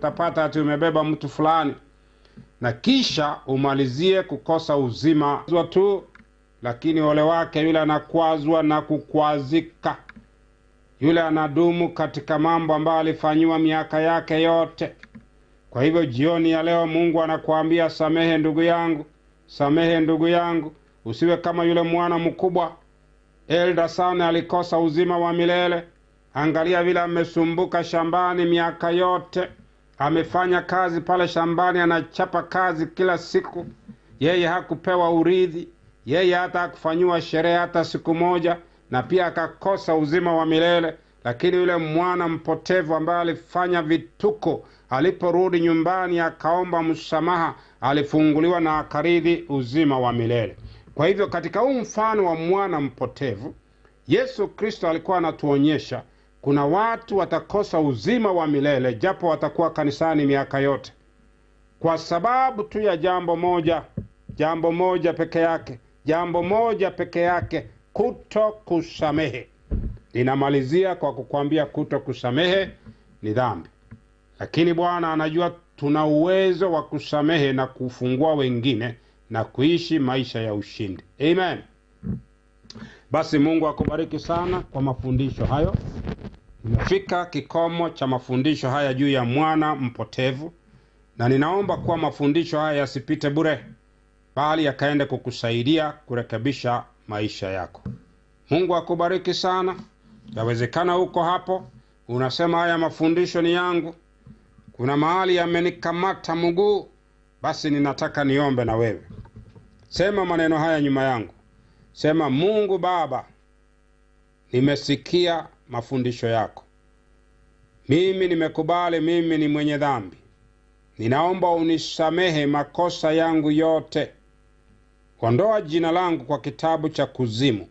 Utapata ati umebeba mtu fulani, na kisha umalizie kukosa uzima tu. Lakini ole wake yule anakwazwa na kukwazika, yule anadumu katika mambo ambayo alifanyiwa miaka yake yote. Kwa hivyo jioni ya leo Mungu anakuambia samehe ndugu yangu, samehe ndugu yangu, usiwe kama yule mwana mkubwa Elda sana alikosa uzima wa milele. Angalia vile amesumbuka shambani miaka yote, amefanya kazi pale shambani, anachapa kazi kila siku. Yeye hakupewa urithi, yeye hata hakufanyiwa sherehe hata siku moja, na pia akakosa uzima wa milele. Lakini yule mwana mpotevu ambaye alifanya vituko, aliporudi nyumbani akaomba msamaha, alifunguliwa na akarithi uzima wa milele. Kwa hivyo katika huu mfano wa mwana mpotevu, Yesu Kristo alikuwa anatuonyesha kuna watu watakosa uzima wa milele japo watakuwa kanisani miaka yote, kwa sababu tu ya jambo moja, jambo moja peke yake, jambo moja peke yake, kuto kusamehe. Ninamalizia kwa kukwambia kuto kusamehe ni dhambi, lakini Bwana anajua tuna uwezo wa kusamehe na kufungua wengine na kuishi maisha ya ushindi. Amen. Basi Mungu akubariki sana kwa mafundisho hayo. Nimefika kikomo cha mafundisho haya juu ya mwana mpotevu, na ninaomba kuwa mafundisho haya yasipite bure, bali yakaende kukusaidia kurekebisha maisha yako. Mungu akubariki sana. Yawezekana uko hapo unasema haya mafundisho ni yangu, kuna mahali yamenikamata mguu. Basi ninataka niombe na wewe. Sema maneno haya nyuma yangu. Sema, Mungu Baba, nimesikia mafundisho yako, mimi nimekubali, mimi ni mwenye dhambi. Ninaomba unisamehe makosa yangu yote, ondoa jina langu kwa kitabu cha kuzimu,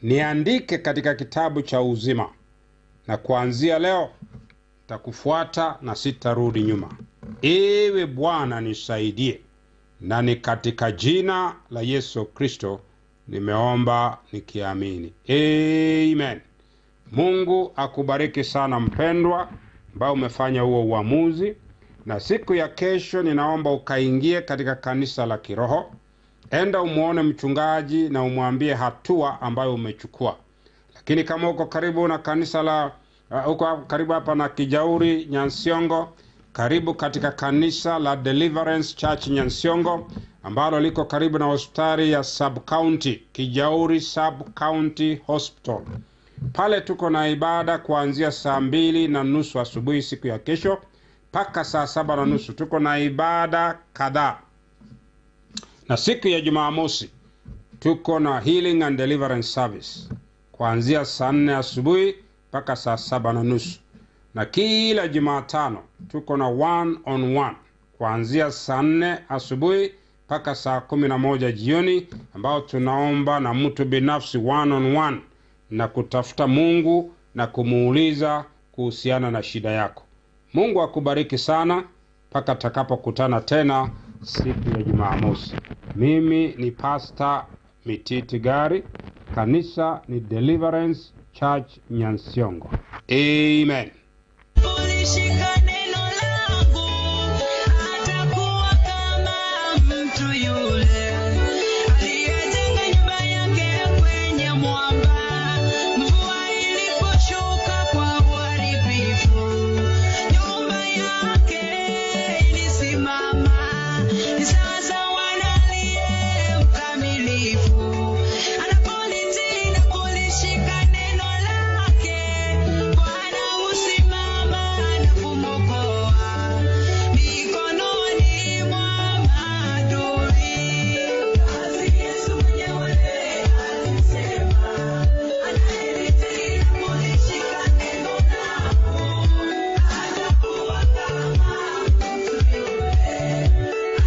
niandike katika kitabu cha uzima, na kuanzia leo nitakufuata na sitarudi nyuma. Ewe Bwana nisaidie, na ni katika jina la Yesu Kristo nimeomba nikiamini, amen. Mungu akubariki sana mpendwa, ambao umefanya huo uamuzi. Na siku ya kesho ninaomba ukaingie katika kanisa la kiroho, enda umwone mchungaji na umwambie hatua ambayo umechukua. Lakini kama uko karibu na kanisa la uko karibu hapa na Kijauri Nyansiongo, karibu katika kanisa la Deliverance Church Nyansiongo ambalo liko karibu na hospitali ya sub county Kijauri Sub County Hospital. Pale tuko na ibada kuanzia saa 2:30 asubuhi siku ya kesho mpaka saa 7:30. Tuko na ibada kadhaa, na siku ya Jumamosi tuko na healing and deliverance service kuanzia saa 4 asubuhi mpaka saa 7:30, na kila Jumatano tuko na one on one kuanzia saa 4 asubuhi mpaka saa 11 jioni, ambao tunaomba na mtu binafsi one on one na kutafuta Mungu na kumuuliza kuhusiana na shida yako. Mungu akubariki sana mpaka takapokutana tena siku ya Jumamosi. Mimi ni Pastor Mititi Gari, kanisa ni Deliverance Church Nyansiongo. Amen. Ulishika neno langu, atakuwa kama mtu yule aliyejenga nyumba yake kwenye mwamba. Mvua iliposhuka kwa uharibifu, nyumba yake ilisimama. Sasa wanalie mkamilifu, anapolitii na kulishika neno lake, Bwana husimama na kumwokoa mikononi mwa maadui. Kazi Yesu mwenyewe alisema, anayelitii na kulishika neno langu, atakuwa kama mtu yule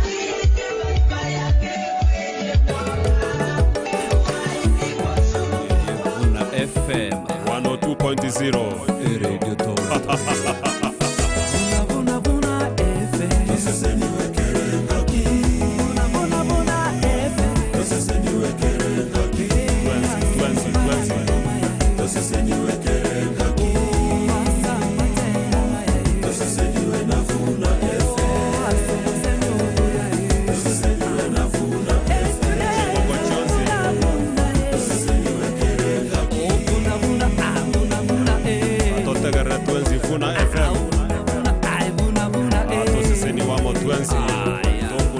aliyejenga nyumba yake kwenye mwamba. Vuna FM 102.0 Radio Toronto. Vuna, vuna, FM. Vuna, vuna, vuna, FM. 20 20 20.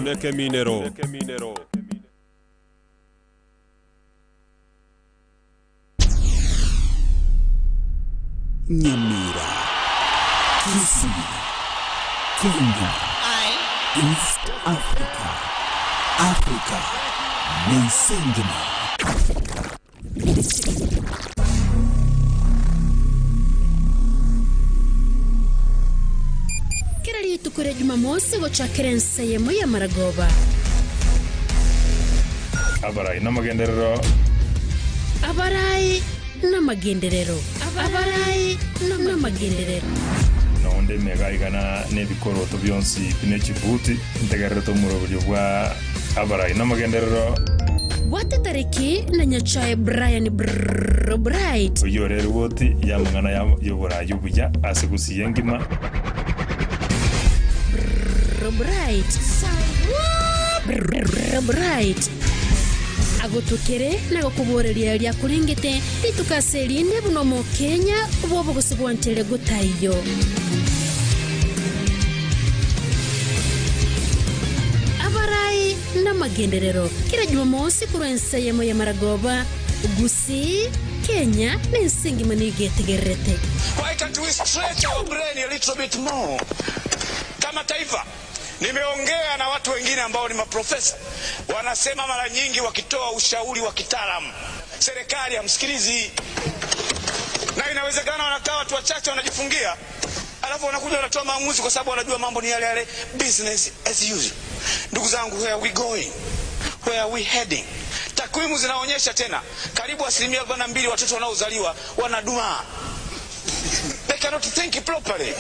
Nekeminero. Nyamira, Kisii, Kenya, East Africa, Africa, Nesengima. Kera rituko ria Jumamosi gochakera ensa eyemo y'amaragoba. Abarai namagenderero. Abarai namagenderero. Abarai namagenderero. Nonde emega igana nebikoroto bionsi buna echibuti, ntegererete omoroberio bwa abarai namagenderero. Bwate tariki na Nyachae Brian Brrrr Bright. Oyio ore erigoti y'amang'ana y'oboraai obuya ase gusii engima. Brrrr Bright. Brrrr Bright. Agotokere na gokoboreria eria akorengete rituko ase erinde buna Omokenya bw'obogosi bwanchere gotaiyo. Abarai namagenderero kera Jumamosi korwa ense eyemo y'amaragoba, Gusii, Kenya na ense engima nigo etegererete. Why can't we stretch our brain a little bit more? Kama taifa, nimeongea na watu wengine ambao ni maprofesa, wanasema mara nyingi wakitoa ushauri wa kitaalamu, serikali hamsikilizi, na inawezekana wanakaa watu wachache wanajifungia, alafu wanakuja wanatoa maamuzi kwa sababu wanajua mambo ni yale yale, business as usual. Ndugu zangu, where are we going? Where are we heading? Takwimu zinaonyesha tena karibu asilimia 42 watoto wanaozaliwa wanadumaa. They cannot think properly.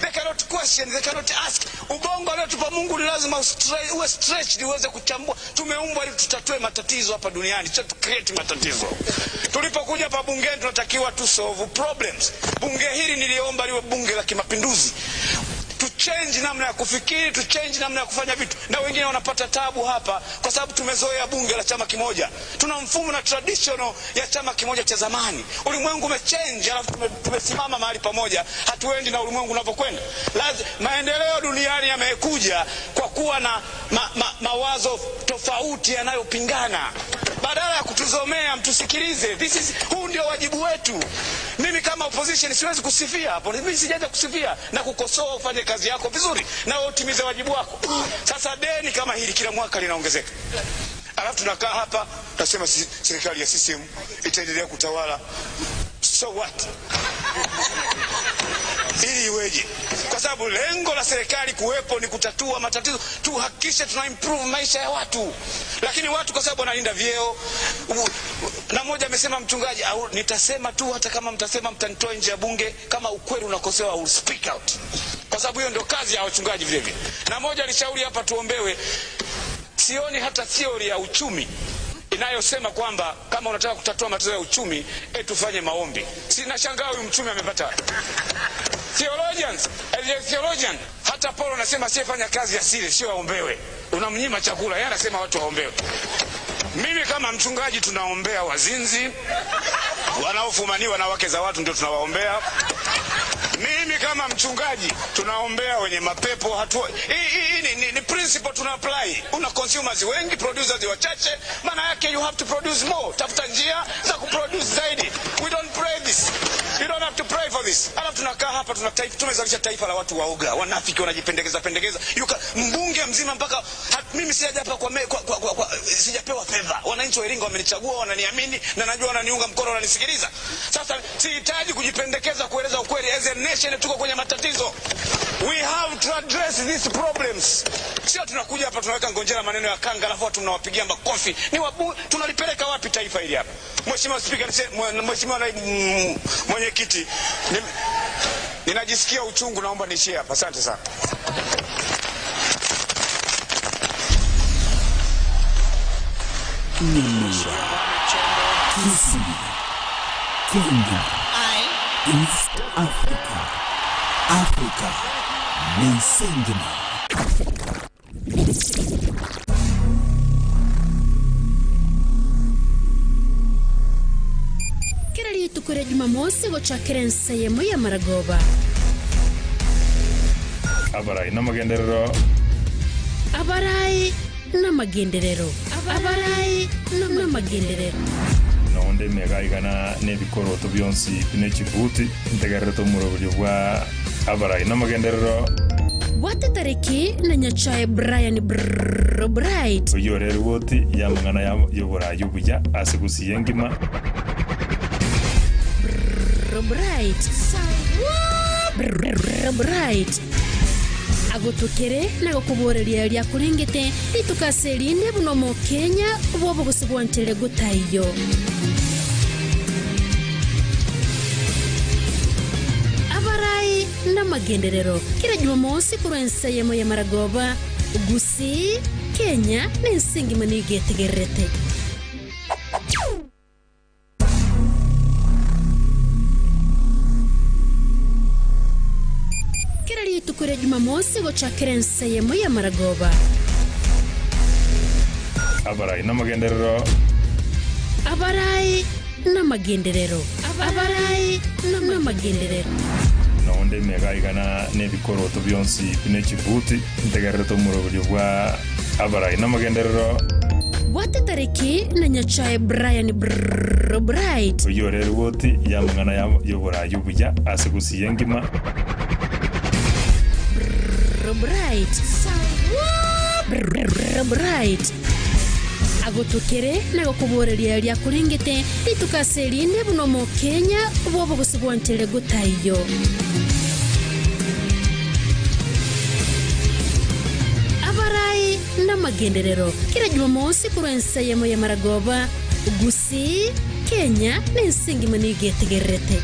They cannot question, they cannot ask. Ubongo aliotupa Mungu ni lazima uwe stretched uweze kuchambua. Tumeumbwa ili tutatue matatizo hapa duniani, sio tu create matatizo. Tulipokuja hapa bungeni tunatakiwa tu solve problems. Bunge hili niliomba liwe bunge la kimapinduzi. Tu change namna ya kufikiri, tu change namna ya kufanya vitu. Na wengine wanapata tabu hapa kwa sababu tumezoea bunge la chama kimoja. Tuna mfumo na traditional ya chama kimoja cha zamani. Ulimwengu umechange, alafu tumesimama mahali pamoja, hatuendi na ulimwengu unavyokwenda. Maendeleo duniani yamekuja kwa kuwa na mawazo tofauti yanayopingana. Badala ya kutuzomea, mtusikilize. Huu ndio wajibu wetu. Mimi kama opposition siwezi kusifia hapo. Mimi sijaja kusifia na kukosoa, ufanye kazi yako vizuri na wewe utimize wajibu wako. Sasa deni kama hili kila mwaka linaongezeka. Alafu tunakaa hapa tunasema serikali ya CCM itaendelea kutawala. So what? Ili iweje? Kwa sababu lengo la serikali kuwepo ni kutatua matatizo, tuhakikishe tuna improve maisha ya watu. Lakini watu kwa sababu wanalinda vyeo, na mmoja amesema mchungaji, au nitasema tu hata kama mtasema mtanitoa nje ya bunge, kama ukweli unakosewa I will speak out. Kwa sababu hiyo ndio kazi ya wachungaji vile vile. Na mmoja alishauri hapa tuombewe. Sioni hata theory ya uchumi inayosema kwamba kama unataka kutatua matatizo ya uchumi, tufanye maombi. Sinashangaa huyu mchumi amepata. Theologians, as a theologian, hata Paulo anasema asiyefanya kazi ya siri sio aombewe. Unamnyima chakula, yeye anasema watu waombewe. Mimi kama mchungaji tunaombea wazinzi, wanaofumaniwa na wake za watu ndio tunawaombea. Mimi kama mchungaji tunaombea wenye mapepo hatu. Hii ni principle tuna apply. Una consumers wengi, producers wachache, maana yake you have to produce more. Tafuta njia za kuproduce zaidi. We don't pray this. You don't have to pray for this. Alafu tunakaa hapa tumezalisha taifa la watu waoga, wanafiki, wanajipendekeza pendekeza. Mbunge mzima mpaka mimi sijaja hapa kwa sijapewa favor. Wananchi wa Iringa wamenichagua, wananiamini na najua wananiunga mkono, wananisikiliza. Sasa sihitaji kujipendekeza kueleza ukweli. As a nation tuko kwenye matatizo. We have to address these problems. Sio tunakuja hapa tunaweka ngonjera maneno ya kanga alafu watu mnawapigia makofi. Tunalipeleka wapi taifa hili hapa? Mheshimiwa Spika, Mheshimiwa Naibu Mwenyekiti, ninajisikia uchungu, naomba niishie hapa. Asante sana. Nyamira, Kisii, Kenya, East Africa, Africa, Nesengima. Kera rituko ria Jumamosi gochakera ensa eyemo y'amaragoba. Abarai namagenderero. Abarai namagenderero. Abarai namagenderero. Nonde emega igana nebikoroto bionsi bine chibuti, ntegererete omoroberio bwa abarai namagenderero. Bwate tariki na Nyachae Brian Brrrr Bright. Oyio ore erigoti y'amang'ana y'oboraai obuya ase gusii engima. Brrrr Bright. Brrrr Bright. Agotokere na gokoboreria riakorengete rituko ase erinde buna Omokenya bw'obogosi bwanchere gotaiyo. Abarai namagenderero kera Jumamosi korwa ense eyemo ya maragoba, Gusii, Kenya na ense engima nigo etegererete. Kera rituko ria Jumamosi gochakera ensa eyemo y'amaragoba. Abarai namagenderero. Abarai namagenderero. Abarai namagenderero. Nonde emega igana nebikoroto bionsi bine chibuti, ntegererete omoroberio bwa abarai namagenderero. Bwate tariki na Nyachae Brian Brrrr Bright. Oyio ore erigoti y'amang'ana y'oboraai obuya ase gusii engima. Brrrr Bright. Brrrr Bright. Agotokere na gokoboreria riakorengete rituko ase erinde buna Omokenya bw'obogosi bwanchere gotaiyo. Abarai namagenderero kera Jumamosi korwa ense eyemo y'amaragoba, Gusii, Kenya na ense engima nigo etegererete.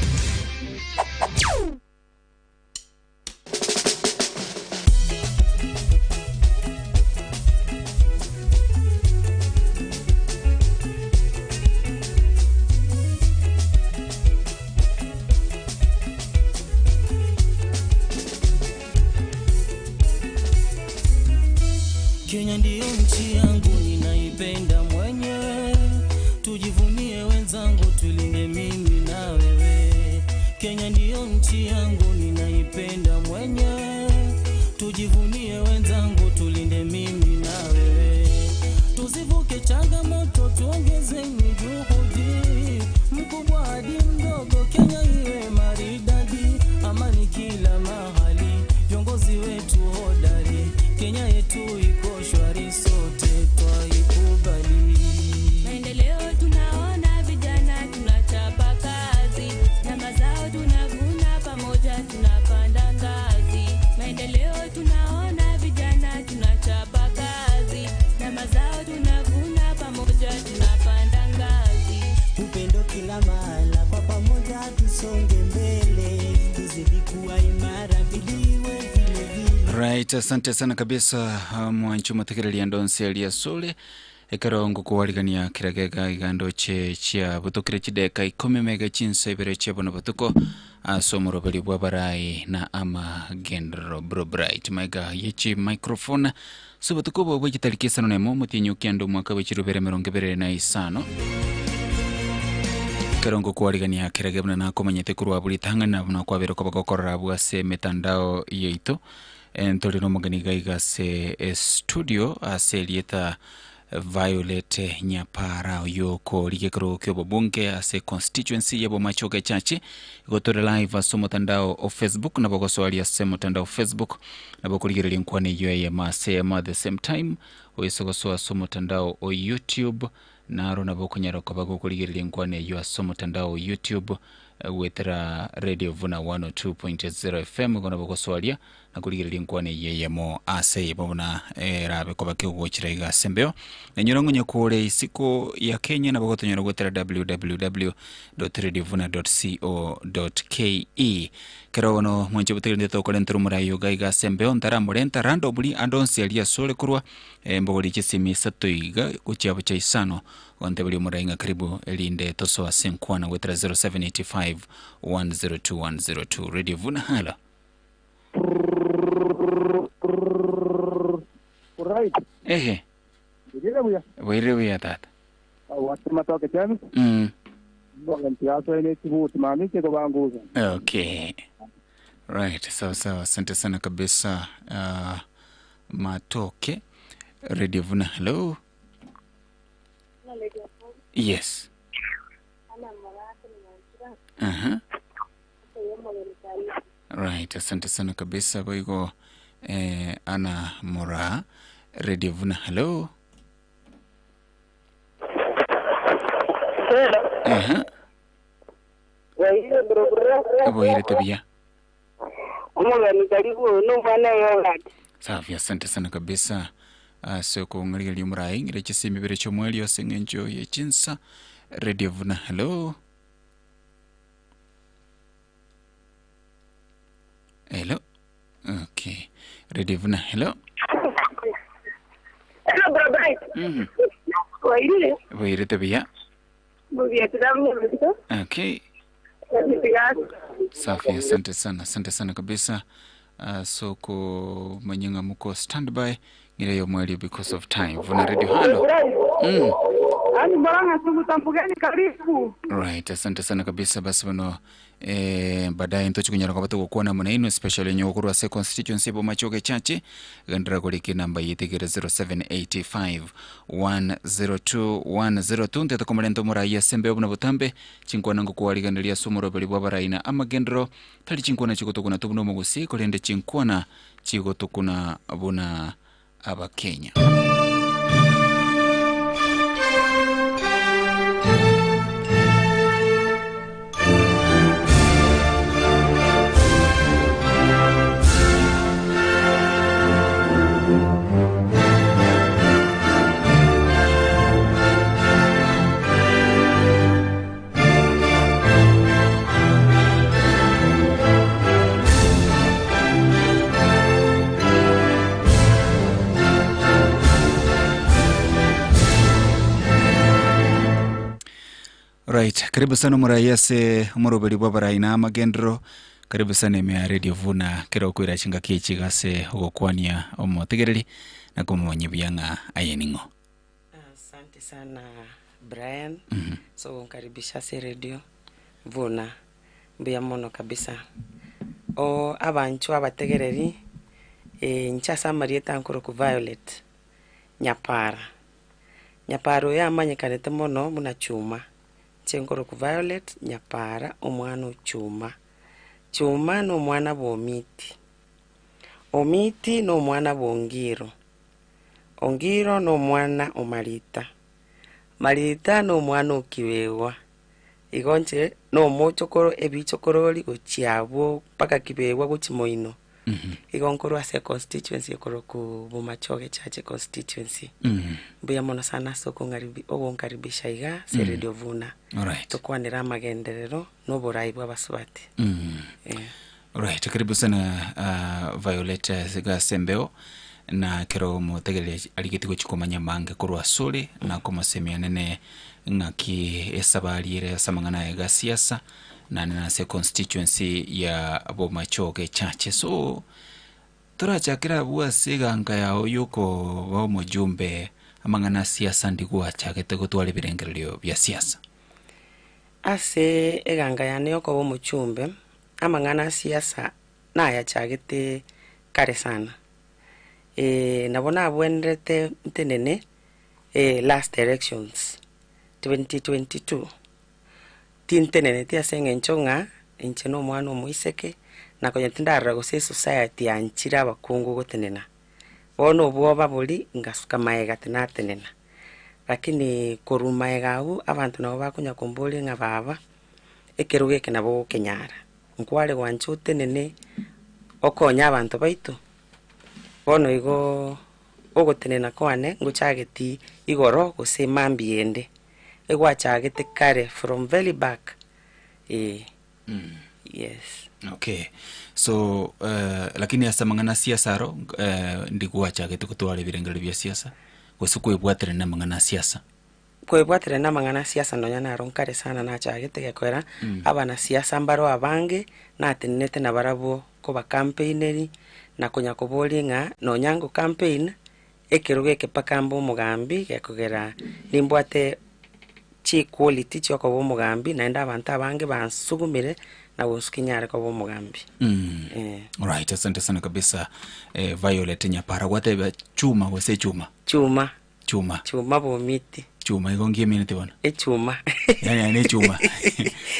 Kenya ndiyo nchi yangu ninaipenda mwenyewe, tujivunie wenzangu, tulinde mimi na wewe. Kenya ndiyo nchi yangu ninaipenda mwenyewe, tujivunie wenzangu, tulinde mimi na wewe. Tuzivuke changamoto, tuongezeni juhudi, mkubwa hadi mdogo, Kenya iwe maridadi, amani kila mahali, viongozi wetu hodari, Kenya yetu iko shwari, sote twaikubali. Maendeleo tunaona, vijana tunachapa kazi na mazao tunavuna, pamoja tunapanda ngazi. Maendeleo tunaona, vijana tunachapa kazi na mazao tunavuna, pamoja tunapanda ngazi. Upendo kila mahala, kwa pamoja tusonge mbele, tuzidi kuwa imara, bidii iwe vile vile. Right, asante sana kabisa mwancho mutegereria ndonse eria sule ekero ngokowarigania kiragega igando che chia butukire chideka ikumi mega chinsa ibere chia bono botuko ase omoroberi bwa barai na amagenderero bro bright maiga yechi microphone so botuko obo bwa chitariki isano na emo omotienyi okianda omwaka bwa chirobere emerongo ebere na isano ekero ngokwarigania kerage buna nakomanyete korwa buri tang'ani buna kwabere koba gokorora abwo ase emetandao yaito ntore na omogeni iga iga ase estudio ase erieta Violet Nyapara oyo okorigia ekerogo kia obobunge ase constituency ya Bomachoge Chache igo tore live ase omotandao o Facebook nabo ogosoaria ase omotandao o Facebook nabo okorigereria enkwana eyio eyemo ase eyemo at the same time oise gosoa ase omotandao o YouTube Naro nabo okonyara koba gokorigereria enkwana eyio ase omotandao o YouTube goetera Radio Vuna 102.0 FM igo nabo ogosoaria na korigereria enkwana eyio eyemo ase eyemo buna erabe koba kegogochera iga ase embeo. Nainyora ng'a onye kore isiko ya Kenya nabo ogotonyora goetera www.radiovuna.co.ke. Kero bono mwanche botegererete tokorentera omorai oyo iga iga ase embeo ntaramorenta randomly ande onsi aria asore korwa Embogori chisimi isato iga gochia bocha isano, gonteberia omorai ng'a karibu erinde tosoe ase enkwana goetera 0785 102 102. Radio Vuna, halo. Right. Ehe, Bwirire buya. bwairire buya tata. Wase matoke chami. Mboga ntiaso ene chibuti mami chiko banguza. Okay. Right, sawa sawa, asante sana kabisa. Matoke. Radio Vuna, hello. Yes. Aha. Right, asante sana kabisa boigo eh, ana mora Radio Vuna, hello. Aha. Boire tabia. Omogeni karibu nomwana yogati. Safi, asante sana kabisa ase okong'arigereria omorai ng'ire chisemi bire chi'omweri ase eng'encho ye chinsa Radio Vuna, hello. Hello. Okay. Radio Vuna, hello. Hello, bro Bright. Wairire. Boirete buya. Mubiatira mnyamito. Okay. Safi, asante sana, asante sana kabisa. So ko manyinga muko standby ngire yo mweli because of time. Vuna Radio, hello. Ani mboranga sugu karibu. Right, asante sana kabisa basi bano baadaye ntochikunyara kwa batu kukuona muna ino especially nyokurwa se constituency bomachoge chache gandra kuliki namba yitigire 0785 102 102 ntete komarento muraiya sembe obuna butambe chinkwana ngokuwariganiria sumuroberi bwa baraina amagendero tali chinkwana chigotokuna tubuna omogusi korende chinkwana chigotokuna buna abakenya. Right, karibu sana murayase omuroberi bwa baraina amagendero karibu sana ime ya Radio Vuna kero kwira chinga kichi gase ogokwania omotegereri na kumomanya byanga ayeningo. Asante sana Brian. So nkaribisha se Radio Vuna mbuya mono kabisa. O abanchu abategereri nchasa marieta nkoro ku Violet Nyapara. Nyapara oyo amanyekanete mono muna chuma. Chenkoro ku Violet Nyapara omwana ochuma. Chuma no omwana bw'omiti. Omiti no omwana bw'ongiro. Ongiro no omwana omarita. Marita no omwana okibewa. Igo nche no omochokoro ebichokorori gochiabwo mpaka kibewa gochimoino. Igo nkoro ase constituency ekoro ku Bomachoge Chache constituency. Mbuya mono sana ase ogonkaribisha iga ase Radio Vuna. Alright. Tokwanera amagenderero n'oborai bw'abasubati. Right, karibu sana Violet Gasembeo na kero motegereri arigeti gochikomanya mange korwa sore na komosemia nene ng'aki esabari ere ase amang'ana aya ga siasa na nene ase constituency ya Bomachoge Chache. So torachakera abwo ase eganka yao yokoba omojumbe amang'ana a siasa ndigwachagete gotwara ebirengererio bia siasa. Ase eganga yane yokoba omochumbe amang'ana a siasa nayachagete kare sana. Nabo nabwenerete ntenene last elections 2022 tintenenete ase eng'encho ng'a inche na omwana omoiseke na konya tindarora gose esociety yanchire abakungu gotenena. Bono obwoba bori ngasuka maega tinatenena. Lakini korwa maega abwo abanto nabo bakonya komboria ng'a baba ekero geke nabo gokenyara. Nkware gwancha otenene okonya abanto baito. Bono igo ogotenena kwane ngochageti igoro gose mambi ende. Egwachagete kare from very back. Yes. Okay. So lakini ase amang'ana siasa aro ndigwachagete gotwara ebirengererio bia siasa gose kwebwatera na amang'ana siasa. Kwebwatera na amang'ana siasa nonya naro nkare sana nachagete gekoera abana siasa mbaro abange natenenete na barabwo koba campaigneri na konya koboria ng'a nonya ngo campaign ekero geke mpaka mbe omogambi gekogera nimbwate chiquality chiokoba omogambi naende abanto abange bansugumire na gonsuka inyare koba omogambi. Alright, asante sana kabisa Violet Nyapara. Gwateba chuma gose chuma? Chuma. Chuma. Chuma bomiti. Chuma igo nki emineti bono? Echuma. Yani yani echuma.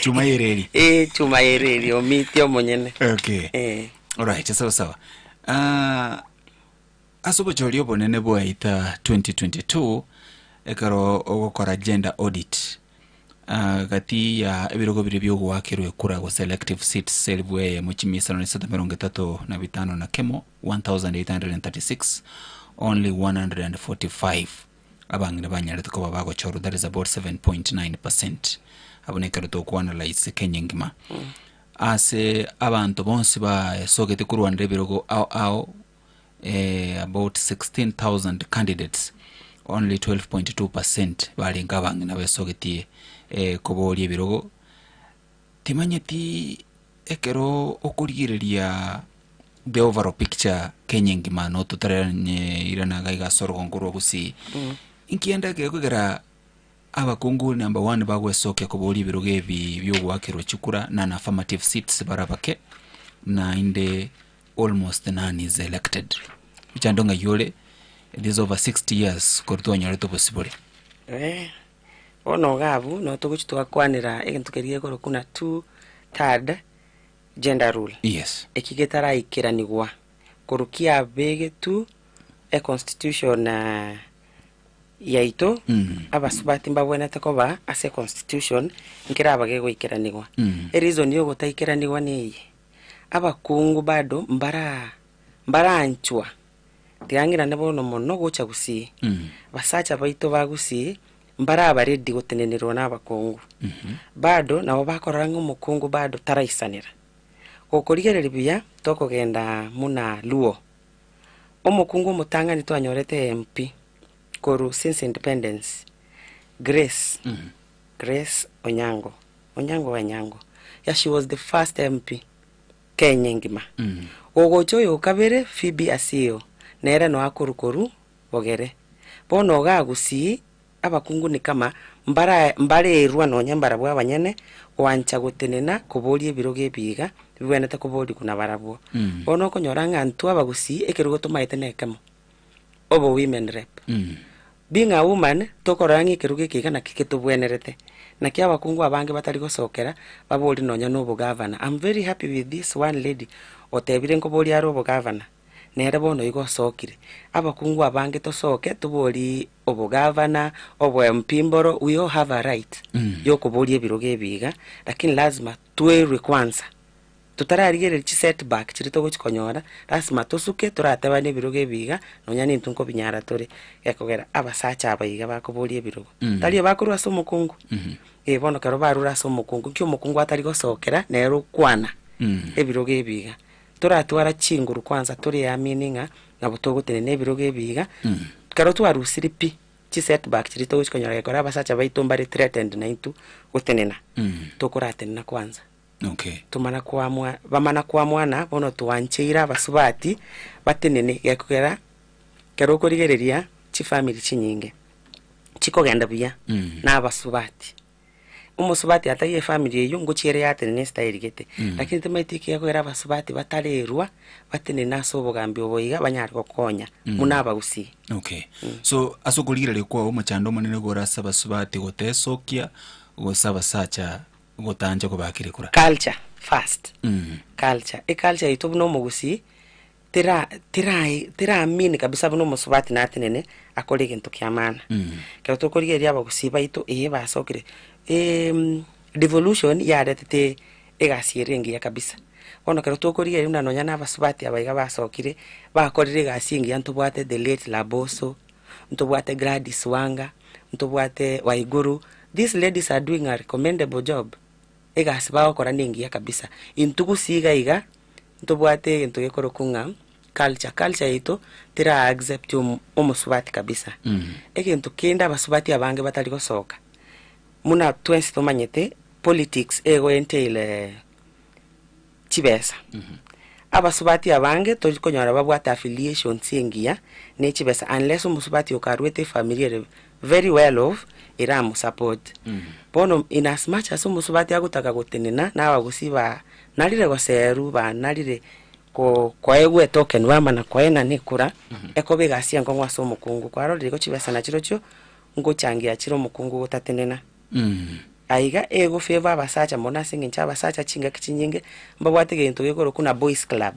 Chuma yereri. Eh, chuma yereri omiti omonyene. Okay. Eh. Alright, sawa sawa. Ase obochori obonene bwaita 2022 ekero ogokora gender audit gati ya ebirogo biria biogoakerwa ekura gose elective seats elifu eyemo chimisano na isato emerongo etato na bitano na kemo 1836 only 145 abang'ina banyarete koba bagochorwa, that is about 7.9%. Abo nekero tokoanalyze Kenya engima ase abanto bonsi basogete korwanera ebirogo ao ao, about 16,000 candidates, only 12.2% barenga abang'ina besogetie koboria ebirogo. Timanyeti ekero okorigereria the overall picture Kenya engima no totaranyeirana iga iga ase orogongo rwa Gusii, nkienda gekogera abakungu number one bagwesokia koboria ebirogo ebi biogoakerwa chikura non affirmative seats barabake, naende almost none is elected. Chando ng'ai ore this over 60 years korwa twanyorete obosibore? Eh, bono iga abwo no togochi twakwanera egento keria gekorokwa na two third gender rule. Eki getaraikeraniwa korwa kiabegetwe e constitution yaito, abasubati mbabwenerete koba ase constitution nkeraba gegoikeranigwa. Ereason ya ogotaikeranigwa neye, abakungu bado mbara mbaranchwa tiga ng'irane bono mono gocha Gusii. Basacha baito ba Gusii mbaraba ready gotenenerwa na abakungu. Bado nabo bakorora ng'a omokungu bado taraisanera. Gokorigereria buya tokogenda muna Luo. Omokungu omotang'ani twanyorete MP korwa since independence, Grace. Grace Onyango. Onyango Wanyango. Yeah, she was the first MP Kenya engima. Gogocha oyo okabere Phoebe Asiyo nere no akoru bogere. Bono iga Gusii abakungu ni kama mbara mbarerwa nonya mbarabwo abanyene gwancha gotenena koboria ebirogo ebiga bibwenerete koborigwa na barabwo. Bono okonyora ng'a intwe abagusii ekerogo tomaete na ekemo obo women rep. Being a woman tokorora ng'a ekerogo eke iga naki ketobwenerete. Naki abakungu abange batari gosokera babori nonya na obogavana. I'm very happy with this one lady otebire nkoboria are obogavana. Nere bono igo osokire. Abakungu abange tosoke tobori obogavana, obo MP mboro, we all have a right yokoboria ebirogo ebi iga, lakini lazima twerwe kwanza. Totararigereria chi setback chiria togochi konyora, lazima tosuke toratebane ebirogo ebi iga, nonya nintwe nkobinyara tore. Gekogera abasacha aba iga bakoboria ebirogo. Tari bakorwa ase omokungu. Eh, bono kero barure ase omokungu, nki omokungu atari gosokera nere okwana ebirogo ebi iga. Toratwara chinguru kwanza toreamini ng'a nabo togotenena ebirogo ebi iga, kero twarusire pi chi setback chiria togochi konyora gekora abasacha baito mbare threatened naintwe gotenena, tokoratenena kwanza. Tomana koamua bamana koamuana bono twancheire abasubati batenene gekogera kero okorigereria chifamiri chinyinge chikogenda buya na abasubati. Omosubati ataiyo efamiri eywo ngochiere yatenena estyle gete, lakini timaeti eki gekogera abasubati batarerwa batenene ase obogambi obo iga banyare gokonya buna abagusii. Okay. So ase okorigereria kwao omochando omonene gore ase abasubati gotesokia gose abasacha gotancha kobakire kura? Culture first. Culture. Eculture yaito buna omogusii tera tera teraamini kabisa buna omosubati natenene akore egento kia maana. Ekero tokorigereria abagusii baito ee basokire, devolution yaretete egasi ere engiya kabisa. Bono ekero tokorigereria buna nonya na abasubati aba iga basokire, bakorire egasi engiya ntobwate the late Laboso, ntobwate Gladys Wanga, ntobwate Waiguru, these ladies are doing a recommendable job. Egasi bagokora na engiya kabisa. Intwe gusii iga iga, ntobwate egento gekorokwa ng'a culture. Culture yaito tera accept omosubati kabisa. Egento kende abasubati abange batari gosoka, muna twensi tomanyete politics ego entail chibesa. Abasubati abange tori konyora babwate affiliations engiya na echibesa unless omosubati okarwete efamiri ere very well off eramosupport. Bono in as much as omosubati agotaka gotenena na abagusii ba narire goserwa banarire. Ko koegwa etoken bamana koenana ekura, ekoba egasi enkong'u ase omokungu. Kwarorire igo chibesa nachirochio, ngochangia chire omokungu gotatenena. Aiga ego favor abasacha mono ase eng'encho abasacha chingaki chinyinge mbabwate egento gekorokwa buna boys club.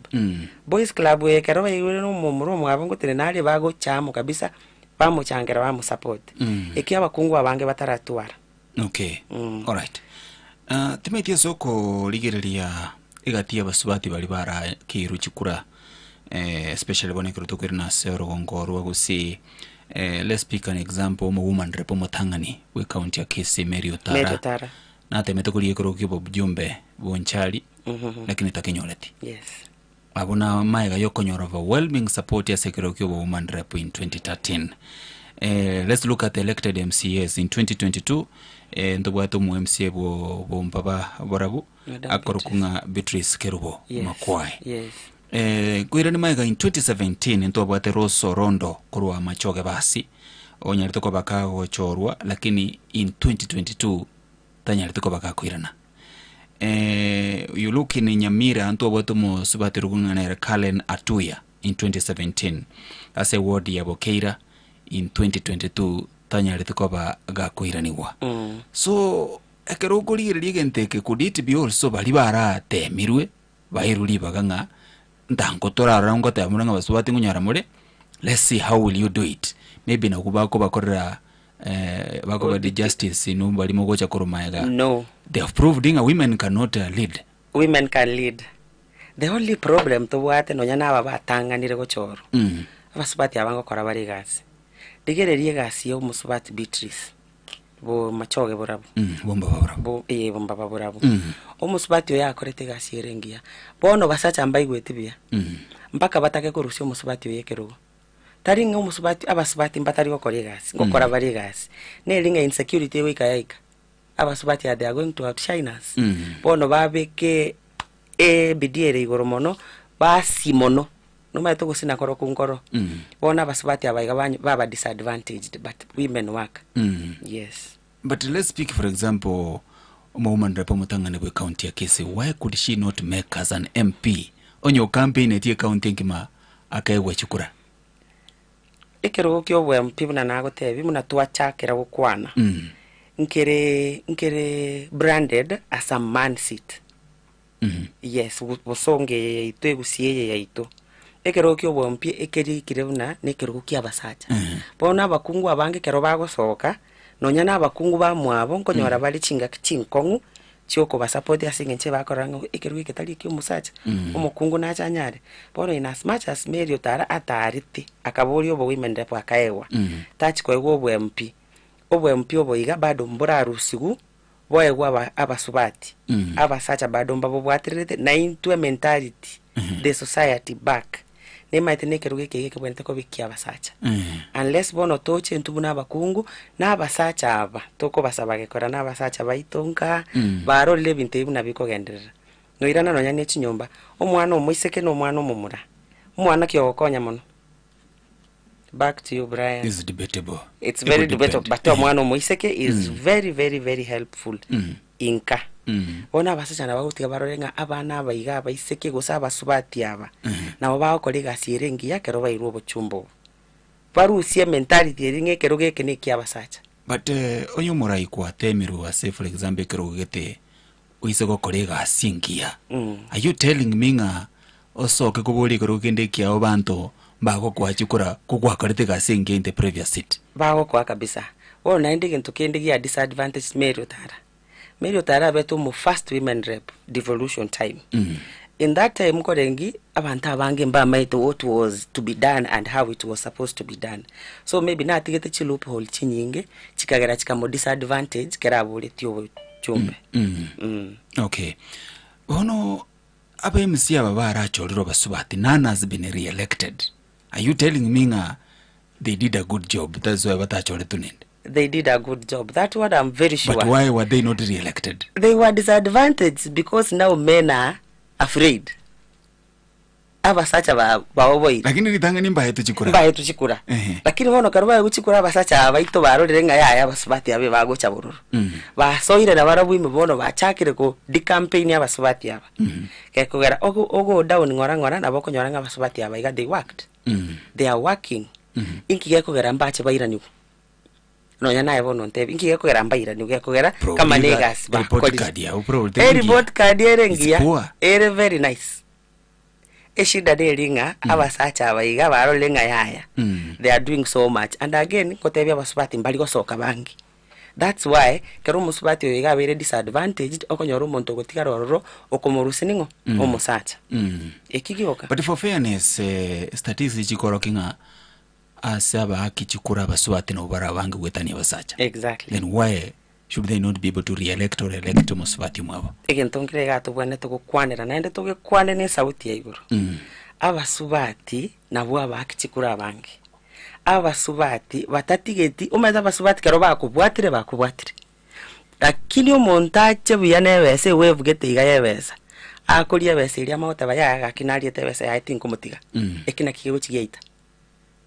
Boys club eye ekero baigure na omomura omwabo ngotenena aria bagocha amo kabisa, bamochangera bamosupport. Ekio abakungu abange bataratwara. Okay, alright. Ah, timanyeti ase okorigereria egati y'abasubati baria barakeirwe chikura eh, especially bono ekero tokoirana ase orogongo rwa Gusii eh, let's pick an example omo woman rep omotang'ani bwe county ya Kisii Mary Otara Mary Otara. natemete koria ekero kia obojumbe Bonchari lakini takenyoreti. Yes. Abwo na maega y'okonyora overwhelming support ase ekero kia obowoman rep in 2013. Eh, let's look at the elected MCAs in 2022 eh, ntobwate omo MCA bwo bombaba borabu Madam akorokwa ng'a Beatrice Kerubo Yes, Makwai. yes. Eh, koirani maega in 2017 ntobwate Rose Orondo korwa Machoge basi onyarete koba kagochorwa lakini in 2022 tanyarete koba gakoirana. Eh, you look in Nyamira ntobwate omosubati orokwa ng'a nere Karen Atuya in 2017 ase ward ya Bokeira in 2022 tanyarete koba gakoiranigwa. So ekero okorigereria egento eke could it be also baria baratemirwe bairwe ribaga ng'a ntango torarora ngoteba buna ng'a basubati ngonyora more let's see how will you do it maybe nabwo bakobakorera eh, bakoba the justice inwe baria mogocha korwa maega No. they have proved ng'a women cannot uh, lead Women can lead. The only problem tobwate nonya na aba batang'anire gochorwa, abasubati aba ngokora bare egasi. Rigereria egasi ya omosubati Beatrice, bo machoge borabwo. Bombaba borabwo. Bo eh bombaba borabwo. Omosubati oyo akorete egasi ere engiya. Bono basacha mbaigweti buya, mpaka batake korusia omosubati oyo ekerogo. Tari ng'a omosubati abasubati mbatari gokora egasi, ngokora bare egasi. Neri ng'a insecurity egoika yaika, abasubati aba they are going to outshine us. Bono babeke ebidii ere igoro mono, basie mono, nomanyete ogosina korokwo nkoro. Bono abasubati aba iga banyo baba disadvantaged but women work. Yes. But let's speak for example omowoman rep omotang'ani bwe county ya Kisii why could she not make as an MP onye ocampainetie ecounty engima akaegwa chikura? Ekerogo kia obo MP buna nagotebia buna twachakera gokwana, nkere nkere branded as a man seat. Yes, bosongo eye yaito egusi eye yaito. Ekerogo kia obo MP ekerikire buna na ekerogo kia abasacha. Bono abakungu abange ekero bagosoka, nonya na abakungu bamwabo nkonyora bare chingaki chinkong'u, chiokobasupport ase eng'encho ebakorora ng'a ekerogo eke tari ekia omosacha, omokungu nache anyare. Bono in as much as Mary Otara atarete, akaboria obo women rep akaegwa, tachi koegwa obo MP, obo MP obo iga bado mborarusiwu, boegwe aba abasubati, abasacha bado mbabobwatererete, na intwe mentality, the society back, Nimaete nekerogo eke iga ekebwenerete koba eki'abasacha. Unless bono toche intwe buna abakungu, na abasacha aba tokobasaba gekora na abasacha baito nka, barorire ebinto ebi buna bikogenderera. Noirana nonya ne chinyomba, omwana omoiseke na omwana omomura, omwana ki ogokonya mono? Back to you Brian. Is debatable. It's It very would debatable, depend. but omwana omoiseke is very very very helpful inka. Bono abasacha nabo bagotiga barore ng'a abana aba iga abaiseke gose abasubati aba, nabo bagokora egasi ere engiya ekero bairwe obochumba obo. Barusie ementality eria ng'a ekerogo eke na ekia abasacha. But onye omorai kwatemirwe ase for example ekerogo gete oise gokora egasi engiya, are you telling me ng'a osoke koboria ekerogo kende ekiao banto mbagokoa chikura ko gwakorete egasi engiya in the previous seat? Bagokoa kabisa. Bono naende egento kende gia disadvantage Mary Otara. Mary Otara abete omo first women rep devolution time. In that time nkorengi abanto abange mbamaete what was to be done and how it was supposed to be done. So maybe natigete chi loophole chinyinge chikagera chikamo disadvantage kera aboretie obochumbe. Okay. Bono aba MC aba barachorire abasubati none has been re-elected. Are you telling me ng'a they did a good job that's why batachoretwe nende? They did a good job. That one I'm very sure. But why were they not re-elected? They were disadvantaged because now men are afraid. Abasacha ba baoboire. Lakini ritang'ani mbaetwe chikura. Mbaetwe chikura. Ehe. Lakini bono ekero baegwa chikura abasacha aba baito barorire ng'a yaya abasubati aba ebagocha bororo. Basoire nabarabwo ime bono bachakire ko decampaign abasubati aba. Gekogera ogo ogo down ng'ora ng'ora nabo okonyora ng'a abasubati aba iga they worked. They are working. Inki gekogera mbache bairanigwe? Nonya naye bono ontebi, inki gekogera mbairanigwe? Gekogera kama Probably na ga- egasi report bakorire. card yabo probably teri ngiya. Ereport card ere It's ngiya, poor. ere very nice. Eshida neri ng'a abasacha aba iga barorire ng'a yaya, they are doing so much. And again, ngotebia abasubati mbari gosoka bange. That's why, ekero omosubati oyo iga abeire disadvantaged, okonyora omonto ogotigara ororo, okomorusia ning'o? Omosacha. Eki gioka. But for fairness, eh, statistics chikorokia ng'a ase abaaki chikura abasubati nabo bare abange goetania abasacha. Exactly. Then why should they not be able to re-elect or elect omosubati omwabo? Egento nkere iga tobwenerete gokwanera naende togekwane na esauti ya igoro. Abasubati nabwo abaaki chikura abange. Abasubati batatigeti, omanyete abasubati ekero bakobwatire bakobwatire. Lakini omonto ache buya na ebesa ewave gete iga ya ebesa, akoria ebesa eria amagoteba yaya gaki nariete ebesa yaye tinkomotiga. Eki nakio kegochi giaita.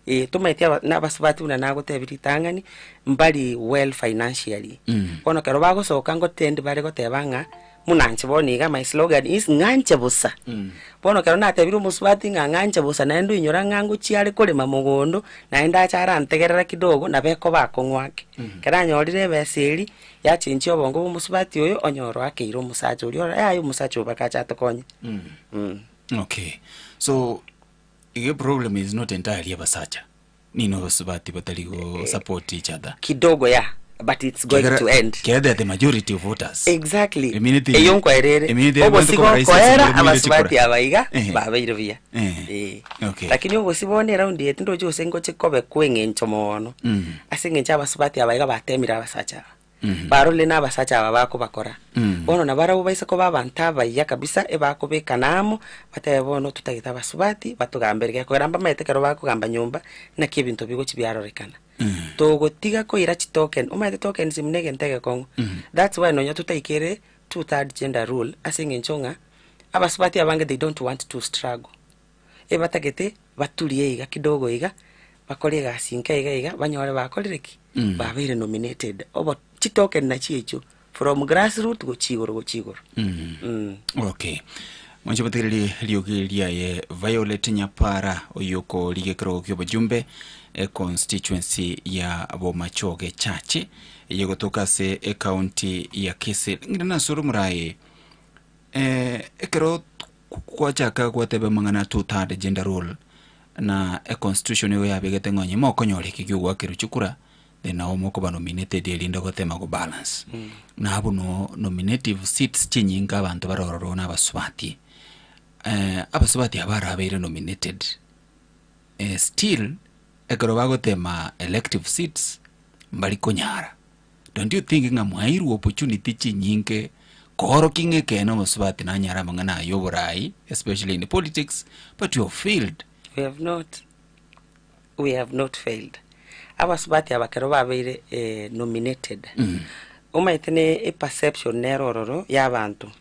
Ee, tomaeti aba na abasubati buna nagotebia ritang'ani, mbari well financially. Bono ekero bagosoka ngotendi bare goteba ng'a, muna inche bono iga my slogan is ng'anche bosa. Bono ekero natebirie omosubati ng'a ng'anche bosa naende oinyora ng'a ngochia are korema mogondo, naende ache arantegerera kidogo, nabo ekoba akong'u ake. Ekero anyorire ebesa eria, yachenchia obongo bwa omosubati oyo, onyora oakeire omosacha oria ore yaya omosacha oyo mpaka ache atokonye. Okay, so Iga problem is not entirely abasacha, nino abasubati batari go support each other. Kidogo yeah, but it's going Kiagera to end. kiagera they are the majority of voters. Exactly. Emineti Eyio nkoerere. emineti ebwenerete Obosiko koba rahisi koera ase emineti abasubati chikura. aba iga Ehe. babeire buya. Eh. Eh. Okay. Lakini obosi bono eraundi eye tindochi gose ngoche kobe kwa eng'encho moono. Ase eng'encho abasubati aba iga batemire abasacha aba. Barorire na abasacha aba bakobakora. Bono nabarabwo baise koba abanto abayia kabisa, ebakobekana amo, batebe bono totagete abasubati batogambere, gekogera mbamaete ekero bakogamba nyomba, naki ebinto bigochi biarorekana. Togotiga koira chitoken, omanyete tokens buna egento egekong'u. That's why nonya totaikere two third gender rule, ase eng'encho ng'a, abasubati abange they don't want to struggle. Ebatagete baturie iga kidogo iga, bakore egasi inke iga iga, banyore bakorire ki? Babeire nominated. Obo chitoken nachio echio, from grass root gochia igoro gochia igoro. Okay. Mwanche botegereri riogi riaye Violet Nyapara oyio okorigia ekerogo kia obojumbe e constituency ya Bomachoge Church eye egotoka ase ecounty ya Kisii. Ng'ina nasore omorae eh, ekero Gwachaka gwateba amang'ana a two third gender rule na econstitution igo yabegete ng'a onye mokonyora eke kiogoakerwa chikura then nabo mokoba nominated erinde gotema go balance. Na abwo no nominative seats chinyinge abanto bare ororo na abasubati. Abasubati aba barabeire nominated still ekero bagotema elective seats mbari konyara. Don't you think ng'a mwaeirwe opportunity chinyinge koorokia ng'a ekeene omosubati nanyare amang'ana aya oborai especially in politics but you have failed. We have not, we have not failed. Abasubati aba ekero babeire nominated, omanyete ne eperception nere ororo ya abanto.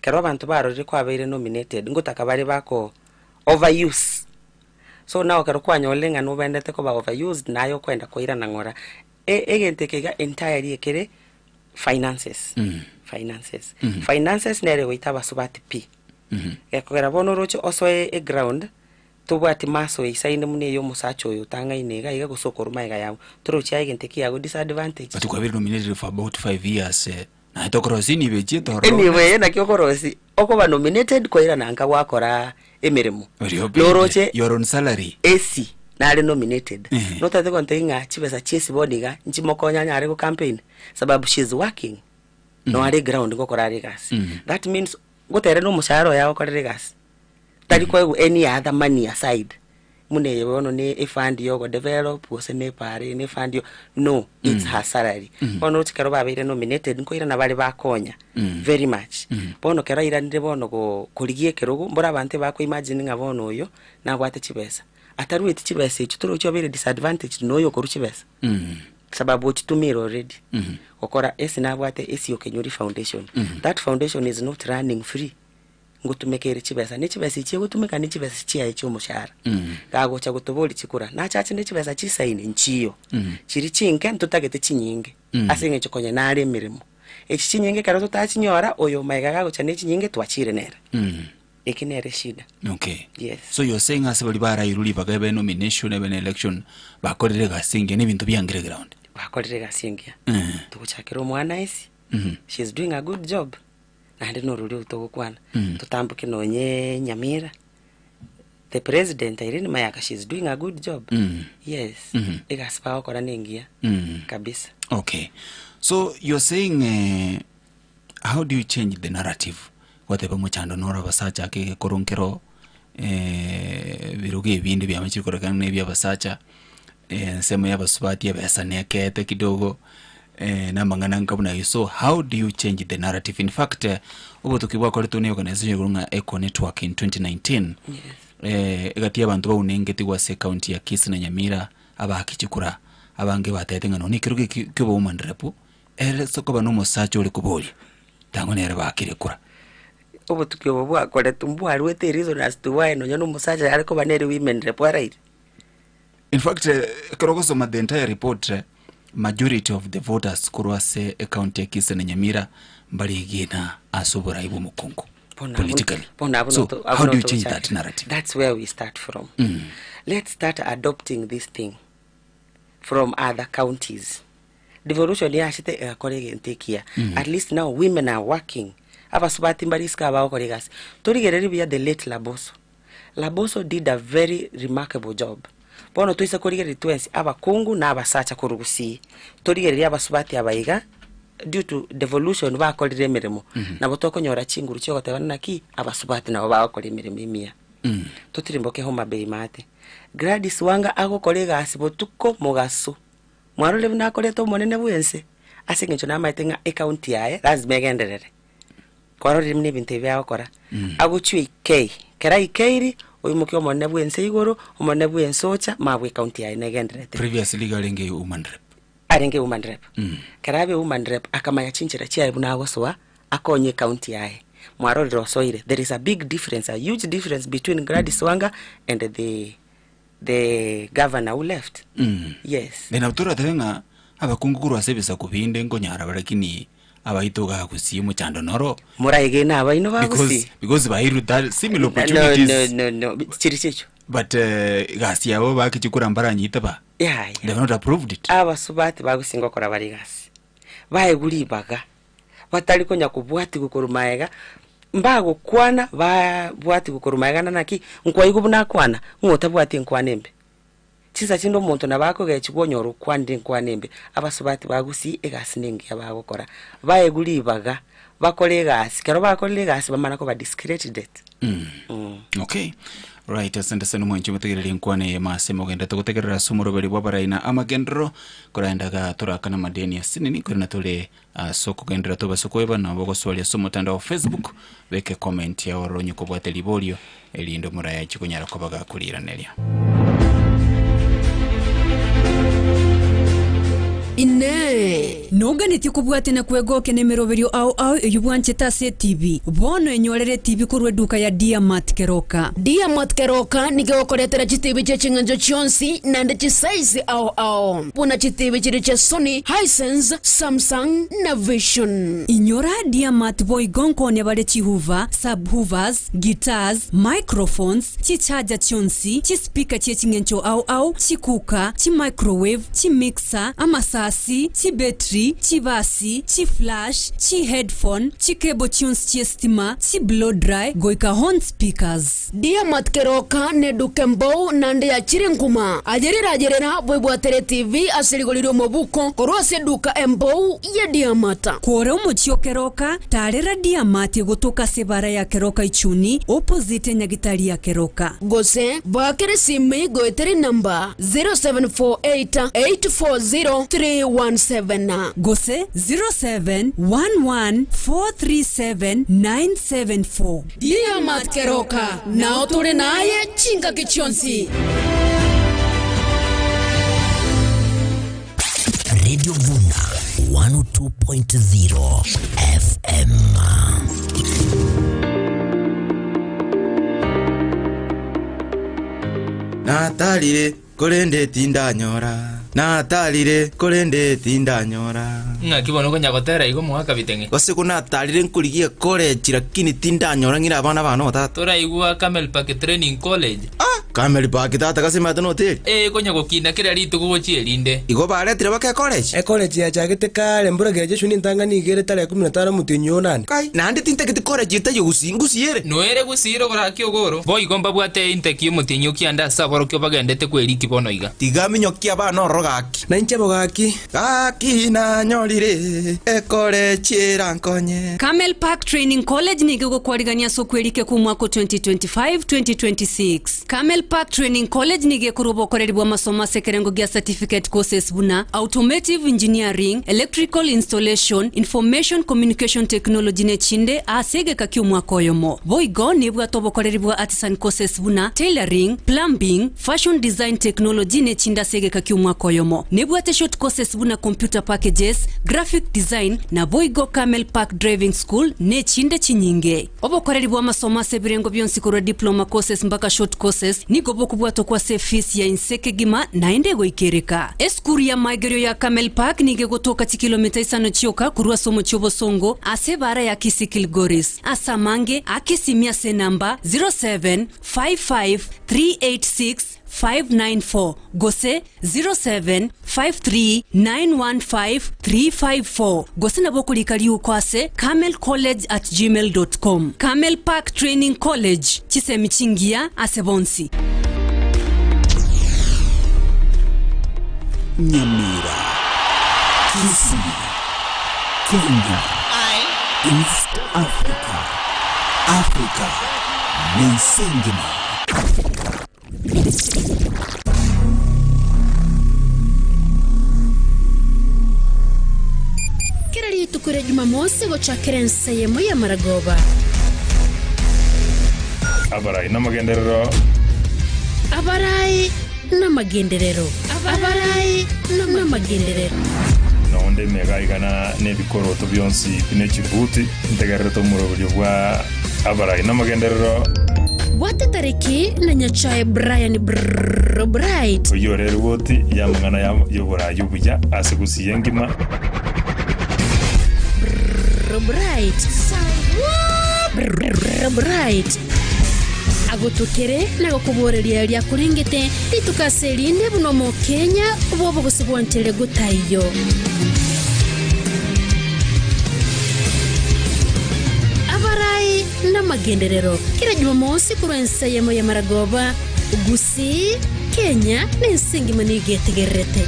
Ekero abanto barorire kwabeire nominated, ngotaka bare bako overuse. So now ekero kwanyorire ng'a nobendete koba overused, naye okoenda koirana ng'ora. E- egento eke iga entirely ekere finances, finances. Finances nere egoita abasubati pi. Gekogera bono oroche osoe eground, tobwati maso eisaine buna eya omosacha oyo otang'aine iga iga gose okorwa magega yago. Torochi aye egento eki yago disadvantage. But kwabire nominated for about 5 years eh, naye tokorosia enibo echiete ororo. Enibo eye naki okorosia, okoba nominated koirana nka gwakora emeremo. Noroche You are on salary. AC nare nominated. Ehe. Notagete gontebia ng'a chibesa chia esi bono iga nchimokonye anyare go campaign sababu she is working. No are ground ngokora are egasi. That means ngotere na omoshahara oye agokorera egasi. Tari koegwa any other money aside. Buna eye bono ne efund ya ogodevelop gose ne epara ne efund yo no it's her salary. Bono roche ekero babeire nominated nkoirana bare bakonya very much. Bono ekero airanire bono go korigia ekerogo mboro abanto ebako imagine ng'a bono oyo nabwate chibesa. Atarueti chibesa echio torochi obeire disadvantaged na oyo okorwa chibesa. Sababu ochitumire already. Gokora ase nabwate Esio Kenyori Foundation. That foundation is not running free. Ngotumeka ere chibesa, ne chibesa echi egotumeka ne chibesa chiaye chi'omoshahara. Gagocha gotoboria chikura, nachache ne chibesa chisaine? Nchiyo. Chiri chinke ntotagete chinyinge, ase eng'encho konya nare emeremo. Echi chinyinge ekero totachinyora, oyo omaiga gagocha ne chinyinge twachire nere. Eki nere eshida. Okay. Yes. So you're saying ase baria barairwe ribaga ebe nomination ebe ne election bakorire egasi engiya na ebinto biangire ground. Bakorire egasi engiya. Togochakera omwana esi, she is doing a good job. Naende norori oyo togokwana, totamboke nonye Nyamira, the president Irene Mayaka she is doing a good job. Yes, egasi bagokora nengiya kabisa. Okay. So you're saying eh, how do you change the narrative? Gwateba mochando noro abasacha ake egekoro nkero eh, ebirogo ebinde biamachire korekana na ebia abasacha eh, ensemo ya abasubati ebesa nekete kidogo eh, na amang'ana nka buna ayio. So how do you change the narrative? In fact eh, obotuki bwakoretwe na organization igoro ng'a Eco Network in 2019 eh, egati y'abanto baunengetigwe ase ekaunti ya Kisii na Nyamira abaaki chikura abange batebete ng'a nonye ekerogo eki kia obowoman rep ere ase okoba na omosacha ore koboria tang'o nere baakire kura. Obotuki obo bwakoretwe mbwarwete ereason as to why nonya na omosacha yare koba nere women rep araire. In fact, ekero ogosoma the entire report, majority of the voters korwa ase ecounty ya Kisii na Nyamira mbaregena ase oborai bwa omokungu Bono abwo- politically. bono abwo So noto- abwo how do you noto change gochakera. that narrative? That's where we start from. Let's start adopting this thing from other counties. Devolution yachete egakora egento ekiya. At least now women are working. Abasubati mbare isiko abagokora egasi. Torigererie buya the late Laboso. Laboso did a very remarkable job. Bono toise korigereria twensi abakungu na abasacha korwa Gusii, torigererie abasubati aba iga due to devolution bakorire emeremo, nabo tokonyora chinguru chiogoteba naki abasubati nabo bagokora emeremo emiya. Totirimboke Homa Bay maate. Gladys Wanga agokora egasi botuko mogaso. Mwarorire buna akorete omonene bwense? Ase eng'encho namaete ng'a ecounty yaye lazima egenderere. Kwarorire buna ebinto ebi agokora, agochia oikei, kera aikeiri, oimokia omonene bw'ense igoro, omonene bw'ense ocha, mabwe ecounty yaye negendererete. Previously iga arenge woman rep. Arenge woman rep. Kera abe woman rep, akamanya chinchera chiaye buna agosoa, akonye ecounty yaye. Mwarorire osoire, there is a big difference, a huge difference between Gladys Wanga and the the governor who left. Yes. Then nabo toratebe ng'a abakungu korwa ase ebisaku binde nkonyara bare lakini abaito iga gusii omochando noro. Moraegene abaino ba Because gusii. because bairwe that similar No, opportunities. no, no, no. Chiri chicho. But egasi yabo bakichia korwa mbaranyite ba. Yaya. They have not approved it. Abasubati ba gusii ngokora bare egasi. Baegwe ribaga. Batari konya kobwatigwa korwa maega, mbagokwana babwatigwe korwa maega na naki, nkwaigwa buna akwana, ng'a otabwati enkwana embe. Chinsa chinde omonto nabo akogechigwa onyore okwanire enkwana embe. Abasubati ba Gusii egasi nengiya bagokora, baegwe ribaga, bakore egasi, ekero bakorire egasi bamana koba discredited. Okay. Right, asante sana omwanchi omotegereri enkwana eye mase mogenderete gotegerera ase omoroberi bw'abarai na amagenderero korende iga torakane amadeni asinini korende tore Ase okogenderera tobase koeba nabo ogoswaria ase omotandao wa Facebook, beka ecomment yao ororo onye kobwate riborio erinde omoraai achie konyara koba gakoriiraneria. Inee! Noganetie kobwatia na kwegokia nemeroberio ao ao eyio bwanchete ase etibi? Bono enyorere etibi korwa eduka ya Diamat Keroka. Diamat Keroka nigo egokoretera chitibi chie ching'encho chionsi naende chisaisi ao ao, buna chitibi chiria chia Sony, Hisense, Samsung na Vision. Inyora Diamat boigo nkonya bare chihoofer, subwoofers, guitars, microphones, chicharger chionsi, chispeaker chie ching'encho ao ao, chicooker, chimicrowave, chimixer, amasasi, chibetri, chibasi, chiflash, chiheadphone, chicable chionsi chi'esitima, chiblow dry, goika horn speakers. Diamat keroka neduka embou naende yachire nkuma. Ayerera ayerera bwebwatere TV ase rigori ri'omobuko korwa ase eduka embou ya Diamata. Kore omochie o Keroka, tarera Diamati egotoka ase ebara ya Keroka Ichuni, opposite enyagitari ya Keroka. Gose baakere esimi goetera enamba 0748 840 317. Gose 0711 437 974. Diamat Keroka, nao tore naye chingaki chionsi. Radio Vuna 102.0 FM. Natarire korende tindanyora, natarire korende tindanyora. Ng'aki bono okonya gotera igo omogaka biteng'e? Gose ko natarire nkorigia ecollege lakini tindanyora ng'ire abana bane oo tata. Toraigwa Camel Park Training College? Camel Park tata gose emate noteri? Ee konya gokina kera rituko gochia erinde. Igo baretire baka ecollege? Ecollege yachagete kare mbura graduation entang'ani iga ere tarehe kumi na tano omotienyi o nane. Kai, naende tintageti college etaiyo gusii, ngusii ere? Noere gusii rogoro ake ogoro. Boigo mbabwate intake y'omotienyi o kianda ase aborokio bagendete kweriki bono iga. Tiga minyokie abana ororo gaki. Nainche bo gaki. Gaki nanyorire ecollege erankonye. Camel Park Training College nigo egokwarigania ase okwerika kw'omwaka o 2025-2026. Camel Park Training College nigo ekorwa obokoreri bw'amasomo ase ekerengo gia certificate courses buna Automotive Engineering, Electrical Installation, Information Communication Technology na echinde ase egeka ki'omwaka oyomo. Boigo nebwate obokoreri bwa artisan courses buna Tailoring, Plumbing, Fashion Design Technology na echinde ase egeka ki'omwaka oyomo. Nebwate short courses buna Computer Packages, Graphic Design, naboigo Camel Park Driving School na echinde chinyinge. Obokoreri bw'amasomo ase ebirengo bionsi korwa diploma courses mpaka short courses nigo bokobwatokwa ase efees ya inse kegima naende egoikereka. Esukuru y'amaegerio ya Camel Park nigo egotoka chikilomita isano chioka korwa ase omochie obosongo ase ebaara ya Kisii Kilgoris. Ase amange, aka esimi ase enamba 0755386594 gose 0753915354 gose nabo okorika riuko ase carmelcollege@gmail.com. Carmel Park Training College, chisemi chingiya ase bonsi. Nyamira, Kisii, Kenya, East Africa, Africa, nense engima. Kera rituko ria Jumamosi gochakera ensa eyemo y'amaragoba. Abarai namagenderero. Abarai namagenderero. Abarai namagenderero. Nonde emega igana nebikoroto bionsi bine chibuti, ntegererete omoroberio bwa abarai namagenderero. Bwate tariki na Nyachae Brian Brrrr Bright. Oyio ore erigoti y'amang'ana y'oboraai obuya ase gusii engima. Brrrr Bright. Brrrr Bright. Agotokere na gokoboreria eria akorengete rituko ase erinde buna Omokenya bw'obogosi bwancherire gotaiyo. Abarai namagenderero kera Jumamosi korwa ense eyemo y'amaragoba, Gusii, Kenya na ense engima nigo etegererete.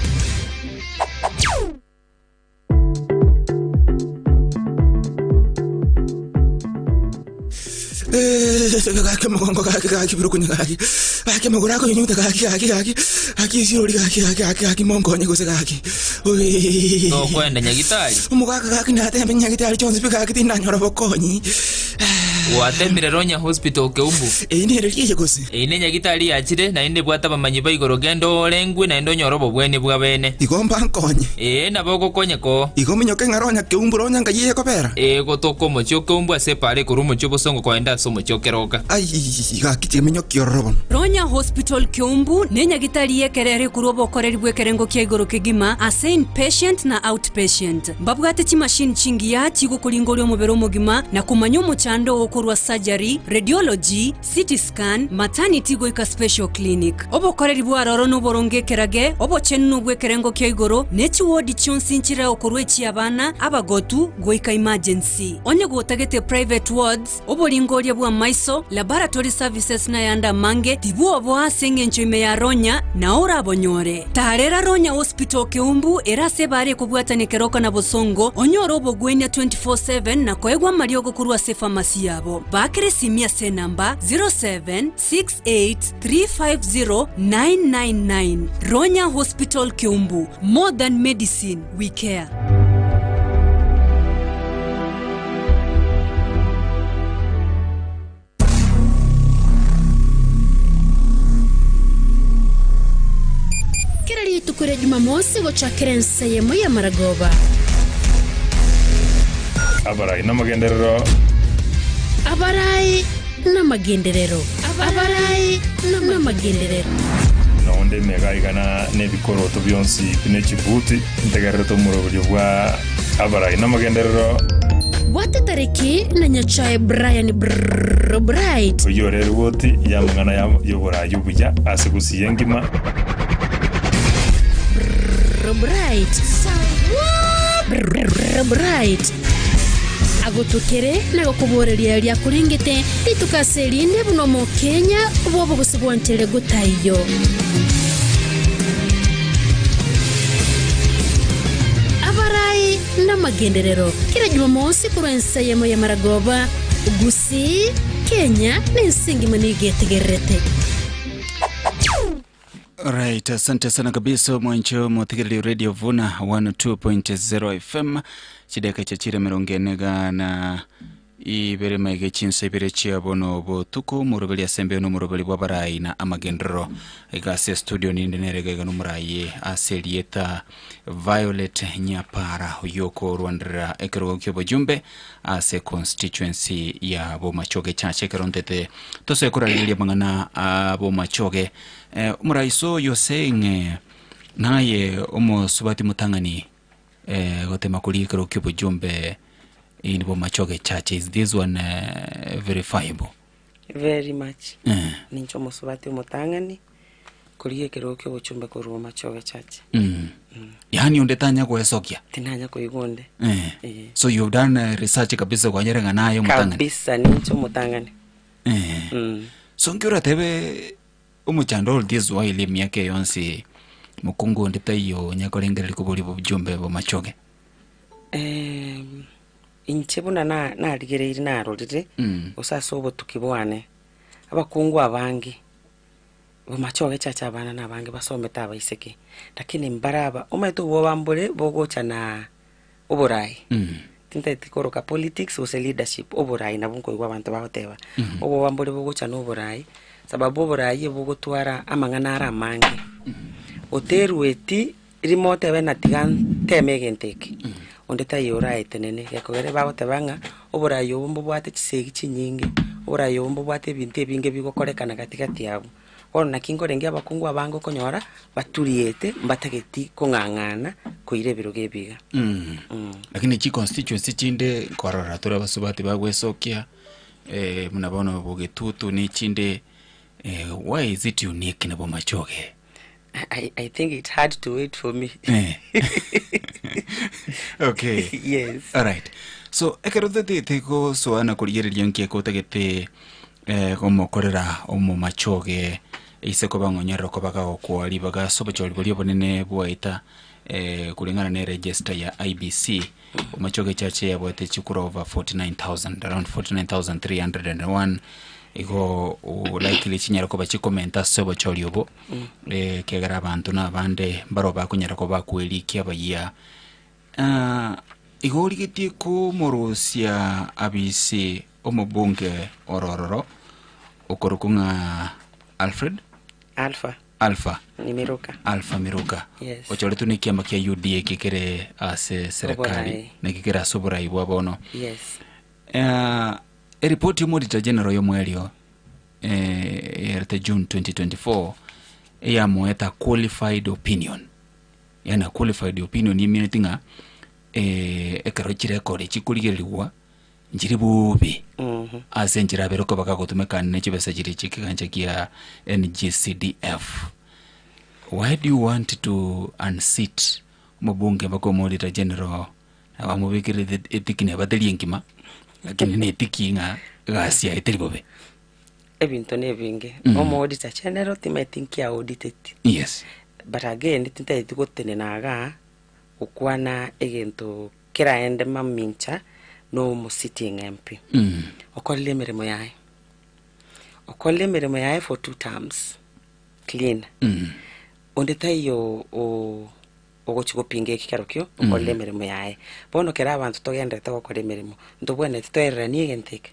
Gaki omogongo gaki gaki birukunye gaki gaki amagoro akonyunyuta gaki gaki gaki gaki esirori gaki gaki gaki gaki monkonye gose gaki Tokoenda nyagitari? Omogaka gaki natembe nyagitari chionsi pi gaki tindanyora bokonyi. Gwatemire Ronya Hospital Keumbu? Eyio nere riaye gose? Eyio nenyagitari yachire, naende ebwate abamanyi ba igoro genda orengwe naende onyore obobwenia bwa bene. Igo mba nkonye. Ee, nabo ogokonye ko. Igo minyoke ng'a Ronya Keumbu Ronya ngai ekobera? Ee, gotoka omochie o Keumbu ase epaara ekorwa omochie o Bosongo koenda ase omochie o Keroka. Ai, gaki tiga minyokie ororo bono. Ronya Hospital Keumbu nenyagitari y'ekerero ekorwa obokoreri bw'ekerengo kia igoro kegima ase inpatient na outpatient. Mbabwate chimashini chingiya chigokoringoria omobere omogima na komanya omochando oo korwa surgery, radiology, CT scan, maternity goika special clinic. Obokoreri bw'aroro noboronge ekerage, obochenu nobw'ekerengo kia igoro, ne chiwodi chionsi nchireo korwa echi'abana, abagotu, goika emergency. Onye gotagete private wards, Oboringoria bw'amaiso, laboratory services nayande amange, tibwoboa ase engencho ime ya Ronya, nao orabonyore. Taarera Ronya Hospital Keumbu ere ase ebaara ekobwatania Keroka na Bosongo, onyore obogwenia 24/7 na koegwa amariogo korwa ase efamasi yabo. Baakera esimi ase enamba 0768350999. Ronya Hospital Keumbu, more than medicine, we care. Kera rituko ria Jumamosi gochakera ensa eyemo y'amaragoba. Abarai namagenderero. Abarai namagenderero. Abarai namagenderero. Naende emegaiga na ebikoroto bionsi bine chibuti, ntegererete omoroberio bwa abarai namagenderero. Bwate tariki na Nyachae Brian Brrrr Bright. Oyio ore erigoti y'amang'ana y'oboraai obuya ase gusii engima. Brrrr Bright. Brrrr Bright. Agotukere na gokoboreria eria akorengete rituko ase erinde buna Omokenya bw'obogusu bwanchere gotaiyo. Abarai namagenderero kera Jumamosi korwa ense eyemo y'amaragoba, Gusii, Kenya na ense engima nigo etegererete. Right, asante sana kabisa mwancho motegereri Radio Vuna 102.0 FM chideka chia chire mirongo ene gana ibere maige chinsa ibere chia bono botuko moroberi asembe no moroberi bw'abarai na amagenderero iga ase studio ninde nerega iga nomorai ase erieta Violet Nyapara oyoko rwanderera ekerogo ki'obojumbe ase constituency ya Bomachoge Church ekero ntete tosoe korarigeria amang'ana a Bomachoge. Eh, omoraiso oyo saying eh, naye omosubati motang'ani eh, gotema koria ekero ki'obojumbe in Bomachoge Church is this one eh, verifiable? Very much. Eh. Ninche omosubati omotang'ani korigia ekerogo kia obochumbe korwa Bomachoge Church. Yaani onde tanya goesokia? Tinanya koigwa onde. Eh. Eh. So you've done research kabisa kwanyora ng'a naye omotang'ani? Kabisa ninche omotang'ani. Eh. So nki oratebe omochando all this while emiaka eye yonsi mokungu onde taiyo onya korengereria koboria obochumbe Bomachoge? Inche buna na- narigereirie narorire, gose ase obotuki bwane, abakungu abange, bomachoge chacha abana na abange basomete abaiseke, lakini mbaraba omanyete obwoba mbore bogocha na oborai. Tintageti koroka politics gose leadership, oborai nabwo nkoigwa abanto bagoteba. Obwoba mbore bogocha na oborai, sababu oborai ebogotwara amang'ana are amange. Oterueti rimo otebe ng'a tiga nteme egento eke, onde taiyo oraetenene, gekogera bagoteba ng'a oborai obo mbobwate chisegi chinyinge, oborai obo mbobwate ebinto ebinge bigokorekana gatigati abwo. Bono naki nkorenge abakungu abange okonyora, baturiete mbatageti kong'ang'ana koira ebirogo ebi iga. Lakini chiconstituency chinde nkorora tore abasubati bagwesokia eh, buna bono bogetutu na echinde eh, why is it unique na Bomachoge? I think it had to wait for me. Eh. Okay. Yes. Alright. So ekero totagete gosoana korigereria nki ekotagete eh, gomokorera omomachoge ise koba ng'onyerera koba gagokwa ribaga ase obochori boria obonene bwaeta eh, kulingana ne register ya IEBC omachoge church yabwate chikura over 49000 around 49301 igo likely chinyara koba chikomenta ase obochori obo eh, kegera abanto na abande mbaro bakonyara koba bakwerikia abayia. Ah, igo origetie komorusia abisi omobunge orororo okorokwa ng'a Alfred Alpha. Alpha. Ni Miruka. Alpha Miruka. Yes. Ochoretwe na ekiama kia UDA kekere ase serikali Oborai. na kekere ase oborai bwa bono. Yes. Eh, eripoti y'Auditor General y'omwerio eh, yerete June 2024 eyamoeta qualified opinion. Yaani a qualified opinion emineti ng'a eh, ekero chirekodi chikorigererigwa nchiri bobe ase enchera abere koba gagotumeka ne chibesa chiri chikigancha kia NGCDF. Why do you want to unseat omobunge mpaka omo-Auditor General abamobekere etiki neba teri enkima lakini na etiki ng'a egasi yaye teri bobe? Ebinto na ebinge. Omo-Auditor General timanyeti nki auditeti. Yes. But again, tintageti gotenena igaa, gokwana egento keraende mamincha na omo-sitting MP. Okorire emeremo yaye. Okorire emeremo yaye for two terms clean. Onde taiyo o ogochi gopinga ekero kio okorire emeremo yaye. Bono kera abanto togenderete gokora emeremo, ntobwenereti toereranie egento eke.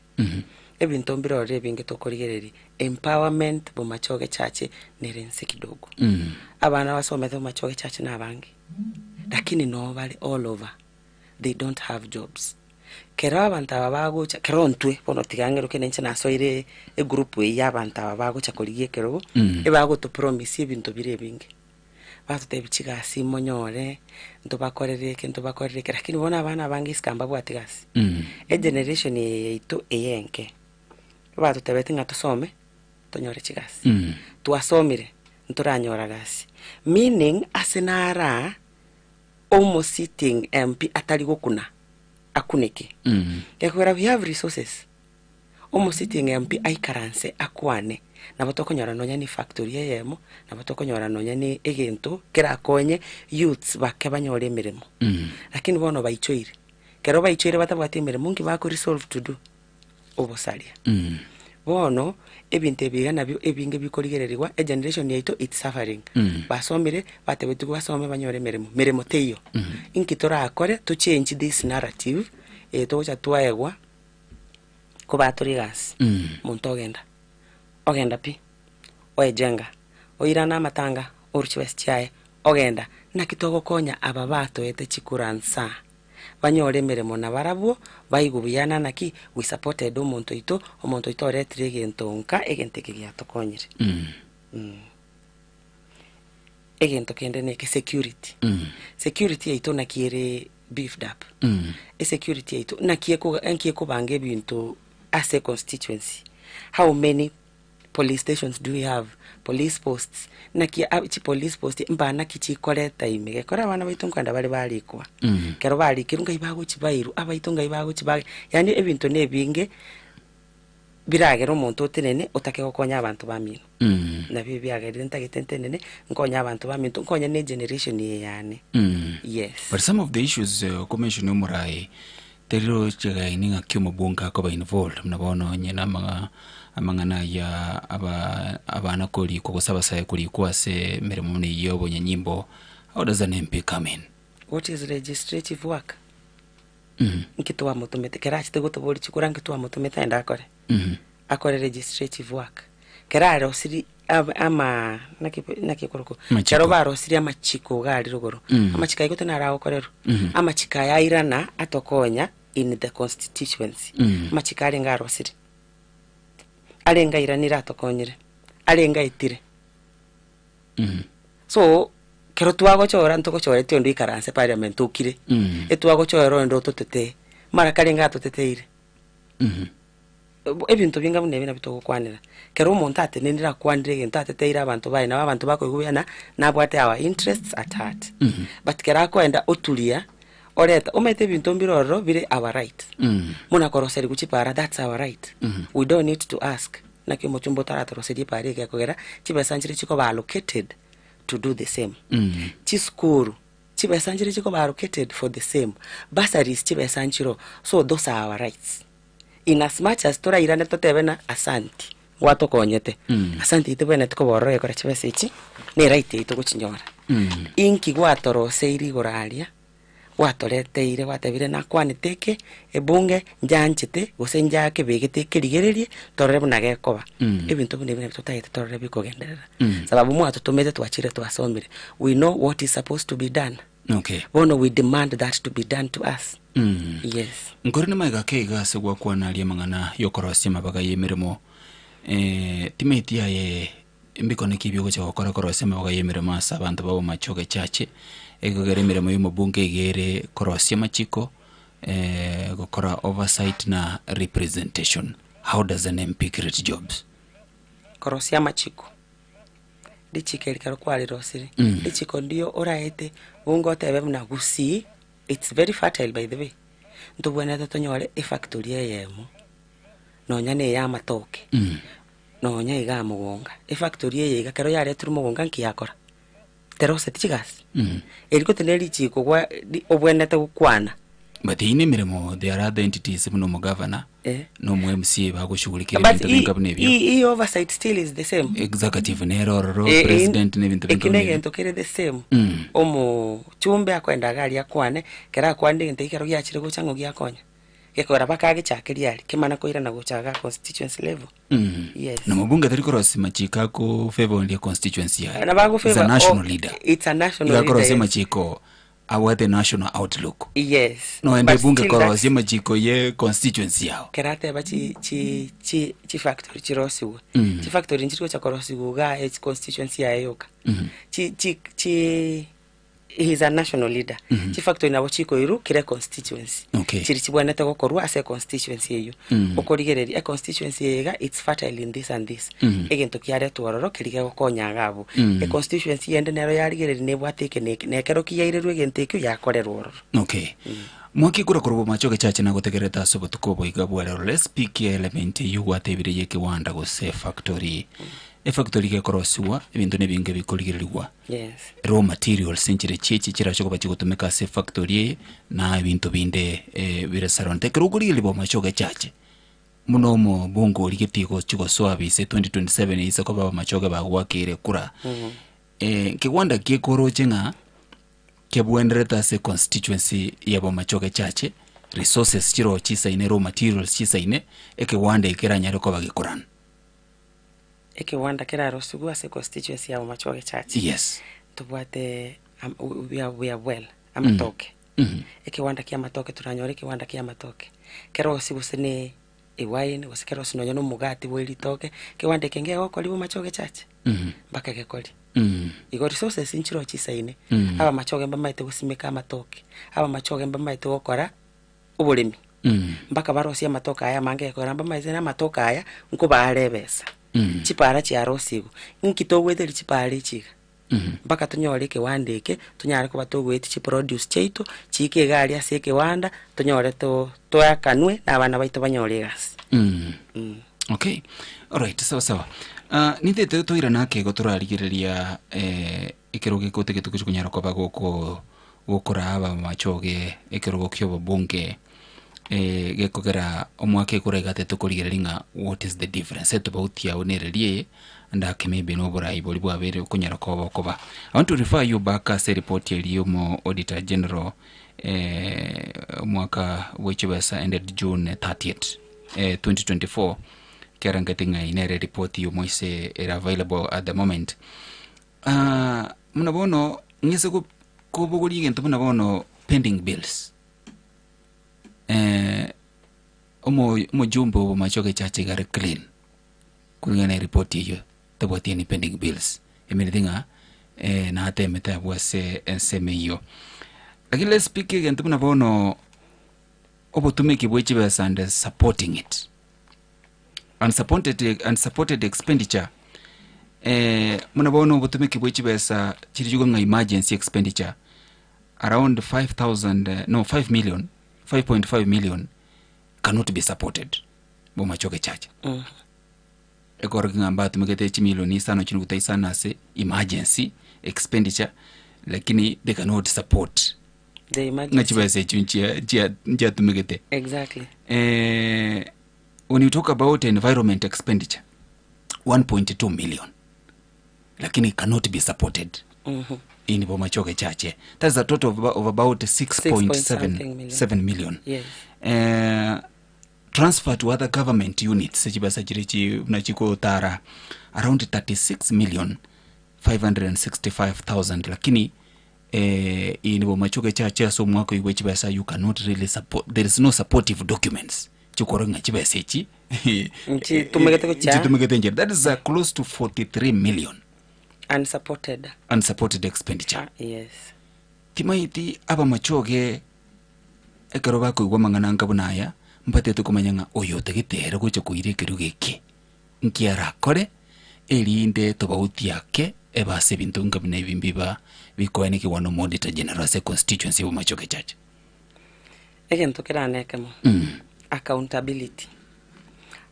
Ebinto mbire ororo ebinge tokorigereria, empowerment bomachoge chache nere nse kidogo. Abana basomete bomachoge chache na abange, lakini noo bare all over, they don't have jobs. Kero abanto aba bagocha, kero intwe bono tiga ng'eroke na inche nasoire egroup eyio ya abanto aba bagocha korigia ekerogo, ebagotopromise ebinto bire ebinge. Batotebia chigasi monyore, ntobakorere eke ntobakorere eke, lakini bono abana abange isiko mbabwati gasi. Egeneration eye yaito eye enke, batotebeti ng'a tosome, tonyore chigasi. Twasomire, ntoranyora gasi, meaning ase nara omo sitting MP atari gokuna, akuneke. Gekogera we have resources, omo sitting MP aikaranse akwane, nabo tokonyora nonya ne efactory eyemo, nabo tokonyora nonya ne egento kerakonye youths bake banyore emeremo. Lakini bono baichoire, ekero baichoire batabwati emeremo nki bako resolve to do? Obosaria. Bono, ebinto ebi iga nabio ebinge bikorigererigwa, egeneration yaito it's suffering. Basomire, batebetigwe basome banyore emeremo, meremo teiyo. Inki torakore to change this narrative eye togocha twaegwa kobaa tore egasi, omonto ogenda, ogenda pi, oejenga, oirana amatanga, orwa chibesa chiaye, ogenda. Naki togokonya aba batoete chikura nsaa, banyore emeremo nabarabwo, baigwe buya na naki we supported omonto oito, omonto oito oretire egento nka, egento eke giatokonyire. Egento kende neke security, security yaito naki ere beefed up, esecurity yaito naki eko naki ekobanga ebinto ase econstituency, how many police stations do we have, police posts, naki a chipolice post mbaa naki chikoreta ime, gekora abana baito nkoenda bare barikwa, ekero barikirwe ngai bagochi bairwa, abaito ngai bagochi ba yaani ebinto na ebinge biragere omonto otenene otake gokonya abanto bamino. Nabio ebiagerire ntagete ntenene nkonye abanto baminto, nkonye na egeneration eye yane, yes. But some of the issues okomention omoraai teri roche gaini ng'aki omobunge akoba involved buna bono onye na amang'a amang'ana ayia aba abana korikwa gose abasae korikwa ase emeremo buna eyio ya obonyanyimbo, how does an MP come in? What is legislative work? Nki twamotomete, kero achete gotoboria chikura nki twamotomete aende akore? Akore legislative work. Kero arosirie ama ama naki naki ekorokwa? Amachiko. Kero barosirie amachiko iga aria rogoro, amachiko ayio gose naro agokorerwa, amachiko aya airana atokonya in the constituency. Amachiko arenge arosirie, arenge airanire atokonyire, arenge aetire. So, kero twagochora ntogochoreti onde oikaranse parliament okire, etwagochorera onde ototetee, mara karenge atoteteire. Ebinto binga buna ebi nabio togokwanera, kero omonto atenenire akwanire egento ateteire abanto baye nabo abanto bakoigwa buya na nabwate our interests at heart. But kero akoenda oturia, oreta omanyete ebinto mbire ororo bire our right, buna koroserigwa chipara that's our right, we don't need to ask naki omochumba otaratoroseria epara eke ekogera chibesa nchire chikoba allocated to do the same. Chisukuru, chibesa nchire chikoba allocated for the same, bursaries chibesa nchiroo, so those are our rights. In as much as torairane totebe ng'a asanti, gwatokonyete, asanti yaito bwenereti koba ororo egekora chibesa echi, ne eright yaito gochinyora. Inki gwatoroseirie igoro aria, gwatoreteire gwatebire nakwanete eke, ebunge njanchete gose njakebegete kerigererie torore buna gekoba. Ebinto buna ebi nabio totagete torore bikogenderera. Sababu mwatotomete twachire twasomire, we know what is supposed to be done. Okay. Bono we demand that to be done to us. Yes. Nkore namaiga ake iga ase gwakwana aria amang'ana y'okorosia amabaga y'emeremo, eh, timeti aye mbikone ki biogocha gokora korosia amabaga y'emeremo ase abanto ba Bomachoge Church, ekogera emeremo y'omobunge iga ere korosia amachiko, eh, gokora oversight na representation. How does an MP create jobs? Korosia amachiko. Richiko eri ekero kwarirosirie, richiko ndio oraete bonge otebe buna gusii, it's very fertile by the way, ntobwenerete tonyore efactory eyemo, nonya na eya amatoke, nonya igaa mogonga. Efactory eye iga ekero yaretirwe mogonga nki yakora? Teroseti chigasi. Eri gose ne richiko gwa ri obwenerete gokwana. But eyio nemeremo there are other entities buna omogavana Eh. na omo MCA bagoshughulikera But ebinto binga buna ebio. i- i oversight still is the same. Executive nere ororo, Eh, eh, president na ebinto binga eki buna ebio. negento kere the same. Omochumbe akoenda iga aria akwane, ekero akwanire egento ekero giachire gocha ng'o giakonya? Gekogera mpaka agechakeria aria, kemana koirana gocha igaa constituency level. Yes. Na omobunge tari korosia machiko ako favor only constituency yaye. Na bago He's a favor national oh, leader. it's a national Iga leader, akorosia yes. amachiko. Abwate national outlook. Yes. Noende But bunge still korosia amachiko ye constituency yao. Kera ateba chi chi chi chifactory chirosiwe. Chifactory nchiri gocha korosiwa igaa echi constituency yaye yoka. Chi chi chi he is a national leader. Chifactory nabo chikoirwa kera econstituency. Chiri chibwenerete gokorwa ase econstituency eywo. Okorigereria econstituency eye iga it's fertile in this and this. Egento kiaretwa ororo keria gegokonya iga abwo. Econstituency eyende nero yarigereria nebwate eke na eke, na ekero kiyairerwe egento ekio yakorerwa ororo. Okay. Mwaki kura korwa bomache ogechache nagotegerete ase obotuko obo iga bwa rero. Let's pick element eyio gwatebire y'ekewanda gose efactory. Efactory gekorosiwa, ebinto nebinge bikorigererigwa. Yes. Raw materials enchera chiachi chirache koba chigotumeka ase efactory eye, na ebinto binde bire surround. Ekero okorigereria bomache ogechache, buna omobunge origetie gochi gosoa ase 2027 ase koba abamachoge bagoakeire kura, nkegwanda ki ekoroche ng'a kebwenderete ase constituency ya bomachoge chache, resources chiroo chisaine, raw materials chisaine, ekegwanda eke keranyare koba gekorana? Ekegwanda kerarosigwe ase constituency ya Bomachoge Church. Yes. Tobwate am- we are, we are well, amatoke. Ekegwanda kia amatoke toranyore ekegwanda kia amatoke. Kerosi gose ne ewine, gose kerosi nonye na omogati bwe ritoke, ekegwanda eke ngegokoria Bomachoge Church? Mpaka gekorie. Igo resources nchiroo chisaine, abamachoge mbamaete gosimeka amatoke, abamachoge mbamaete gokora oboremi, mpaka barosie amatoke aya amange gekogera mbamaete na amatoke aya nkobaare ebesa. Chipara chiarosigwe, inki togoeteria chipara echi iga? Mpaka tonyore ekewanda eke, tonyare koba togoetia chiproduce chiaito, chiike iga aria ase ekewanda, tonyore to toakanwe na abana baito banyore egasi. Okay, alright, sawa sawa. Ah, nintete toirane ake igo torarigereria ekero gegotegetwe gochia konyara koba goko gokoraa abamachoge ekerogo kia obobunge gekogera omwaka ekura iga atete korigereria ng'a what is the difference etobauti yao nereri eye and ake maybe na oborai boria bwabeire okonyara koba okoba. I want to refer you back ase eripoti eria ya omo auditor general omwaka bwe chibesa ended June 30th 2024 kerengeti ng'a eye nere eripoti ya omoise ere available at the moment. Buna bono ng'ise kobogoria egento buna bono pending bills, omojumbe obo mache ogechacha iga are clean, kulingana na eripoti eyio, tabwati any pending bills, emereti ng'a natemete abwo ase ensemo eyio. Lakini let's pick egento buna bono obotumeki bwe chibesa and supporting it. Unsupported, unsupported expenditure buna bono obotumeki bwe chibesa chiri chigwe ng'a emergency expenditure around 5000 no 5 million 5.5 million cannot be supported bomachoge chacha ekorokia ng'a mbatumegete chimilioni isano chinuguta isano ase emergency expenditure lakini they cannot support The ng'a emergency. chibesa echio nchia nchia nchiatumegete Exactly. When you talk about environment expenditure 1.2 million lakini cannot be supported in Bomachoge Chache. That's a total of about 6 point something million. 6.77 million. Yes. Transfer to other government units chibesa chiri chi buna chikotara around 36 million 565,000 lakini in Bomachoge Chache ase omwaka oyio bwe chibesa you cannot really support, there is no supportive documents chikoro ng'a chibesa echi Nchitumegete gochia. nchitumegete enchera that is close to 43 million Unsupported. unsupported expenditure. Yes. Timaiti abamachoge ekero bakoigwa amang'ana anga buna aya mbatete komanya ng'a oyo otagete ere gocha koira ekerogo eke nki arakore erinde tobauti ake ebe ase ebinto nka buna ebi mbiba bikoenekiwa na omoauditor general ase constituency ya Bomachoge Church. Egento kerane ekemo. Accountability.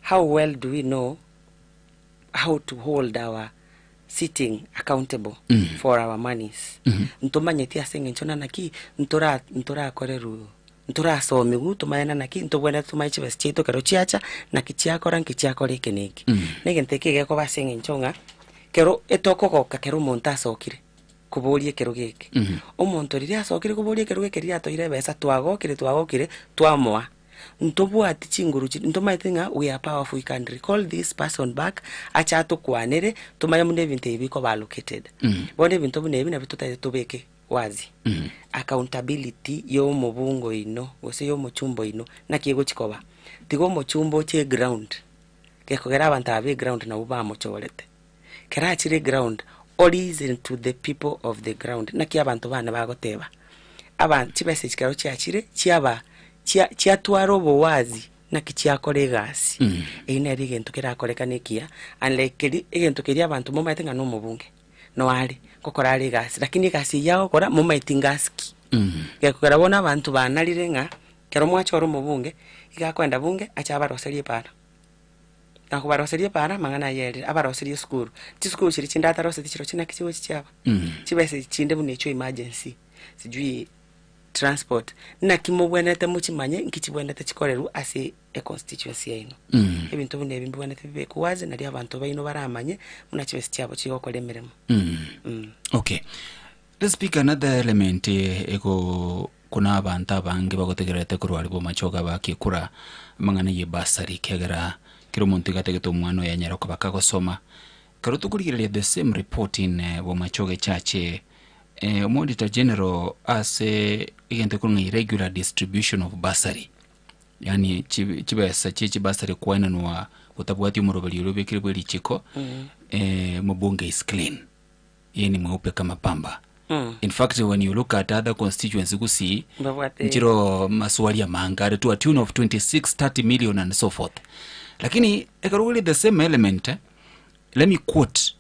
How well do we know how to hold our sitting accountable for our monies? Ntomanyeti ase eng'encho na naki ntora ntorakorerwu ntorasomiwu tomanye na naki ntobwenerete tomanye chibesa chiaito ekero chiacha naki chiakora nki chiakora eke na eke. Na egento eke egekoba ase eng'encho ng'a kero etokogoka kero omonto asokire koboria ekerogo eke. Omonto riria asokire koboria ekerogo eke riria atoeire ebesa twagokire twagokire twamoa. Ntobwati chinguru chiri ntomaete ng'a we are powerful we can recall this person back ache atokwanere tomanye buna ebinto ebi bikoba allocated. Bono ebinto buna ebi nabio totaete tobeke. wazi. Accountability ya omobunge oino gose ya omochumba oino naki egochi koba. Tiga omochumba oche eground, gekogera abanto aba ba eground nabwo bamochorete. Kera achire eground, o listen to the people of the ground, naki abanto bane bagoteba. Aba chibesa echi kero chiachire, chiaba chia chiatwara obowazi naki chiakora egasi. Eyio nere egento kerakorekane ekiya, unlike keria egento keria abanto momaete ng'a na omobunge. noare gokora are egasi, lakini egasi eyio agokora momaeti ngasi ki. Gekogera bono abanto banarire ng'a ekero mwachora omobunge, iga akoenda bunge ache abaroserie epaara. Na kobaroseria epaara amang'ana ayio erire, abaroserie esukuru, chisukuru chiria chinde ataroseti chirochio naki chigochi chiaba? Chibesa echi chinde buna echio emergency, sijui transport, naki mobwenerete mochimanye nki chibwenerete chikorerwe ase econstituency yaino. Ebinto buna ebi mbibwenerete bibekwe wazi nario abanto baino baramanye buna chibesa chiabo chigokora emeremo. Okay. Let's speak another element eh, ego kuna abanto abange bagotegererete korwa aria bomachoge abakekura amang'ana ye bursary ekiagera kera omonto iga atagete omwana oye anyare koba kagosoma. Ekero tokorigereria the same report in eh, bomachoge church eh, Omoauditor General ase egento ekorwa ng'a irregular distribution of bursary. Yaani chi- chibesa chie chibasari koenanwa gotabwati omoroberi oria obekire bwe richiko, mobunge is clean, yeye ni mweupe kama pamba. In fact when you look at other constituency gusii, Mbabwate- nchiro maswali amange are to a tune of 26, 30 million and so forth. Lakini ekero ore the same element, let me quote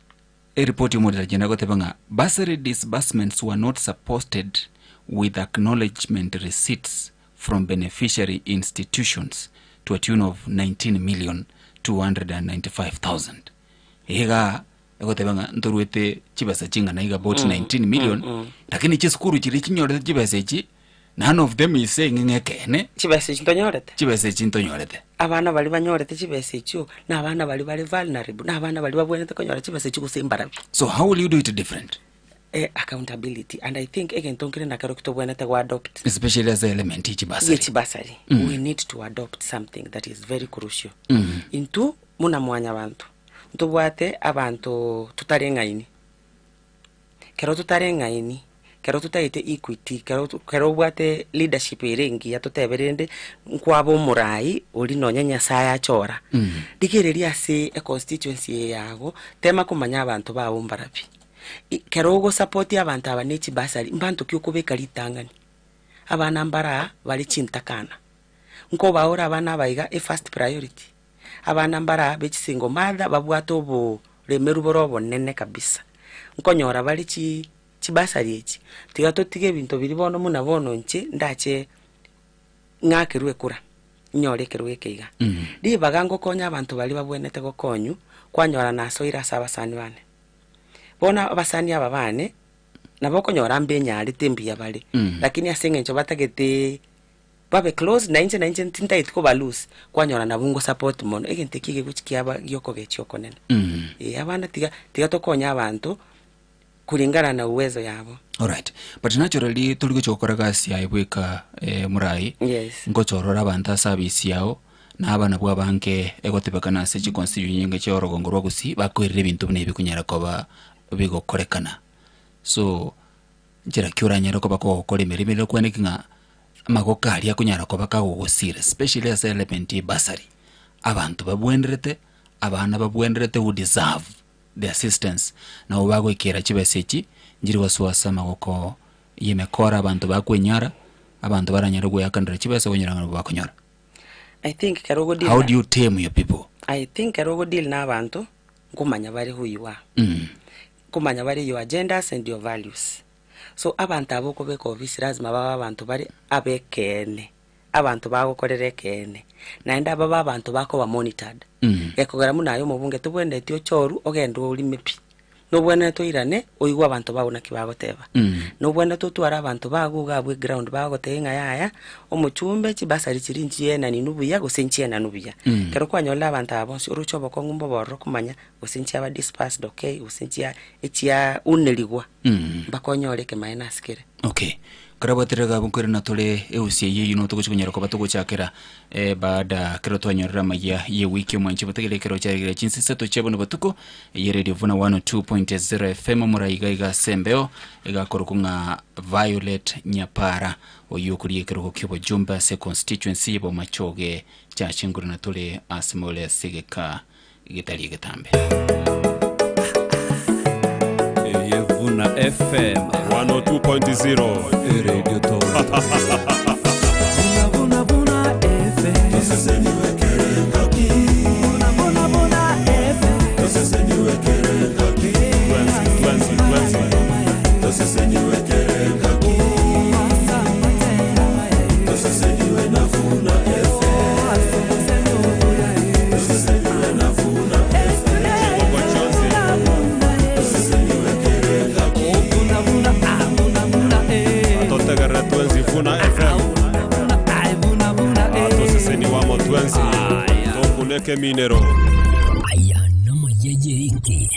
Eripoti y'omorero agenda goteba ng'a bursary disbursements were not supported with acknowledgement receipts from beneficiary institutions to a tune of 19,295,000. Iga egoteba ng'a ntoruete chibesa ching'ana iga about 19 million, lakini chisukuru chiria chinyorete chibesa echi None of them is saying ng'a ekeene. Chibesa echi ntonyorete. Chibesa echi ntonyorete. Abana baria banyorete chibesa echio, na abana baria bare vulnerable, na abana baria babwenerete konyora chibesa echio gose mbarabwo. So how will you do it different? Eh, accountability and I think egento nkere nakerokio tobwenerete go adopt. Especially as element ye chibasari. Ye chibasari. We need to adopt something that is very crucial. Intwe buna mwanyabanto, ntobwate abanto totareng'aini. Ekero totareng'aini, ekero totaete equity, ekero ekero obwate leadership ere engiya totebe rende nkwaba omorai oria nonye Nyasaye achora, rigereria ase econstituency eye yago, tema komanya abanto bago mbarabwo. Ekero ogosupport abanto aba ne chibasari, mbanto ki okobeka ritang'ani? Abana mbare aa bare chintakana, nkobaore abana aba iga efirst priority. Abana mbare aa be chisingle mother babwate oboremeru bore obonene kabisa, nkonyora bare chi chibasari echi, tiga totige ebinto biria bono buna bono inche ndache ng'akerwe ekura, nyore ekerogo eke iga. Ribaga ngokonya abanto baria babwenerete gokonywa, kwanyora nasoire ase abasani bane. Bono abasani aba bane, nabo okonyora mbenyarete mbuya bare, lakini ase eng'encho batagete babe close na inche na inche tintageti koba loose, kwanyora nabwo ngosupport mono, egento ekio egegochi kiaba giokogechia okonene. Eh, abana tiga tiga tokonye abanto kulingana na uwezo yabo. Alright, but naturally tori gochia gokora gasi yaye bweka eh, morai Yes. ngochora ore abanto ase abisi yao na aba nabwo abange egotebekana ase chiconstituency nyinge chia orogongo rwa gusii bakoirera ebinto buna ebi konyara koba bigokorekana so Nchera ki oranyare koba kogokora emeremo eria okwaneke ng'a amagoko aria akonyara koba kagogosira especially ase element ye bursary, abanto babwenerete, abana babwenerete who deserve the assistance nabo bagoikera chibesa echi nchiri gosoa ase amagoko ye emekora abanto bakwenyara, abanto baranyare goeakanera chibesa okonyora ng'a nabo bakonyora. I think ekero ogodeal How do you tame your people? I think ekero ogodeal na abanto, nkomanya bare who you are. Nkomanya bare your agendas and your values. So abanto aba okobeka ofisi lazima babe abanto bare abekeene, abanto bagokorera ekeene, naende babe abanto bakoba monitored. Gekogera buna aye omobunge tobwenereti ochorwe ogende orime pi, nobwenerete oirane oigwe abanto bago naki bagoteba. Nobwenerete otware abanto bago iga abwo eground bagogotebia ng'a yaya, omochumbe chibasari chiria nchienaninu buya gose nchienanu buya. Ekero kwanyorire abanto aba bonsi oroche obokong'u mbobe ororo komanya. gose nchiaba dispersed okay, gose nchia echia unerigwa, mpaka onyore ekemaene ase kere. Okay. Karabwaterere iga nkoirana tore eusi eyio eyio notogochi konyara koba togochakera eh, baada kero twanyorire amaya ye wiki omwanchi botegere ekero chiaregire chinsa isato chia bono botuko eye radio vuna 102.0 FM omorai iga iga ase embeo egakorokwa ng'a Violet Nyapara oyio okoria ekerogo kia obojumbe ase constituency ya Bomachoge Chachingurana tore ase more ase egeka getari egetambe. Eye Vuna FM 102.0 Radio Vuna, vuna, FM. Vuna, vuna, vuna, FM. Atotegerere twensi Vuna FM atoseseni wamo twensi tokuneke minero Aya namayeye inki.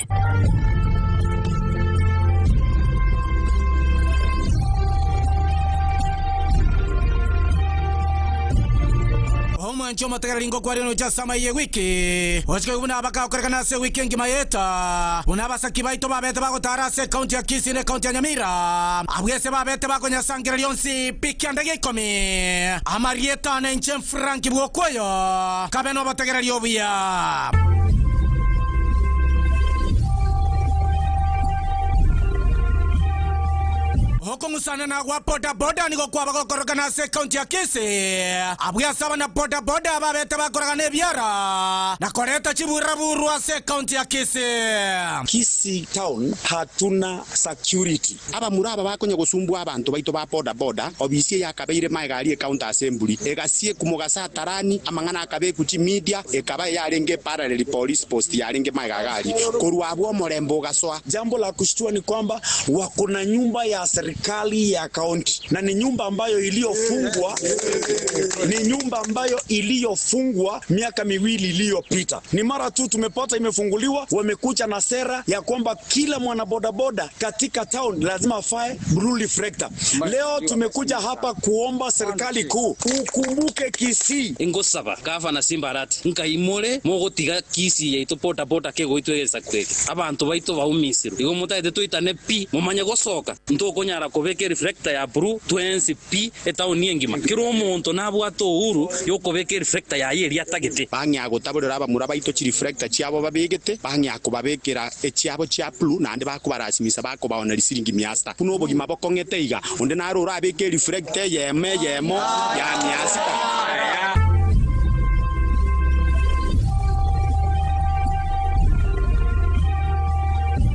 Omwancho omotegereri ngokwaria nocha ase amaiga ewiki ochike buna abakagokorekana ase ewiki engima yeta buna abasaki baito babete bagotara ase ekaunti ya Kisii na ekaunti ya Nyamira abwo ase babete bakonyasangereria onsi pi kianda gia ikomi amarieta ane inche Frank Bwokoyo kabe na obotegereri obuya. Okong'usana na gwa boda boda nigo kwaba gokorokana ase ekaunti ya Kisii abwo ase abana boda boda babete bakoragana ebiara na koreta chiburaburu ase ekaunti ya Kisii. Kisii town hatuna security abamura aba bakonya gosumbua abanto baito ba boda boda obisi eyakabeire maega aria ecounty assembly egasie kumogasa atarani amang'ana akabeku chimedia ekaba yarenge parallel police post yarenge maega gari korwa abwo omorembo ogasoa. Jambo la kushtua ni kwamba wako na nyumba ya serikali ya kaunti na ni nyumba ambayo iliyofungwa, ni nyumba ambayo iliyofungwa miaka miwili iliyopita. Ni mara tu tumepata imefunguliwa, wamekuja na sera ya kwamba kila mwanabodaboda katika town lazima afae blue reflector. Leo tumekuja hapa kuomba serikali kuu ukumbuke Kisii. Ingosaba gavana Simba Arati nkaimore mogotiga Kisii yaitu boda boda kegoitwa egesaku eke abanto baito baumisirwe igo motaete toitane pi momanye gosoka ntokonyara kobeka ereflector ya blue twensi pi etaoni engima kera omonto nabwate uhuru yokobeka ereflector yaye eria atagete bang'ea gotaborera abamura baito chireflector chiabo babegete bang'ea kobabekera echiabo chia blue naende bakobarasimisa bakobaonera siringi mia sita buna obogima bokong'ete iga onde naro orabeke ereflector eyemo eyemo ya mia sita.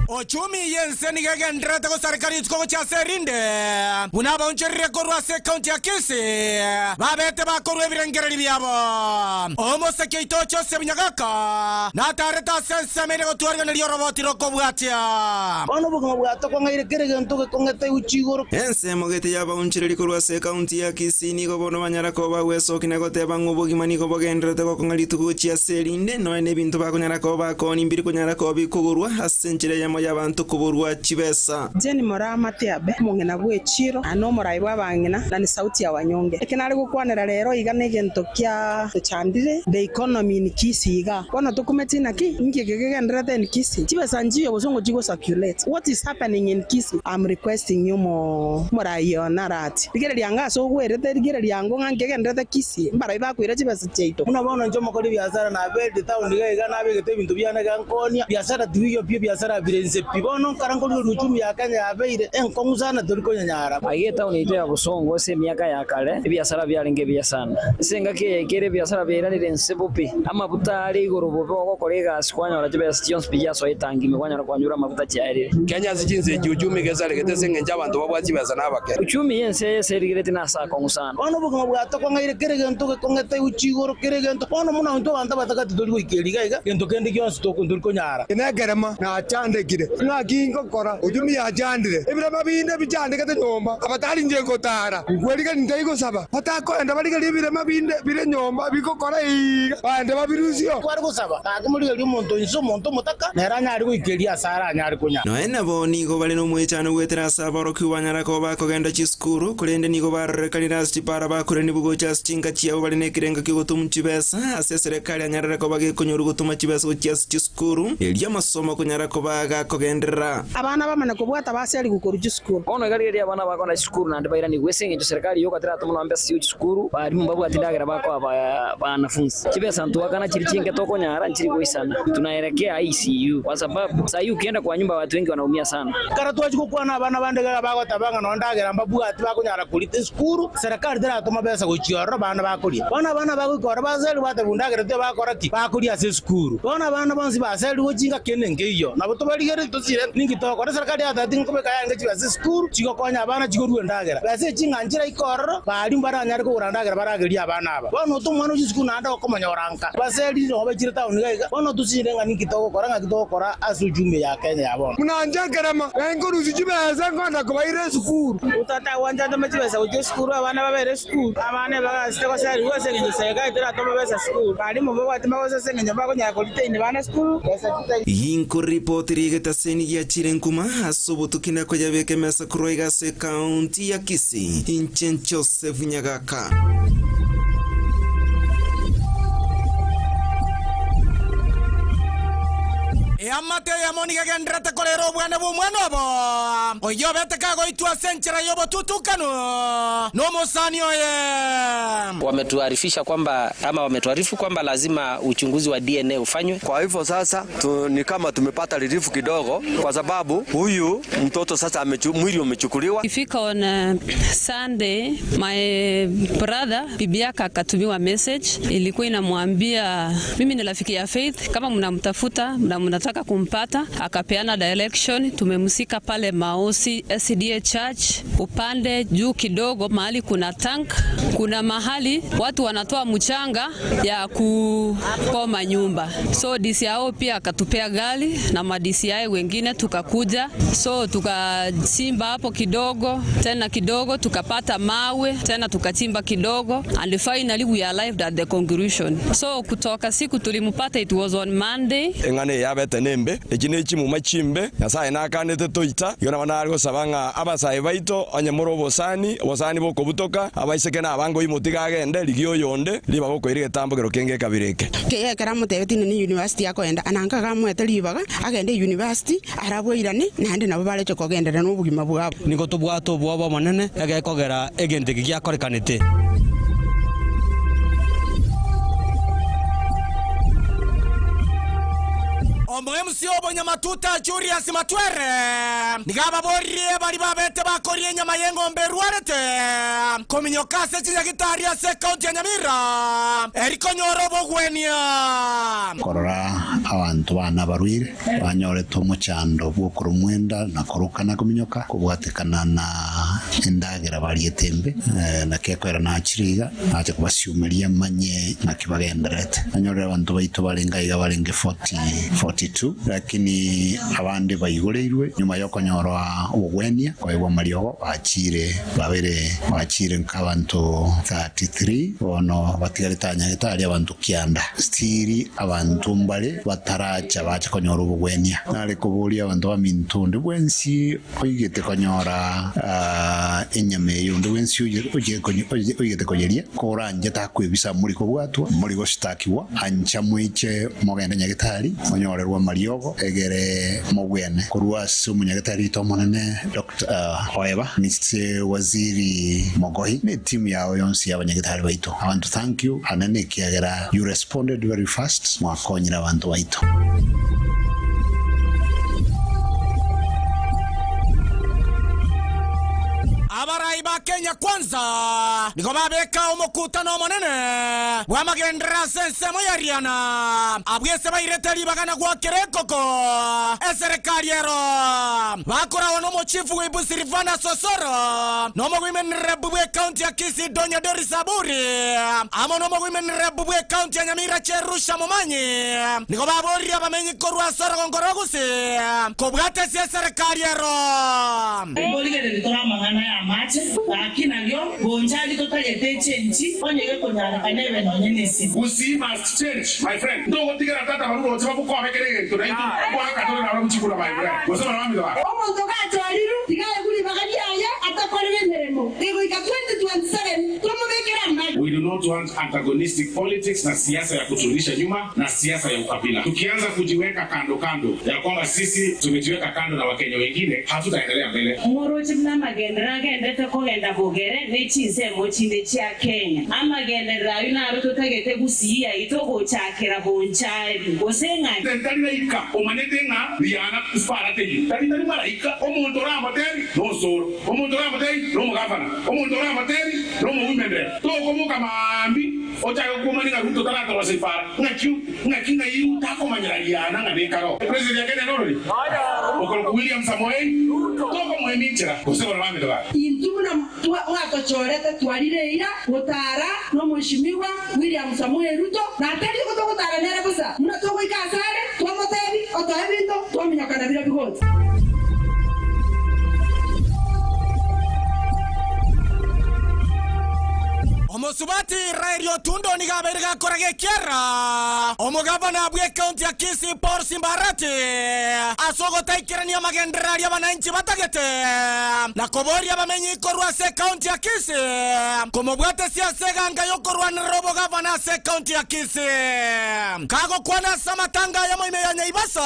Ochumi yense nigo egenderete gosareka rituko gochia ase erinde buna abaonchorire korwa ase ekaunti ya Kisii babete bakorwa ebirengereri biabo omoseke oito Joseph Nyagaka natarete ase ensemo ere gotwariganeria oroboti rokobwatia. Bono obogima bwatokong'aire kere gento gekong'ete gochia igoro. Ensemo gete yabaonchereri korwa ase ekaunti ya Kisii nigo bono banyara koba gwesoki na goteba ng'a obogima nigo bogenderete gokong'a rituko gochia ase erinde noe na ebinto bakonyara koba bakoni mbiri konyara koba bikogorwa ase enchera eyemo y'abanto koborwa chibesa. Jane Moraa Matiabe omong'ina bwa echiro ane omorai bwa abang'ina na ni sauti ya wanyonge eke nare gokwanera rero iga na egento kia tochandire the economy in Kisii iga bono tokumeti naki inki eke kegenderete in Kisii chibesa nchiyo gose ngochi go circulate what is happening in Kisii I'm requesting you mo morai one arati rigereria anga ase ogwerete rigereria ango ng'a nkegenderete Kisii mbarai bakoira chibesa chiaito. Buna bono inche omokori biasara naberire town iga iga nabegete ebinto biane iga nkonia biasara tibiyo pi ebiasara bire inse pi bono nkara nkorigorwa uchumi ya Kenya yabeire enkong'u sana tori konyanyara. Aiga etown yaito ya Bosongo ase emiaka ya kare ebiasara biarenge ebiya sana. Ase engaki eye yaikire ebiasara biairanire inse bobe, amabuta are igoro bobe ogokora egasi kwanyora chibesa chionsi pi chiasoa etangi ime kwanyora kwanyura amabuta chiaerire. Kenya ase chinse echi uchumi gesaregete ase eng'encho abanto babwate chibesa na abake. Uchumi y'ense eye ase erigereti nase akong'u sana. Bono obogima bwatokong'aire kere egento gekong'ete gochia igoro kere egento bono buna intwe abanto abatagati tori goika eriga iga gento kende gionsi tori konyara. Nekerema nachandekire. Naikire ng'aki ngokora, uchumi yachandire, ebirama binde bichandegete nyomba, abatari inche ngotara, nkwerigeria ntari gosaba, batakoenda barigerie ebirema binde bire nyomba bigokora iga, baende babirusio. Kware gosaba, gaki morigererie omonto inse omonto omotaka, nere anyare goikeria ase aranyare konya. Nonya nabo nigo bare nomoichano goetera ase aborokigwa banyara koba bakogenda chisukuru, korende nigo barorekanire ase chipara bakoranigwe gocha ase chinka chiabo bare nekerengo ki'ogotomwa chibesa ase eserekari anyarere koba gekonyorwa gotoma chibesa gochia ase chisukuru, erio amasomo konyara koba gakogenderera. Abana bamanye kobwata basiarigwe korwa chisukuru. Bono iga rigereria abana bakona chisukuru naende bairanigwe ase engencho serikali yoka teratoma nonya mbesa chigo chisukuru, barimu mbabwati endagera bakoa banafunsi. Chibesa ntwakana chiri chinke tokonyara nchiri goisana. Tunaelekea ICU kwa sababu sahi ukienda kwa nyumba watu wengi wanaumia sana. Ekero twachia gokwana abana bande iga bagoteba ng'a nonya ndagera mbabwati bakonyara korita esukuru, serikali teratoma besa gochia ororo abana bakoria. Bono abana bagoika ororo baserigwe batebigwa ndagera tiga bakora ki? Bakoria ase esukuru. Bono abana bonsi baserigwe chingaki ende nkeiyo. Nabo tobarigererie tosire ninki togokora. Eserikali yatebeti nkobeka yarenge chibesa esukuru chigokonya abana chigorua endagera. Besa echi ng'a nchiraike ororo, barimu baranyare kogora ndagera baragerie abana aba. Bono ote omwana ochia esukuru naende okomonyora nka. Baserire nigo bachire town iga iga. Bono tosire ng'a ninki togokora ng'aki togokora ase uchumi ya Kenya ya bono. Buna inche ekerema, na inkorusia chibesa nkonda kobaira esukuru. Tata agwancha ntome chibesa gochia esukuru abana babere esukuru. Abana ebagasete goserigwa ase engencho serikali teratoma besa sukuru. Barimu mbabwate magoso ase engencho mbakonyara koretain bana sukuru besa titaiyo. Inkoripoti ri'egetaseni giachire nkuma ase obotuki na koyabeka emesa korwa iga ase ekaunti ya Kisii. Inche Joseph Nyagaka. Eamate eyemo nigo egendererete korera obwane bw'omwana obo, oyio obete kagoitwa ase enchera y'obotutukanu nomosani oye. Wametuarifisha kwamba ama wametuarifu kwamba lazima uchunguzi wa DNA ufanywe. Kwa hivyo sasa tu, ni kama tumepata relief kidogo, kwa sababu huyu mtoto sasa amechu, mwili umechukuliwa. Ifika on Sunday my brother bibi yake akatumiwa message ilikuwa inamwambia mimi ni rafiki ya Faith, kama mnamtafuta na mnataka kumpata, akapeana direction. Tumemsika pale Maosi SDA Church upande juu kidogo, mahali kuna tank, kuna mahali watu wanatoa mchanga ya kupoma nyumba. So DCIO pia akatupea gari na ma DCI wengine tukakuja, so tukachimba hapo kidogo tena kidogo, tukapata mawe tena tukachimba kidogo, and finally we arrived at the conclusion. So kutoka siku tulimpata, it was on Monday. Eng'ana eye yabete nembe, echi nechimuma chimbe, Nyasae nakanete toita. Igo nabo nare gosaba ng'a abasae baito, onye more obosani, obosani bokobutoka, abaiseke na abange oimotige agende, rigia oyonde, ribaga okoira egetambokero kenge ekabira eke. Kei ekero amotebetie ng'a neyunivasiti akoenda, ananka akamoete ribaga agende eyunivasiti, arabwo airane, naende nabo bareche kogenderera nobogima bwabo. Nigo tobwate obwoba obonene, egekogera egento eke giakorekanete. Omo-MC obonyamatuta Julius Matwere nigo ababoririe baria babete bakoria enyama y'eng'ombe erwarete kominyoka ase chinyagitari ase ekaunti ya Nyamira eri konyora obogwenia. Korora abanto bane abarwaire banyorete omochando bw'okoromwa enda na koruka na kominyoka, kobwatekana na endagera bariete embe, naki ekoera nachire iga, nache kobasiumeria manye ng'aki bagendererete. Nanyorire abanto baito barenge aiga barenge 40, 42, lakini abande baigoreirwe nyuma y'okonyora obogwenia, koegwa amariogo, bachiire babere, bachiire nkabanto 33, bono batigarete anyagetari abanto kianda. Still abanto mbare bataracha bache konyora obogwenia. Nare koboria abanto baminto onde bwensi oigete konyora enyama eye, onde bwensi oigete koyeria, koranche takwebisa mori kobwatwa, mori gositakigwa, ancha moiche mogende nyagetari, monyorerwe amariogo, egere mogwene. Korwa ase omonyagetari oito omonene Doctor Oeba, Mister Waziri Mogohi, ne etimu yao yonsi y'abanyagetari baito, abanto thank you anene ekiagera you responded very fast, mwakonyire abanto baito. Abarai ba Kenya Kwanza nigo babeka omokutano omonene bw'amagenderero ase ensemo ya Riana, abwo ase bairete ribaga na goakera ekoko eserekari ero. Bakoragwa n'omochifu bw'Ibu Silvana Sosoro, na omogoimenrebu bw'ecounty ya Kisii Donya Doris Aburi, amo n'omogoimenrebu bw'ecounty ya Nyamira Cherusha Momanyi, nigo baboririe abamenyi korwa ase orogongo rwa Gusii kobwata ase eserekari ero. Mborigererie tore amang'ana y'amache, gaki nario bonchari totagete echenchi, onye gekonyarekana ebe nonye nesimi. Gusii must change my friend. Ntogotigera tata barure gocha bagokobe kera egento naintwe ngoaka tore nabarabwo chikura my friend. Gose barabwo amito babo. Omonto gachorirwe, tiga aegwe ribaga riaye atakorire emeremo, rigoika 2027 tomobekere amari. We do not want antagonistic politics na siasa ya kuturudisha nyuma na siasa ya ukabila. Tukianza kujiweka kando kando ya kwamba sisi tumejiweka kando na Wakenya wengine, hatutaendelea mbele. Moroche buna amagenderero agenderete kogenda bogere ne chinsemo chinde chia Kenya. Amagenderero ayio naro totagete gusii yaito gochakera bonchari, gose ng'a. Tari raika omanyete ng'a riana spara teiyo. Tari tari maraika omonto oramotebi nosoro, omonto oramotebi nomogavana, omonto oramotebi nomowomen rep. Tokoboka maambia ochake kokumania ng'a Ruto taratorosa ipara. Ng'aki ng'aki ng'ai Ruto akomanyera riana ng'a nekaro. President ya Kenya norori? Okorokwa William Samoei Ruto. Tokomoemia inchera gose bono bamito ba. Intwe buna mwatochorete twarire eira gotara n'Omweshimiwa William Samoei Ruto, na tari oko togotara nere bosa, buna togoika asare, twamotebi, otoe ebinto, twaminyoka na biria bigocha. Omosubati Raeli Otundo nigo abeire gakora gekiara omogavana bw'ecounty ya Kisii Paul Simba Arati ase ogotaikerania amagenderero aria abananchi batagete na koboria abamenyi korwa ase ecounty ya Kisii komobwatesia ase eganga y'okorwanerera obogavana ase ecounty ya Kisii. Kagokwana ase amatanga ayamo ime ya Nyaibasa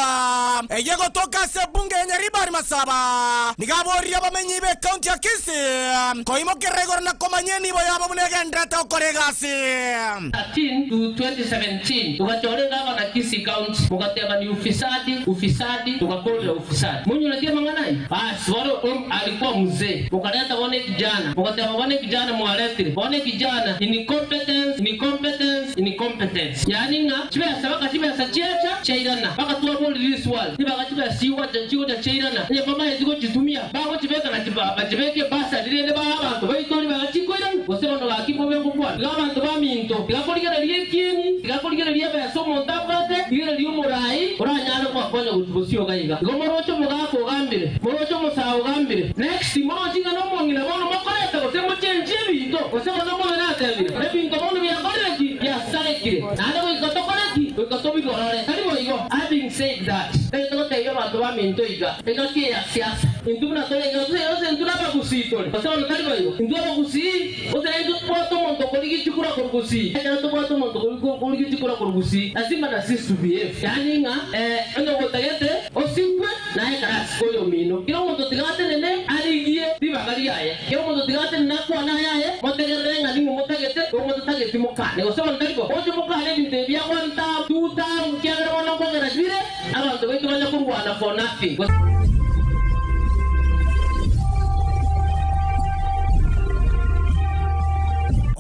eye egotoka ase ebunge ya Nyaribari Masaba nigo aboririe abamenyi b'ecounty ya Kisii koimokerera igoro na komanya enibo yabo buna egenderete gokora egasi. 13 to 2017 tugachora egavana Kisii County mugateba ni ufisadi ufisadi tugakorera ufisadi munyoretie amang'ana ayio basi bono alikuwa mzee mukareta bono ekijana mugateba bono ekijana mwaretire bono ekijana incompetence incompetence incompetence yaani ng'a chibesa baka chibesa chiacha chiairana baka twaborire riswali nibaga chibesa chigocha chigocha chiairana onye mbamaeti gochitumia bagochibeka na bachibeke ebasari rende bae abanto baito ribaga chikoirana gose bono gaki mbobe ngokwana iga abanto baminto tiga korigereria ekieni tiga korigereria ebesa omonto abwate rigereria omorai oranyare gokonya gochia bosio iga iga. Igo moroche omogaka ogambire moroche omosae ogambire next moroche ng'a nomong'ina bono mokorete gose mochenchie ebinto gose bono mobe natebire ebinto bono biakorire ki biasarekire naende goika tokore ki goika tobigorore tari boigo. Having said that tari togotebia abanto baminto iga engaki eye ya siasa intwe buna tore iga gose gose intwe nabagusii tore gose bono tari boigo intwe abagusii gose naintwe tobwate omonto okorigia chikura korwa gusii ekero tobwate omonto okorigia chikura korwa gusii lazima na sisi to behave yaani ng'a onye gotagete osikwe naye ekero asike oyomino kera omonto tiga atenene arigie ribaga riaye kera omonto tiga atenene akwane ayaye motegerere ng'a ning'o motagete igo motatageti mokane gose bono tari bo oche mokane ebinto ebi bia one term two term ekiagera bono nkogera bire abanto baito banya korwana for nothing.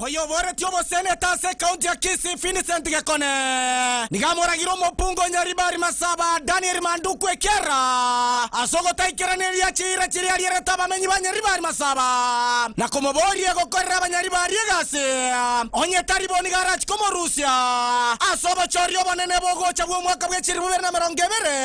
Oyoboretie oboseneta ase ekaunti ya Kisii Vincent Gekone nigo amoragire omopunga o Nyaribari Masaba Daniel Manduku ekiara ase ogotaikeraneria chiira chiria arierete abamenyi ba Nyaribari Masaba na komoboria gokorera abanyaribari egasi onye tari bo nigo arachi komorusia ase obochori obonene bogocha bw'omwaka bwe chilifu bibere na emerongo ebere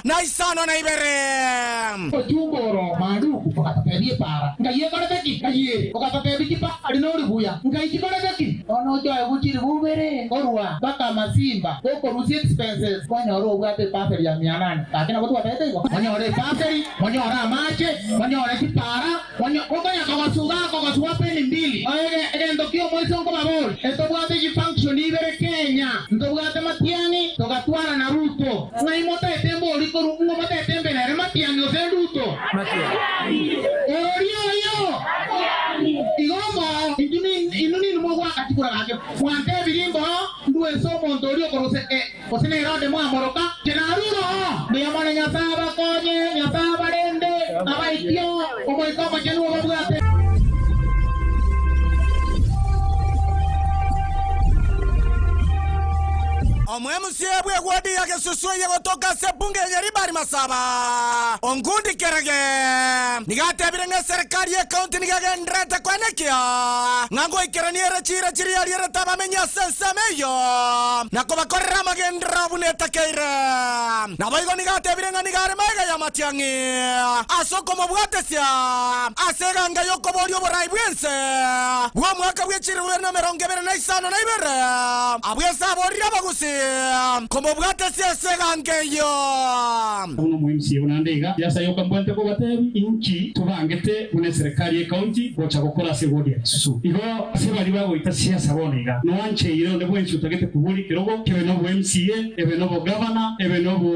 na isano na ibere. Ochumba oro Manduku ogatotebia epaara, Ngai ekorete ki? Ngai ere ogatotebia chipaari nori buya, Ngai chikorete ki? Bono ochoe chilifu ibere korwa mpaka Masimba gokorusia expenses kwanyora obwate epaseri ya mia nane. Gaki nabo twabete igo? Monyore epaseri, monyore amache, monyore chipaara, okonya kogosuga kogosuga peni mbili. Oege egento kia omoiso nkobaboria, etobwate chifunction ibere Kenya, ntobwate Matiang'i, togatwara na Ruto. Ng'ai motaete mbori korwa ng'o motaete mbe nere Matiang'i gose Ruto? Oria oyo! Igo mboo inwe ninwe mogoaka chikura gaki. Mwantebirie mboo ndue ase omonto oria okorwa gose gose nere onde mwamoroka, inche narure oo. Mbuya mono Nyasae abakonye, Nyasae abarende, abaitie Omoika Omochenu obabwate. Omwemusie bw'egwodi ya gesusu eye gotoka ase ebunge ya Nyaribari Masaba, Ongundi Kerage, nigo atebire ng'a eserekari y'ecounty nigo egendererete koenekia ng'a ngoikerania ere chiira chiria yarierete abamenyi ase ensemo eyio na kobakorera amagenderero buna etakeire. Naboigo nigo atebire ng'a nigo are magega y'amatiang'i ase okomobwatesia ase eganga y'okoboria oborai bw'ense bw'omwaka bwe chilifu bibere na emerongo ebere na isano na ibere, abwo ense aborire abagusi komobwatesia ase eganga eyio. Buna omo MCA buna nde iga, siasa yoka mbwate kobatebi inki tobangete buna eserekari ye county gocha gokora ase eward ya Kisusu. Igo ase baria bagoita siasa bono iga, noancheire onde bwensi otagete koboria ekerogo, kebe nobo MCA, ebe nobo governor, ebe nobo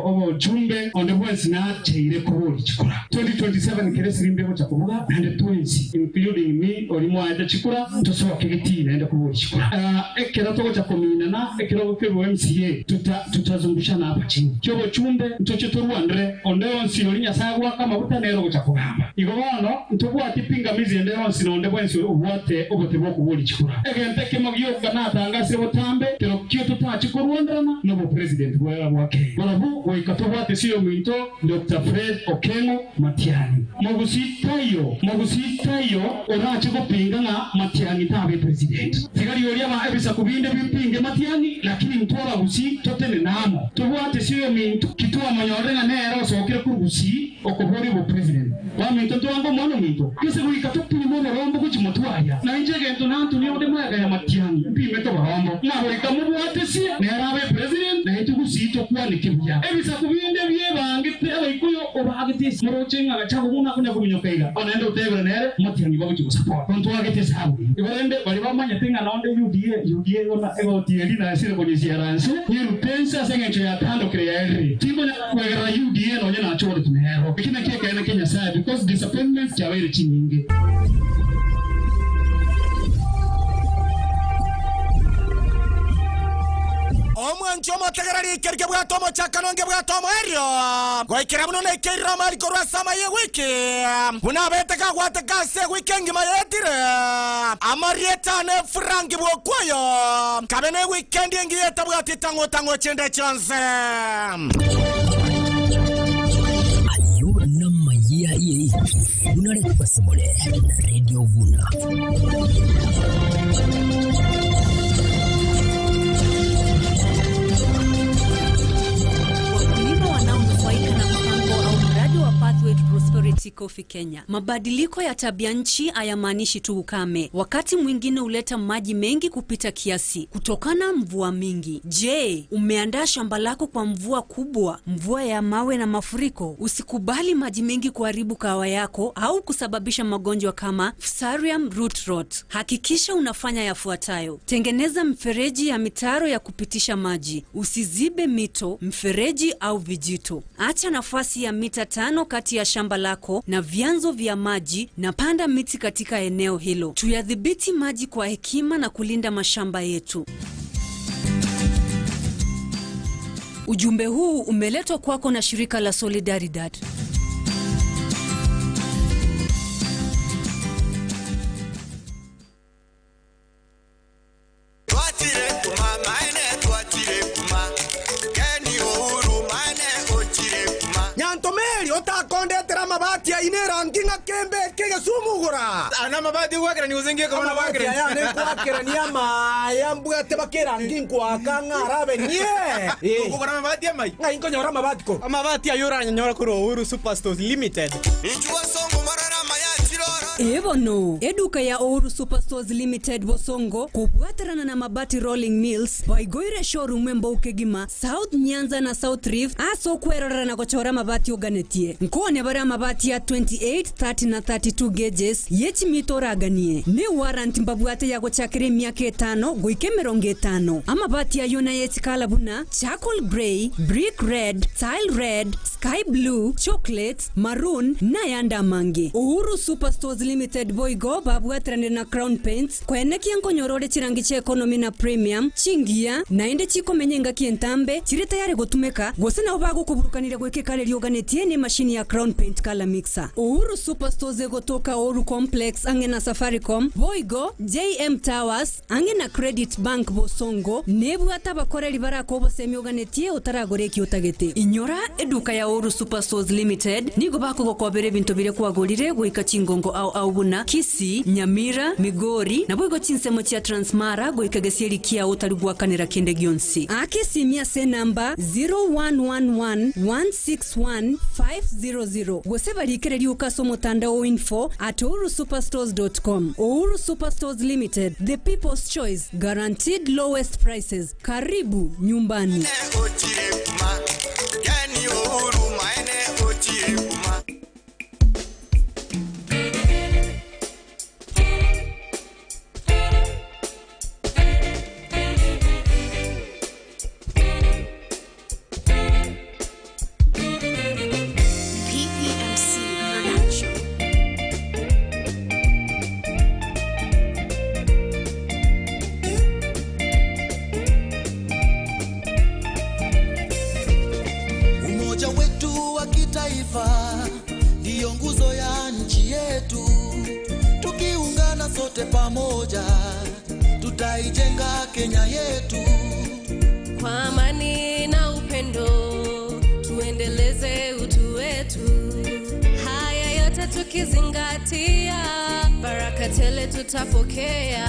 obochumbe, onde bwensi nacheire koboria chikura. 2027 kere esirimbi egocha kobuga naende twensi including me oria mwaete chikura tosoke getii naende koboria chikura. Ekero togocha kominana ekerogo kebe MCA tuta tutazungushana hapa chini kiobochumbe ntoche torwanere onde onsi oria Nyasae agoaka amaguta nere ogocha kogamba. Igo bono ntobwati pingamizi ende yonsi na onde bwensi obwate obote bwokoboria chikura. Egento ekemo gioka natangasire botambe kerokio totache korwanderana nobopresident bwa Kenya. Barabwo goika tobwate ase oyominto Doctor Fred Okengo Matiang'i. Mogusii taiyo, mogusii taiyo orache gopinga ng'a Matiang'i tabe president. Tiga rioria aba ebisaku binde bipinge Matiang'i lakini intwe abagusii totenene amo. Tobwate ase oyominto ki twamonyorire ng'a nere osokire korwa Gusii okoboria obopresident. Baminto ntwange omwana ominto gese goika topime oborombo gochia motwe aria. Nainche egento nantonie onde magega ya Matiang'i mpimete oborombo ng'a goika mobwatesie nere abe president naintwe Gusii tokwaneke buya. Ebisaku binde biebangete abaikuyu obagete ase moroche ng'a Gachagua buna akonya kominyoka iga naende otebire nere Matiang'i bagochia gosupport ntwagete esabu eyio. Igo rende baria bamanyete ng'a nonde UDA UDA igo egotieri na esire konyesiera nse nyerute nse ase engencho yatandokire yaerire tinkonya Kwegerera UDA nonye nachoretwe nero. Eki nakio ekeene kia Nyasae because disappointments chiabeire chinyinge. Omwanchi omotegereri ekeri kebwate omochakano ngebwate omoerio, goikera buna naikeirire amari korwa ase amaya ewiki, buna abete kagwateka ase ewiki engima yaetire. Amarieta ane Frank bw'okwoyo, kabe newikendi engiya etabwati tang'u-tang'u chinde chionsi. Ayio namayia y'eiki buna aretwe ase more na Radio Vuna. Wakulima wanaonufaika na mpango au mradi wa Pathway to Prosperity Coffee Kenya. Mabadiliko ya tabia nchi hayamaanishi tu ukame, wakati mwingine huleta maji mengi kupita kiasi kutokana mvua mingi. Je, umeandaa shamba lako kwa mvua kubwa, mvua ya mawe na mafuriko? Usikubali maji mengi kuharibu kahawa yako au kusababisha magonjwa kama Fusarium root rot. Hakikisha unafanya yafuatayo: tengeneza mfereji ya mitaro ya kupitisha maji, usizibe mito, mfereji au vijito. Acha nafasi ya mita 5 kati ya shamba lako na vyanzo vya maji na panda miti katika eneo hilo. Tuyadhibiti maji kwa hekima na kulinda mashamba yetu. Ujumbe huu umeletwa kwako na shirika la Solidaridad. Nyantomeri otakondetera amabati aino erangi ng'a kembe eke egesumugura. Aya namabati ogwakerania gose nki ekero Amabati nagwakerania? aya nenkwakerania amaya mbwate baka erangi nkoaka ng'a arabe nie. Okogora amabati amaya? Ng'ai nkonyora amabati korwa? Amabati ayio oranyanyore korwa Uhuru Superstores Limited. Ee bono, eduka ya Uhuru Superstores Limited Bosongo kobwaterana na Mabati Rolling Mills baigoire showroom embou kegima South Nyanza na South Rift ase okwerorera na gochora amabati oganetie. Nkwane bare amabati ya 28, 30 na 32 gauges ye chimita oraganie. Ne warranty mbabwate ya gochakera emiaka etano goika 50. Amabati ayio naye chikala buna charcoal grey, brick red, tile red, sky blue, chocolate, maroon, nayande amange. Uhuru Superstores Limited. Limited boigo babwateranire na Crown Paints koenekia nkonyora ore chirangi chia economy na premium, chingiya, naende chikomenya engaki entambe, chire tayari gotumeka, gose nabo bagokoburukaniria goika ekare rioganetie nemashini ya Crown Paint Colour Mixer. Uhuru Superstores egotoka Oru Complex ang'e na Safaricom, boigo JM Towers ang'e na Credit Bank Bosongo nebwate abakoreri barake obosemi oganetie otaragore eki otagete. Inyora, eduka ya Uhuru Superstores Limited nigo bakogokobera ebinto biria kwagorire goika chingongo ao ao buna Kisii, Nyamira, Migori, naboigo chinsemo chia Transmara goika gesieri kiao otari goakanera kende gionsi. Aka esimi ase enamba 0111 161 500 gose barikere rioka ase omotandao o info at uhurusuperstores dot com. Uhuru Superstores Limited, the people's choice, guaranteed lowest prices. Karibu nyumbani. PPMC Production. Umoja wetu wa kitaifa ndiyo nguzo ya nchi yetu. Tukiungana sote pamoja, tutaijenga Kenya yetu. Kwa amani na upendo tuendeleze utu wetu. Haya yote tukizingatia, baraka tele tutapokea.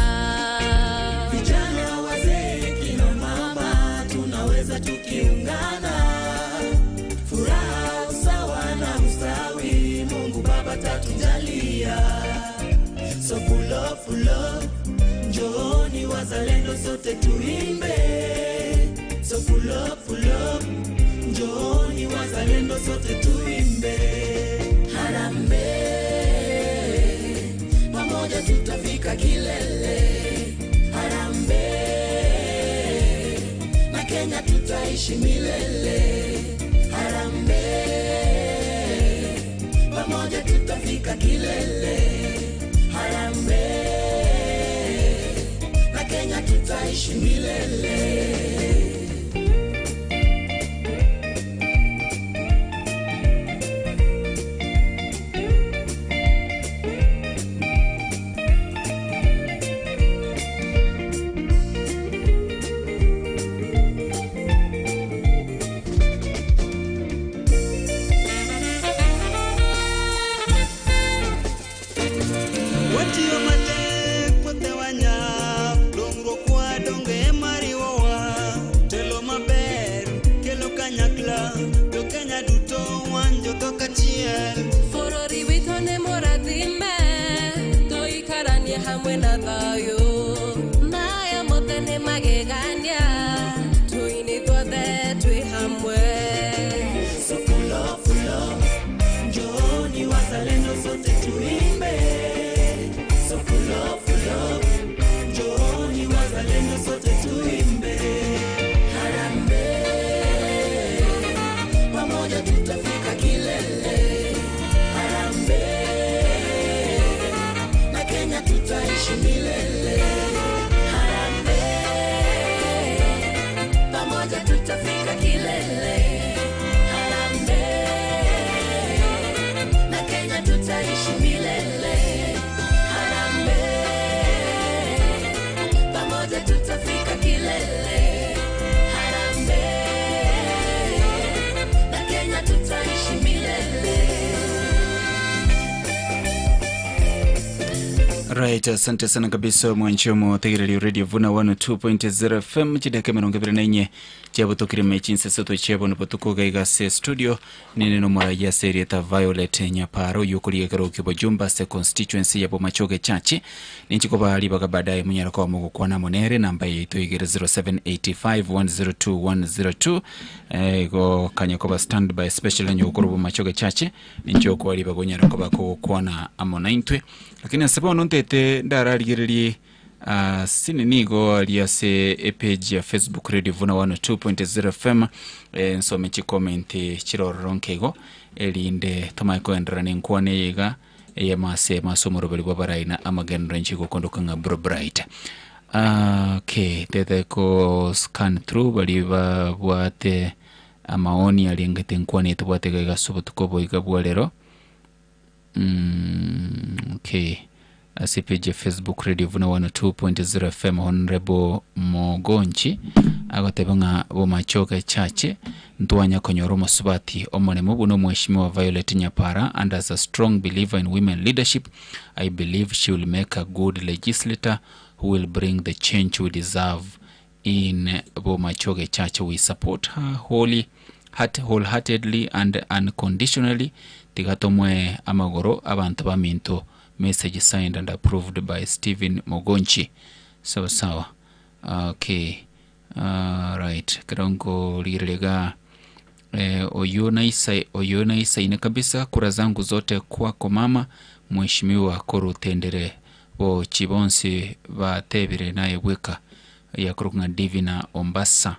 Vijana, wazee, kina mama, tunaweza tukiungana. Furaha, usawa na ustawi, Mungu Baba tatujalia. So full of love, njooni wazalendo sote tuimbe. So full of love, njooni wazalendo sote tuimbe. Harambee, pamoja tutafika kilele. Harambee, na Kenya tutaishi milele. Harambee, pamoja tutafika kilele. Harambee, na Kenya tutaishi milele. Watiyo matek puothe wanyap dongruok wa donge ema riwowa telo maber kelo kanyakla jo Kenya duto wan jodhok achiel Bũrũri witũ nĩ mũrathime tũikaranie hamwe na thayũ maya mothe nĩ magegania tũini twothe twĩ hamwe So full of love, njooni wazalendo sote tuimbe. So full of love, njooni wazalendo sote tuimbe. Harambee, pamoja tutafika kilele. Harambee, na Kenya tutaishi milele. Harambee, pamoja tutafika kilele. Harambee, na Kenya tutaishi milele. Harambee, pamoja tutafika kilele. Harambee, na Kenya tutaishi milele. Right, asante sana kabisa mwanchomo tegererio radio vuna 102.0 fm chidaka 24 chiabotokire mechinseseto chiabo botuko gaiga se studio nene no moraya serie ta Violet Nyaparo yukuriekero kibojumba se constituency ya Bomachoge Chache ninchiko bali baga baadaye munyara kwa mugukwana monere namba yetu igere 0785102102 go kanya koba standby special nyo ukuru Bomachoge Chache nincho kwali bagonyara koba kugukwana amo naintwe lakini asebo nontete ndararigererie sini nigo aliase epage ya facebook radio vuna 102.0 fm nsome chikomenti chirororo nkego erinde tomae koenderera nenkwane yiga Eyemo ase eyemo ase omoroberi bw'abarai na amagenderero inche gokondoka ng'a Bro Bright. Ah, okay, tete ko scan through baria babwate amaoni arengete nkwane tobwate iga iga ase obotuko obo iga bwa rero. Mm, okay. Ase page ya Facebook Radio Vuna 102.0 FM Honorable Mogonchi agoteba ng'a Bomachoge Church ntwanya konyora omosubati omoremo buna omweshimiwa Violet Nyapara and as a strong believer in women leadership I believe she will make a good legislator who will bring the change we deserve in Bomachoge Church we support her wholly heart, wholeheartedly and unconditionally tiga tomoe amagoro abanto baminto message signed and approved by Stephen Mogonchi sawa sawa okay right ekero nkorigereria igaa eh, oyio naisa oyio naisaine kabisa kura zangu zote kwako mama mheshimiwa korutendere bochi bonsi batebire naye bweka yakorokwa ng'a Divina Ombasa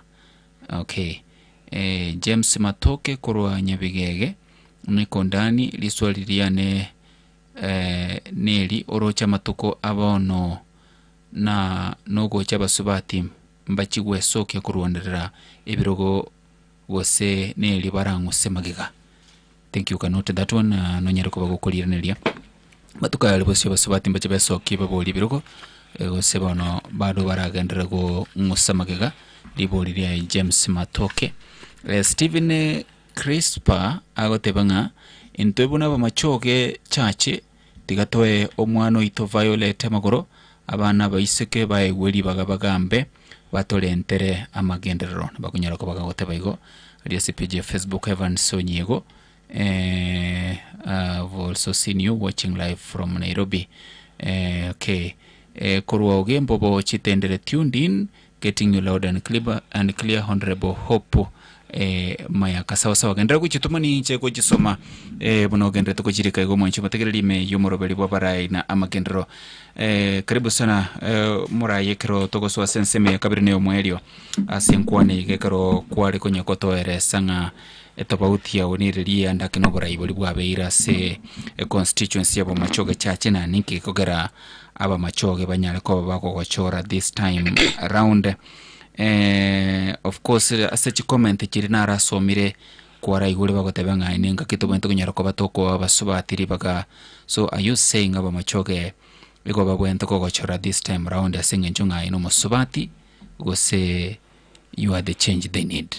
okay eh, James Matoke korwa Nyabigege niko ndani riswali riane eh, neri oroche amatuko abono na nogocha abasubati mbachi gwesokia korwanerera ebirogo gose neri barang'use magega. Thank you can note that one uh, nonyare koba gokoriiraneria matuko aya bosio abasubati mbache besokie baborie ebirogo eh, gose bono bado baragenderera gong'usa magega ribori riaye James Matoke. Eh, Stephen Crisper agoteba ng'a intwe buna abamachoge church tiga toe omwana oito Violet amagoro abana abaiseke baegwe ribaga bagambe batorentere amagenderero. Nabakonyara koba bagoteba igo aria ase page ya Facebook Evans Onyiego eh, I've also seen you watching live from Nairobi. Eh, okay. Eh, korwa Ogembo bo chitendere tuned in getting you loud and clear, and clear Honorable Hope eh, mayaka sawa sawa genderera gochitoma ninche gochisoma eh, buna ogenderete gochirika igo mwanchi motegereri ime y'omoroberi bw'abarai na amagenderero eh, karibu sana eh, morai ekero togosoa ase ensemo ya kabere na omoerio ase enkwana iga ekero kware konya kotoeresa ng'a etobauti yao nere rianda ake na oborai boria bwabeire ase econstituency ya Bomachoge Church na ninki gekogera abamachoge banyare koba bagogochora this time round eh, of course ase chicomment chiria narasomire kwaraigure bagoteba ng'a ene ngaki tobwenerete konyara koba tokoa abasubati ribaga so are you saying abamachoge igo babwenerete kogochora this time round ase eng'encho ng'a aye na omosubati gose you are the change they need?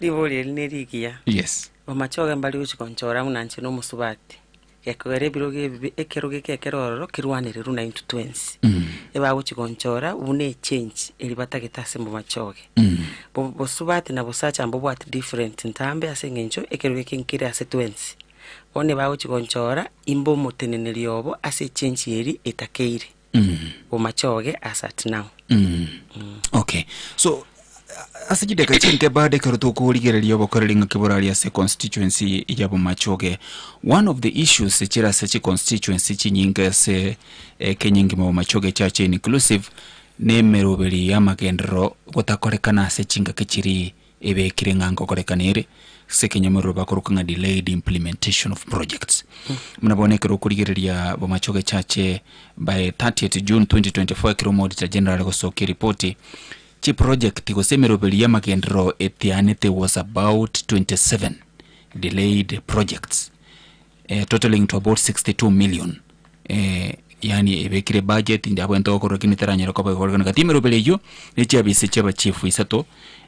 Ribori eri nerigiya. Yes. Bamachoge mbari gochia konchora buna inche na omosubati, gekogera ebirogo ebibe ekerogo eke ekere ororo kerwanererwe naintwe twensi. Ebagochia gonchora buna echange eria batagete ase bomachoge. Bo bosubati na bosacha mbobwati different ntambe ase eng'encho ekerogo eke nkere ase twensi. Bono ebagochia gonchora imbe omoteneneri obo ase echange eria etakeire. Bomachoge as at now. Okay. So ase chideka chinke bado ekero tokorigereria obokoreri ng'aki borari ase constituency ya Bomachoge, one of the issues chire ase chiconstituency chinyinge ase eh, Kenya engima Bomachoge chache inclusive na emeroberi y'amagenderero gotakorekana ase chingaki chiri ebekire ng'a ngokorekana ere ase ekenyamorero bakoroka ng'a delayed implementation of projects. Buna bono ekero okorigereria Bomachoge Chache by 30th June 2024 ekero Omoauditor General agosokia eripoti, chiproject gose emeroberi y'amagenderero etianete was about 27 delayed projects eh, totaling to about 62 million eh, yaani ebekire budget inde abwenerete gokorwa lakini teranyare koba egokorekana gati emeroberi eywo ne chiabisi chia abachifu isato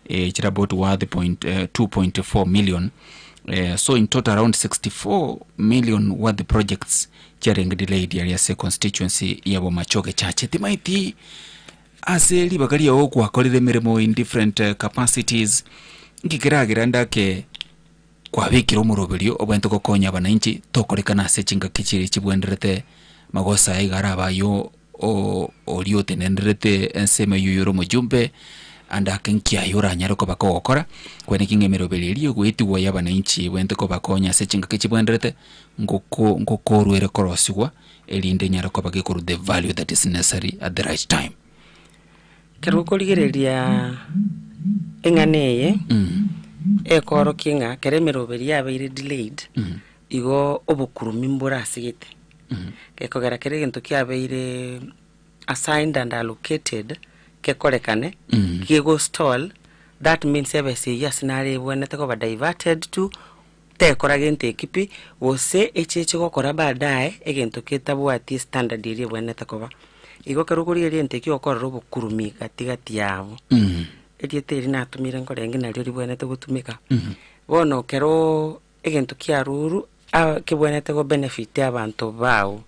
eh, chire about worth point, eh, 2.4 million eh, so in total around 64 million worth projects chiarenge delayed aria ase constituency ya Bomachoge Chache timaeti ase ribaga riao gwakorire emeremo in different eh, capacities nki keragera ndake Kwabekire omoroberio obwenerete gokonya abananchi tokorekana ase chingaki chiria chibwenderete magoso aya iga arabe ayio oria otenenderete ensemo eyio oyore omojumbe ande ake nki aye oranyare koba kogokora kwene ki ng'a emeroberio eria egoetigwa ya abananchi ebwenerete kobakonya ase chingaki chibwenderete ngoko ngokorwa ere korosigwa erinde enyare koba gekorwa the value that is necessary at the right time. Ekero okorigereria eng'ana eye, ekoorokia ng'a ekero emeroberi yabeire delayed, Igo obokurumi mbore asegete. Gekogera kera egento kiabeire assigned and allocated kekorekane, gego stall, that means ebesa eyio ase nare ebwenerete koba diverted to, tekora gento eki pi, gose echeche gokora baadaye egento ketabwati estandard eria ebwenerete koba. Igo ekero okorigereria egento ekio ogokorora obokurumi gati gati yabo. Erieta eri natumire nkorenge nario ribwenerete gotumeka. Bono ekeroo egento kiarurwu a kebwenerete go benefit abanto bao,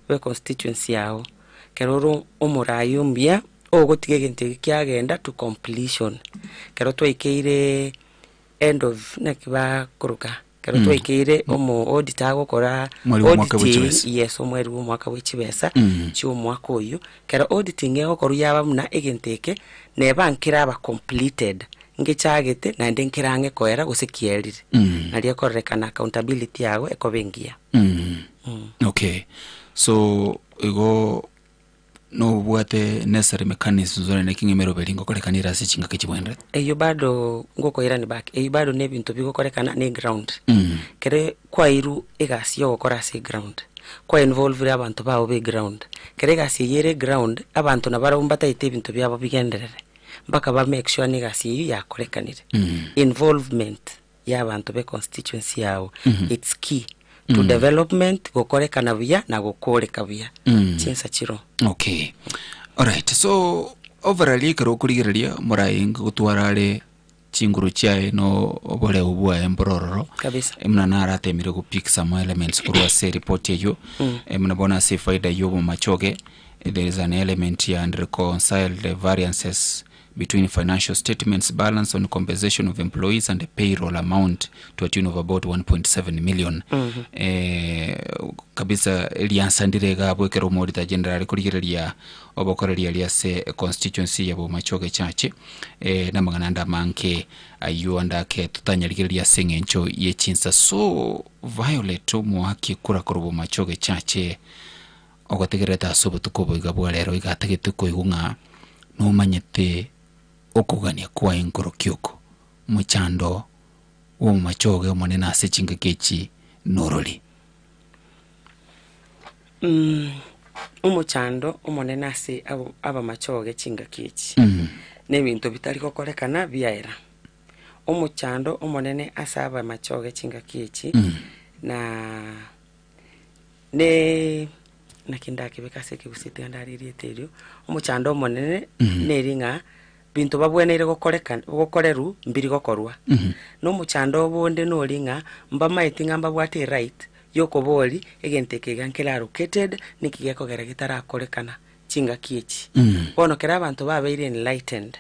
be constituency yago, ekero ore omoraia omuya, ogotiga egento ekio kiagenda to completion. Ekero twaikeireee end of naki bakoroka, ekero twaikeire omo auditor agokora Mweri bwa omwaka bwe auditing, chibesa. yes omweri bwa omwaka bwe chibesa, chia omwaka oywo, ekero auditing egokorwa yaba buna egento eke, neba nkeraba completed, Ngechagete, naende nkere ang'e koera gose kierire. Nario ekororekana accountability yago ekoba engiya. Okay. So igo nobwate necessary mechanisms ore naki ng'a emeroberi ngokorekana ere ase chingaki chibwenerete? Eyio bado ngokoirani back, eyio bado na ebinto bigokorekana na eground. Kere kwairwe egasi ya ogokora ase eground, kwa involvire abanto bao ba eground, kere egasi eyio ere eground, abanto nabarabwo mbataete ebinto biabo bigenderere. mpaka ba make sure ng'a egasi eyio yakorekanire. Involvement ya abanto be constituency yao it's key to development gokorekana buya na gokoreka buya chinsa chiroo. Okay. Alright, so overall ekero okorigereria morayi ngotwara are chinguru chiaye na oboreu bwaye mbore ororo, Kabisa. buna naratemire go pick some elements korwa ase eripoti eyio, buna bono ase efaida ya obomachoge, there is an element ya unreconciled variances between financial statements balance on compensation of employees and payroll amount to a tune of about 1.7 million. Kabisa riansa ndire iga abwo ekero omoauditor general are korigereria obokoreri aria ase econstituency ya Bomachoge Church. Namang'ana ande amange ayio ande ake totanyarigereria ase eng'encho ye chinsa. So Violet omoaki kura korwa Bomachoge Church ogotegererete ase obotuko obo iga bwa rero iga atagete koigwa ng'a nomanyete okogania kwaye nkorokia oko, mochando bw'omomachoge omonene ase chingaki echi norori. Omochando omonene ase abamachoge chingaki echi, na ebinto bitari gokorekana biaera. Omochando omonene ase abamachoge chingaki echi, na ne naki ndakebeke ase ekegusii tiga ndare erieta erio, omochando omonene neri ng'a binto babweneire gokoreka gokorerwa mbiri gokorwa. Na omochando obo onde nori ng'a mbamaeti ng'a mbabwate eright yokoboria egento eke iga nkere allocated, niki gekogera getarakorekana chingaki echi. Bono kera abanto babeire enlightened,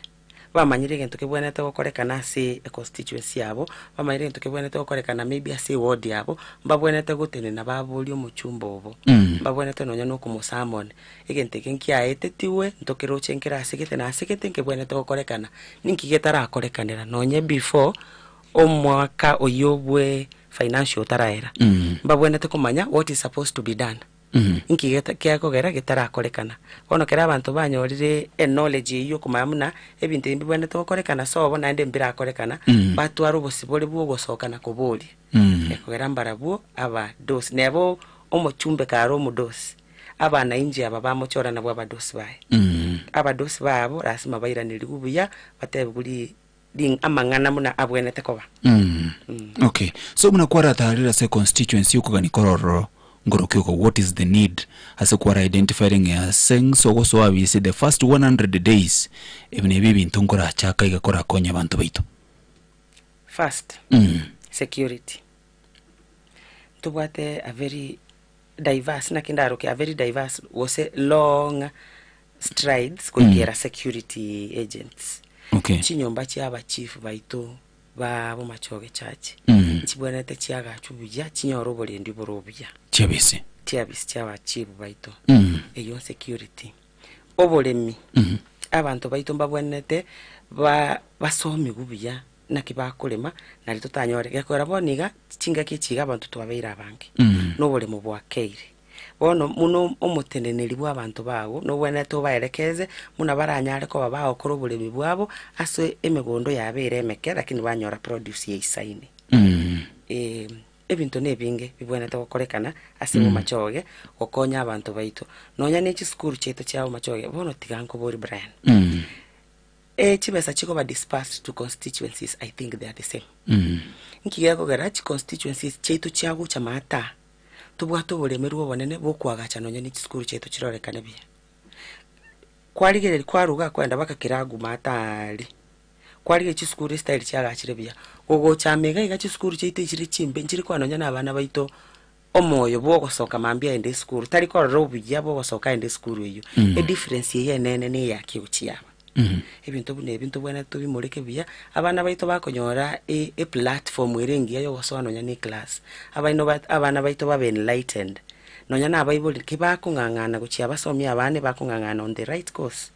bamanyire egento kebwenerete gokorekana ase econstituency yabo, bamanyire egento kebwenerete gokorekana maybe ase eward yabo, mbabwenerete gotenena baborie omochumba obo, mbabwenerete nonya na okomosummon, egento eke nkiaetetigwe, ntokeroche nkere ase gete na ase gete nkebwenerete gokorekana, ninki getarakorekanera nonye before omwaka oyio bwe financial otaraera, mbabwenerete komanya what is supposed to be done. Inki geta kiakogera getarakorekana. Bono ekero abanto banyorire eknowledge eyio okomanya buna ebinto ebi mbibwenerete gokorekana sobo naende mbirakorekana, batware obosibore bwa ogosoka na koboria. Ekogera mbarabwo abadosi, neba omochumbe kare omodosi, abanainchi aba bamochora nabwo abadosi baye. Abadosi babo lasima bairanerigwe buya, batebigwe ri ring amang'ana buna abwenerete koba. Okay. So buna kwaratarire ase constituency okogania kore ororo ngoroki oko what is the need ase kwara identifyire ng'a ase ng'se ogosoa abise the first 100 days ebi nebio ebinto nkorachaka iga korakonye abanto baito. First, security. Ntobwate a very diverse naki ndaroke a very diverse gose long strides goikera security agents. Okay. Chinyomba chia abachief baito ba Bomachoge Church nchibwenerete chiagachwe buya chinyore oborendi bore obuya. Chiabisi. Chiabisi chia abachief baito. Eyio security. Oboremi, abanto baito mbabwenerete ba basomigwe buya naki bakorema nari totanyore gekogera bono iga chingaki echi iga abanto twabeire abange na oboremo bwakeire. Bono buna omoteneneri bw'abanto bago nobwenerete obaerekeze buna baranyare koba bagokora oboremi bwabo ase emegondo yabo ere emeke lakini banyora produce ya isaine. Ebinto na ebinge bibwenerete gokorekana ase Bomachoge, gokonya abanto baito. Nonya ne chisukuru chiaito chia Bomachoge, bono tiga nkoborie Brian. Chibesa chikoba dispersed to constituencies I think they are the same. Nki gekogera chiconstituencies chiaito chiagocha maata aa, tobwate oboremerwa obonene bokoagacha nonya ne chisukuru chiaito chirorekane buya. Kwarigereria kwaruga kwenda mpaka Kiragu maata aaria, kwarigereria chisukuru estyle chiagachire buya, gogocha ime iga iga chisukuru chiaito echire chimbe nchiri koa nonya na abana baito omoyo bwa ogosoka mambia aende esukuru, tari korora obuya bwa ogosoka aende esukuru eywo. Edifference eye enene na eyaki gochia aba. Ebinto buna ebi ntobwenerete tobimoreke buya, abana baito bakonyora e- eplatform ere engiya ya ogosoa nonya na eclass, abaino ba abana baito babe enlightened, nonya na abaibori ki bakong'ang'ana gochia basomie abana ebakong'ang'ana on the right course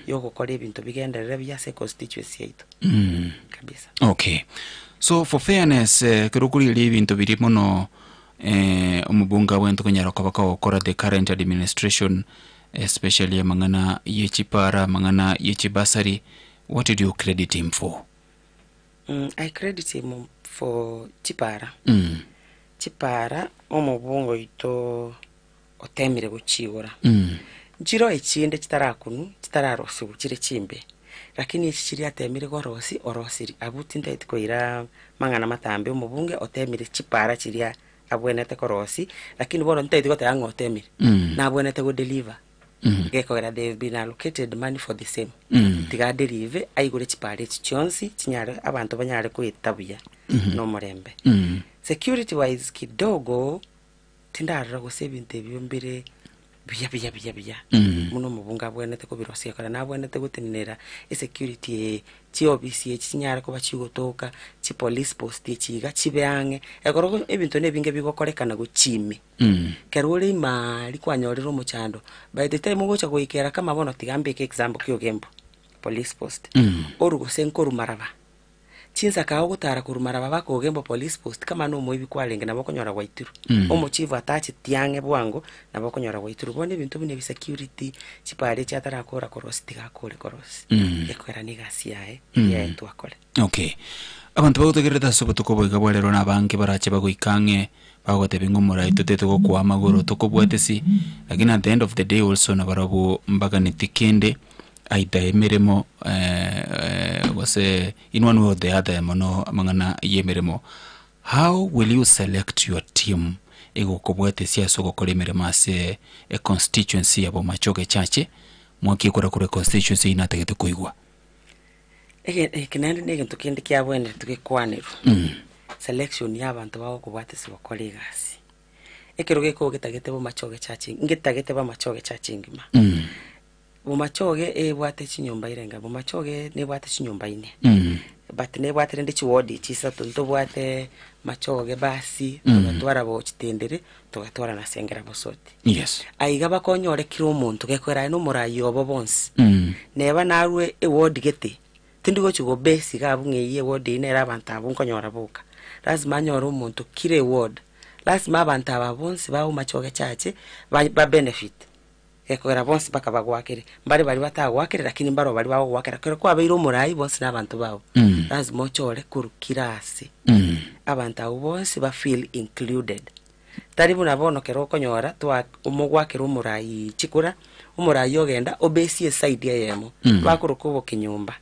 ya ogokora ebinto bigenderere buya ase econstituency yaito kabisa. Okay. So for fairness, eh, ekero okorigereria ebinto biria mono eh, omobunge abwenerete konyara koba kagokora the current administration especially amang'ana ye chipara, amang'ana ye chibasari, what did you credit him for? I credit him for chipara. Chipara omobunge oito otemire gochigora. Nchiro echinde chitarakunwa, chitararosiwa chire chimbe, lakini echi chiria atemire gorosia, orosirie. Abwo tintageti koira mang'ana matambe omobunge otemire chipara chiria abwenerete korosia, lakini bono ntagete goteba ng'a otemire, nabwenerete go deliver, gekogera they have been allocated money for the same, tiga adelive aigure chipara echi chionsi chinyare abanto banyare koeta buya na omorembe. Security wise kidogo, tindarora gose ebinto ebio mbire buya buya buya buya, buna omobunge abwenerete kobirosia ekero nabwenerete gotenenera esecurity eye, chiofisi echi chinyare koba chigotoka, chipolice post echi iga chibe ang'e, ekero go ebinto na ebinge bigokorekana gochia ime, ekero ore ime aria kwanyorire omochando, by the time ogocha goikera kama bono tiga mbeke example kia Ogembo police post, orwe gose nkorwa maraba. Chinsaka ogotara korwa maraba baka Ogembo police post kama nomoibi kwarenge nabo okonyora gwaitirwe. Omochifu atacheti ang'e bwango nabo okonyora gwaitirwe. Bono ebinto buna ebi security, chipara echi atarakora korosia tiga akore korosia. Ekwera na egasi yaye eyaetwe akore. Okay. Abanto bagotegererete ase obotuko obo iga bwarerwa na abange barache bagoika ang'e bagotebia ng'a omorai totete gokoa amagoro tokobwatesi, lakini at the end of the day also nabarabwo mbaganeti kende. Aita emeremo gose in one way or the other mono amang'ana y'emeremo. How will you select your team egokobwatesia ase ogokora emeremo ase econstituency ya Bomachoge Chache? Mwaki ekura korwa econstituency eyio natagete koigwa. Ege eke naende na egento kende kiabwenerete gekwanerwe, selection ya abanto bagokobwatesia gokora egasi. Ekero gekoba getagete Bomachoge Church, ngetagete Bomachoge Church engima. Bomachoge ebwate chinyomba irenga, Bomachoge nebwate chinyomba ine, but nebwate rende chiward echi isato, ntobwate Machoge basi, togatwara Bochitendere, togatwara na Sengera Bosoti. Yes. Aiga bakonyore kera omonto, gekogera aye na omorai obo bonsi, neba narwe eward gete, tindi gochi go base iga abwo ng'a eywo eward eywo nere abanto abwo nkonyora boka, lazima anyore omonto kera eward, lazima abanto aba bonsi ba Bomachoge chache, ba ba benefit. Gekogera bonsi mpaka bagoakere, mbare baria batagoakere, lakini mbaroo baria bagogoakera. Ekero kwabeire omorai bonsi na abanto bao, lazima ochore korwa kira ase. Abanto abwo bonsi ba feel included. Tari buna bono ekero okonyora twa omogoakera omorai chikura, omorai ogenda obesie eside eyemo, bakoroka obokenyomba.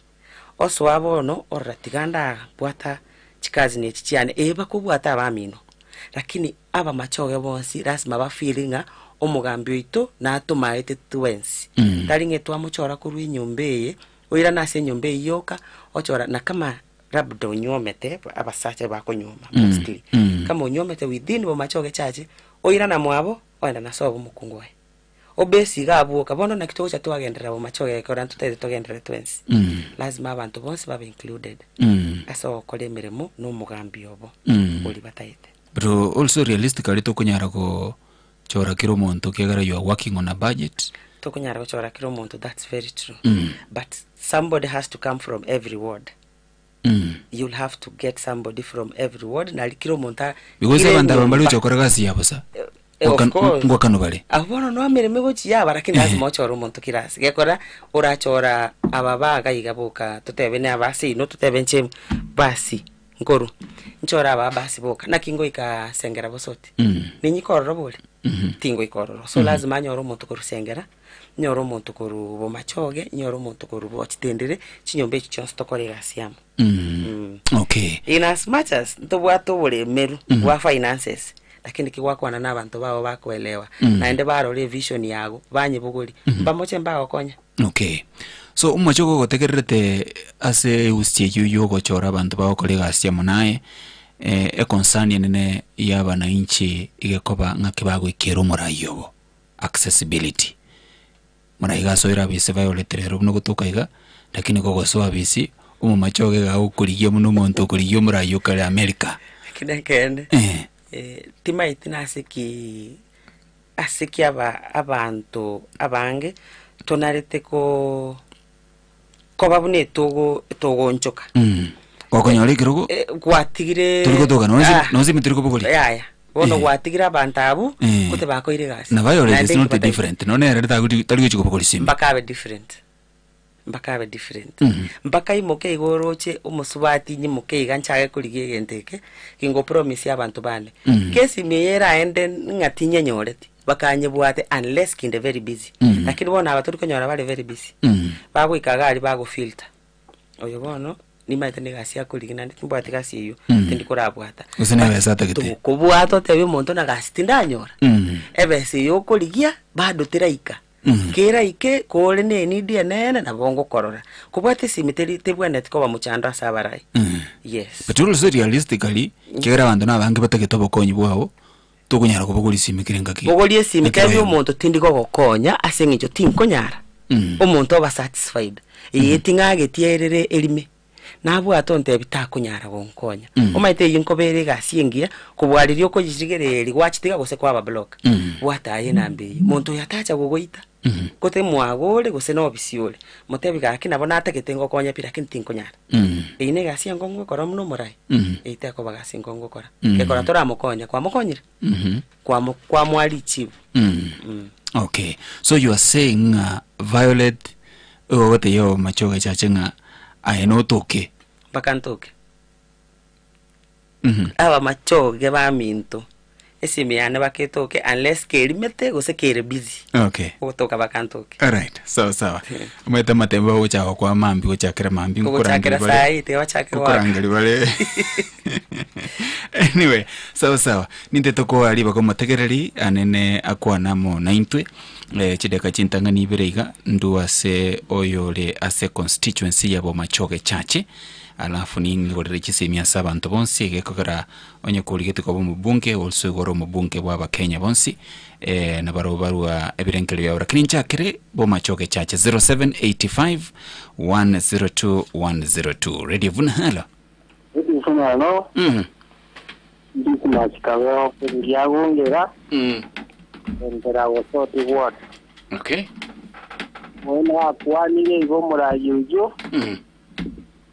Osoa bono orora tiga ndabwata chikazini echi chiane, ee bakobwata abamino, lakini Abamachoge bonsi lasima ba feel ng'a omogambi oito natomaete twensi. Tari ng'a twamochora korwa enyomba eye, oirane ase enyomba eyio yoka, ochora na kama labda onyuomete, abasacha bakonyuoma mostly, kama onyuomete within bomachoge chache, oirana mwabo, oenda na sobo omokungu oye. Obese iga abwo oka, bono naki togocha twagenderera bomachoge ekero ntotagete togenderere twensi. Lazima abanto bonsi babe included ase ogokora emeremo na omogambi obo oria batagete. But also realistically tokonyara gochora kera omonto ekiagera you are working on a budget. Tokonyara gochora kera omonto that's very true but somebody has to come from every ward. You'll have to get somebody from every ward nari kera omonto a- Because kera abanto aba mbari enyomba. gocha gokora egasi ya bosa. Eh, of Ngwakanu- course. ngwakanu bare. Abwo bono no emeremo egochia yaba lakini lazima ochore omonto kera ase. Gekora orachora aba baga iga boka totebe ne aba ase ino totebe inche basi. Nkoru nchore aba abasi boka naki ngoika sengera bosoti ninyika ororo bori tingoika ororo so lazima nyore omonto korwa sengera nyore omonto korwa bomachoge nyore omonto korwa bochitendere chinyomba echi chionsi tokore egasi amo. Okay. In as much as ntobwate oboremeru bwa finances lakini kigwakwana na abanto bao bakoelewa naende barora evision yago banyebogori mbamoche mbagokonya. Okay. So omochie ogogotegererete ase eusi eywo ya ogochora abanto bagokora egasi amo naye, econcern enene ya abananchi egekoba ng'aki bagoikera omorai obo, accessibility. Morai iga asoire abisi Violet rero buna ogotoka iga, lakini kogosoa abisi, omomache ogo iga agokorigia buna omonto okorigia omorai okare America. Lakini ekeene, timaeti nase ki ase ki aba abanto abange tonarete ko koba buna etogo etogoonchoka. Gokonyora ekerogo Gwatigire tori gotoka nonye Ah. nonye tori kobogoria. Yaya, bono gwatigire abanto abwo gote bakoire egasi. Na Violet Naende is not inki different nonye nere tari tari gochi kobogoria simi. Mpaka abe different, mpaka abe different. Mpaka imoke iga oroche omosubati nyimoke iga nchake korigia egento eke, gingo promise abanto bane. Kesimi eye eraende ng'a tinyenyoreti, bakanyebwate unless kinde very busy. Lakini bono aba tori konyora bare very busy. Bagoika iga aria bago filter. Oyo bono nimaete na egasi akorigia naende timbwati gasi eywo, tindi korabwata. Gose na ebesa atagete. Tokobwata otebie omonto na gasi tindanyora, ebesa eye okorigia bado teraika. Keraike kore na enidi enene nabo ngokorora. Kobwata esimi teri tebwenereti koba mochando ase abarai. Yes. But also realistically, ekiagera abanto na abange batagete obokonyi bwao, tokonyara kobogoria esimi kera engaki. Bogoria esimi Ekero tebia oyomo. omonto tindi gogokonya ase eng'encho tinkonyara. Omonto oba satisfied, ee ting'agetie erere erime. Nabwate ontebi takonyara gonkonya. Omanyete eyio nkobera egasi engiya, kobua riria okoyerigereria gwachitiga gose kwaba block. Bwata aye enamba eye, monto oyo atacha gogoita, gote mwago ore gose na obisi ore, motebi gaki nabo natagete ngokonye pi lakini tinkonyara. Eyio na egasi enkong'u gokora buna omorai, eyio tekoba gasi enkong'u gokora. Gekora toramokonya, kwamokonyire? Kwamo kwamoa richibu. Okay, so you are saying ng'a Violet igo ogotebia omomache ogechache ng'a aye notoke. Mpaka ntoke. Abamachoge baminto, esimi yane baketoke unless kerimete gose kere busy. Okay. Ogotoka bakantoke. Alright, sawa sawa. Omanyete amatembe bagochaka gokoa mambia gochakera mambia Kogochakera nkorangeria bare saa hii tiga bachake goaka. nkorangeria bare anyway sawa sawa ninte tokoa ribaga omotegereri anene akwane amo naintwe eh, chidakika chintang'ani ibere iga ndwo ase oyore ase constituency ya Bomachoge Chache alafu ning'igorere chisemi ase abanto bonsi egekogera onye korigete koba omobunge also igo ore omobunge bwa abakenya bonsi eh, nabarobwo barua ebirengererio biabo lakini nchakere Bomachoge Chache 0785 102 102 Radio Vuna halo. Ebifunano Dismas Kabeo ndiagongera entera gosoti ward. Okay. Mwene akwanire igo omorayi oyio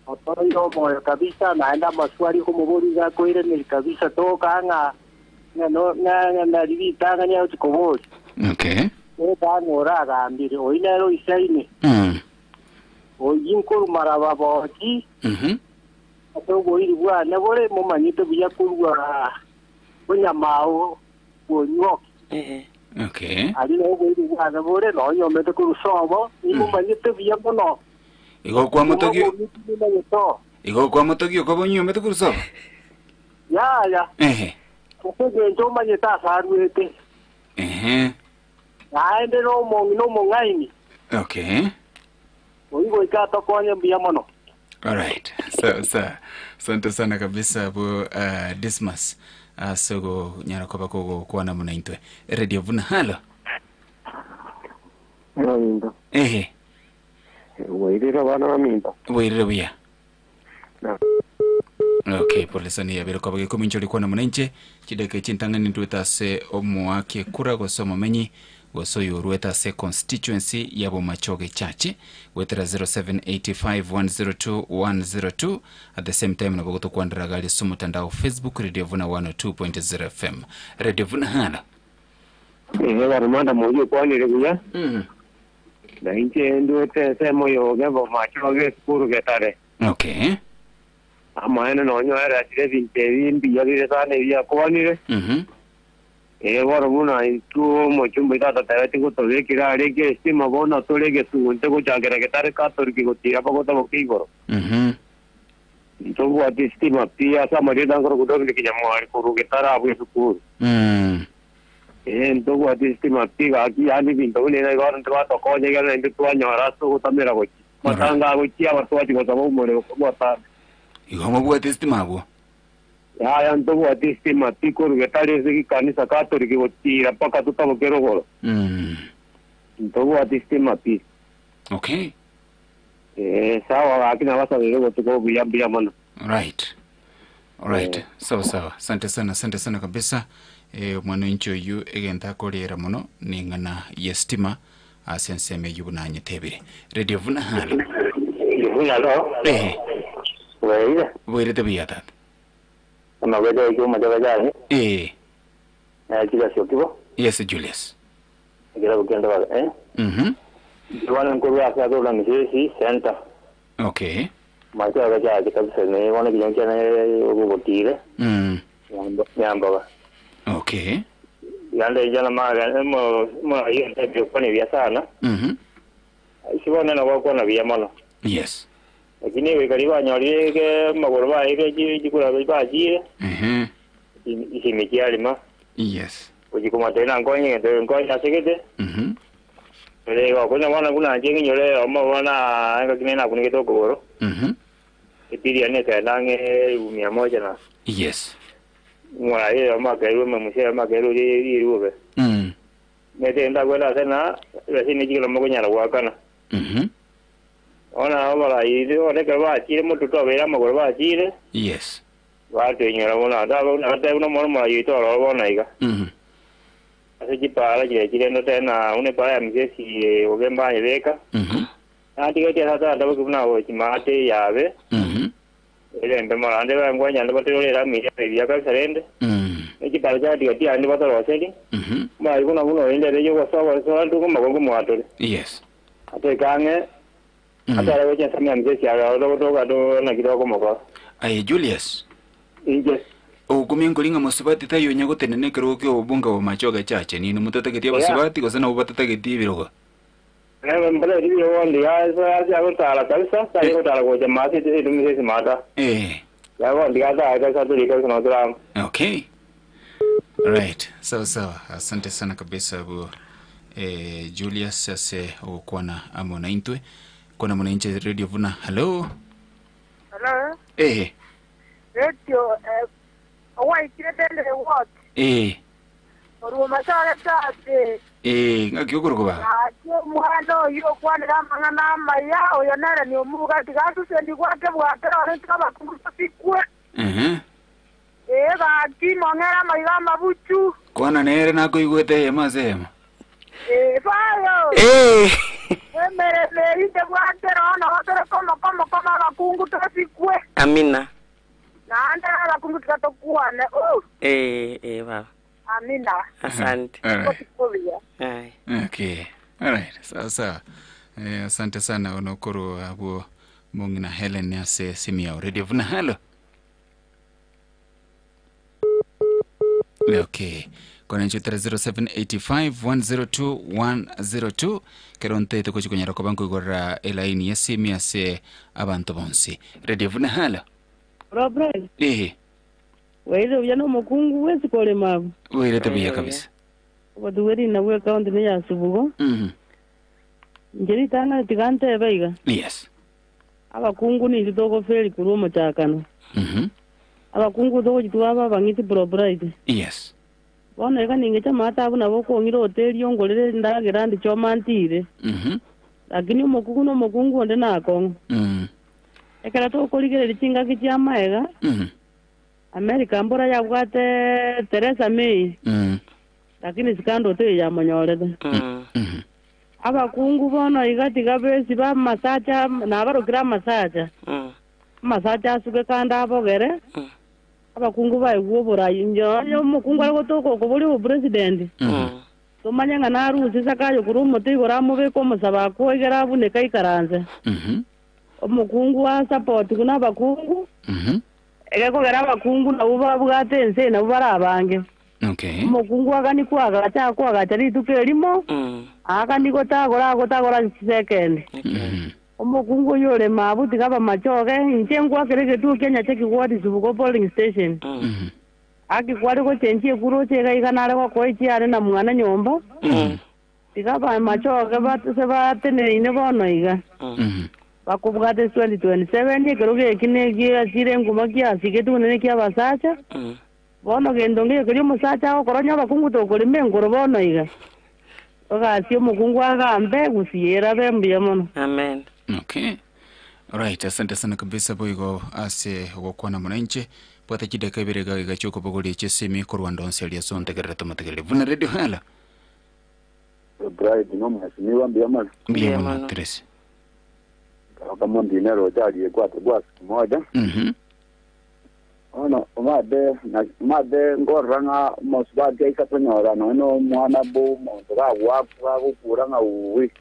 otoire omoyo kabisa naende amaswali okomoboria iga akoiraneri kabisa toka ng'a ng'a no ng'a ng'a nari ritang'ani agochi koboria. Okay. Toka ng'a oragambire oyio nere oisaine. Oyio nkorumara babochi Ase oboiri bwane bore momanyete buya korwa bonyamao bw'onywoki. Okay. Aria nao oboiri bwane bore, nonya omete korwa sobo, nimomanyete buya mono. Igo kwamotogia Omomiti nimanyete oo. igo kwamotogia okoba onyuomete korwa sobo? Yaya, Ehe. ase engencho omanyete ase aruete. Ehe. Naende nomong'ina omong'aini. Okay. Oyio goika atokonye mbuya mono. Alright. Sawa sawa. Asante sana kabisa abo uh, Dismas ase ogonyara koba kogokwana muna intwe. Radio Vuna halo. Baminto, Ehe, bwairire abana baminto. bwairire buya. Na Okay, pole sana yabere koba gekomincha orikwana muna inche chidakika chintang'ani ndwete ase omoaki ekura gose omomenyi Gose oyo oruete ase constituency ya Bomachoge Chache goetera 0785102102 at the same time nabo gotokwanera iga aria ase omotandao Facebook Radio Vuna 102.0 FM. Radio Vuna halo. Ee, Barumanda moyio okwanire buya, na inche ndwete ensemo yoge Bomachoge esukuru Getare. Okay. Amaene nonyoera chire bintu ebi mbiya bire sana ebi akwanire. Ee bono buna intwe omochumba oito atatebeti gotobekera are egestima bono tore egesunte gochakera getare Catholic gotira mpaka otaboke igoro. Ntobwati estima pi ase amarieta nkoro Dominic Nyamwari korwa Getare abwo esukuru. Ee ntobwati estima pi gaki yaani ebinto buna ebi bono ntibatokonya ekero naintwe twanyora ase ogotamera gochia. Matanga agochia abatwachi gosaba omorero botambe. Igo mobwate estima abwo? Yaya ntobwati estima pi korwa Getare ase ekanisa Catholic gotira mpaka totaboke rogoro. Ntobwati estima pi. Okay. Ee sawa gaki nabasabire obotuko obuya mbuya mono. Right. Alright. Sawa sawa. Asante sana, asante sana kabisa. Eh, omwana oinche oyu egento akorera mono neng'ana y'estima ase ensemo eywo buna anyetebire. Radio buna halo. Halo. Eh, Bwaire. boirete buya tata. Amagwete yaiki omochaka chane. Eh, Na chigasi okibo. yes Julius. Ekero bukendo baba, eh? Bono nkorwa ase akorwa Misesi Center. Okay. Machoka chache kabisa ne bono kinywa kiane ogogotire. Nyamboga. Okay. Yande jana maga mo mo iyo ntabyo kone bia sana. Sibona na gwakwana bia mono. Yes. Lakini we kari banyorire ke magoro bae ke chikura bachire. Isimi kiarima. Yes. Ochikomate nkonye ngento nkonye asekete. Ere gokonya mwana buna nche ng'inyore omo bona engaki nene nakunigete okogoro. Epiria nekaenda ang'e elfu mia moja na Yes. mwaye amakerwe mamusera amakerwe riruobe. Nete ndakwenda ase na lakini chikilo mokonyara gwakana. Ona abarayi oneke bachire motuto abeire amagoro bachire Yes. batwenyora bono atateba na omwana omorayi oito ororo bono iga. Ase chipara chire chirendo tena une para ya misesi oge mbanyebeka. Natigeti ase atataboki buna gochimate yabe. Erembe morande bangwanyande baterorera amiria ebia kabisa rende. Echipara chatigati ande batoroseri. Mwayi buna buna orinde ere yogosoa gosoa ntuko magongo mwatore. Yes. Ate kang'e atara gochia nsame ya misesi abe togotoka to nakire okomokora. Aye Julius. Inche. Okumia nkoringa mosubati tayo nyagotenene ekero kia obunga bwa machoga chache nino mutatagetie abasubati gose nabo batatagetie ebirogo. Mbere ribiro bondi yagotara kabisa yagotara gocha masi etumisesi mata. Eh. Yagondi gatara kabisa tuli kabisa noturama. Okay. Right. Sawa sawa. Asante sana kabisa bu Julius ase ogokwana amo na intwe. Kwana mwananchi Radio Vuna. Hello. Hello. Eh. Radio owaikire tendere what? Eh. Orwo machore tate. Eh, ngaki okorokoba. Ati omwana oyo okwanera amang'ana amaya oyo nere ni omuga tigasusendi gwake bwakera ore abakungu basikwe. Ee gaki mong'era amaiga amabuchu. Kwana nere nakoigwete ema ase ema. Ee bayo. Eh. Emere merinde bwakera ono gotere komo komo komo abakungu tosikwe. Amina. Naende abakungu tigatokwane. Oh, Eh, eh baba. amina. Asante. Alright. Kobia. Aye. Okay. Alright. Sawa sawa. Eh, asante sana onokoro abo mong'ina Helen ase simu yao. Radio Vuna. Hello. Okay. Kona nchutara 0785 102 102 kero ntaete gochikonyara koba nkoigorera elaini ya simu ase abanto bonsi. Radio Vuna. Hello. Robert, Eh, weire uya nomukungu wesi kolema abo. wirete buya kabisa. Obotuweri nabwo ekaunti ni ya Subugo. Inche ritang'ani tiga ntebe iga. Yes. Abakungu nintwe togoferi korwa omochakano. Abakungu togochi twaba abang'iti probright. Yes. Bono iga ningecha amata abwo nabo okong'ira hoteli ongorere ndagera ndi choma ntire. Lakini omokungu na omokungu onde nakong'u. Ekero tokorigereria chingaki chia maega, America mbora yabwate Theresa May. Lakini sikando te yamonyorete. Abakungu bono iga tiga besi ba masacha nabarokire amasacha. Amasacha asuke kandi abogere. Abakungu baigwa oborayi nyonya omokungu ari gotoka okobori obopresident. Tomanye ng'a narusia sakayo korwa omote igoro amobeka omosaba akoigera abuneka ikaranse. Omokungu a support kuna abakungu. Egekogera abakungu nabo babwate ense nabo barabange. Okay. Omokungu agani kwagacha akwagacha rituko erimo, agani gotagora agotagora chisekendi. Omokungu oyo ore mabu tiga abamachoge, inche ngwakere egetuo kia Nyacheki ward Subuko polling station. Aki kware gochenchia ekura oche iga iga nare gokoa echiare na mwana nyomba, tiga abamachoge batose bateneine bono iga. Bakobwate 2027 ekero geki negiachire enkuma kiasigete buna nekia abasacha. Bono gento ngeyo keria omosacha agokora onye abakungu tokorema enkoro bono iga. Egasi omokungu agambe gusii erabe mbuya mono. Amen. Okay. Alright, asante sana kabisa boigo ase ogokwana mwananchi. Bwata chidaka ibere iga iga chiokobogoria chisimi korwa ndonsi aria ase ontegerere tomotegerere. Buna radio hala. Bright no mheshimiwa mbuya mono. Mbuya mono Tracy. Kama ndine roja aliyekuwa kwa siku moja. Ono omade na made ngorora ng'a omosubati aisa konyora nonya na omwana bo omonto gagwakwa gagokura ng'a uwi.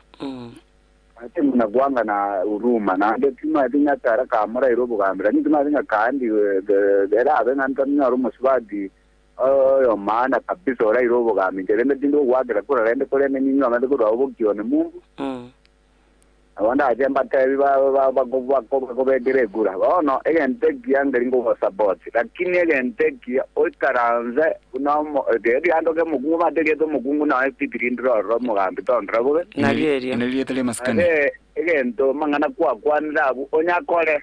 Ate muna gwanga na huruma naende timanyeti ng'a ekero kamoraire obogambera ninki timanyeti ng'a kandi erabe ng'a ntanyore omosubati oyo maana kabisa oraire obogambi inche rende tindi ogwakera kura rende korende ninyomete korwa obokione mumbu. Nabo ndache mbatebi bakobekera ekura. Bono egento ekiya nkeri nkogosapoti, lakini egento ekiya oikaranse buna omo eriando kia omokungu omanyete erieta omokungu nonye etitiri ndire ororo omogambi tondora bobe. Nario erio. Nari rieta ri'amasikani. Ase egento amang'ana kwakwanire abwo onyakore,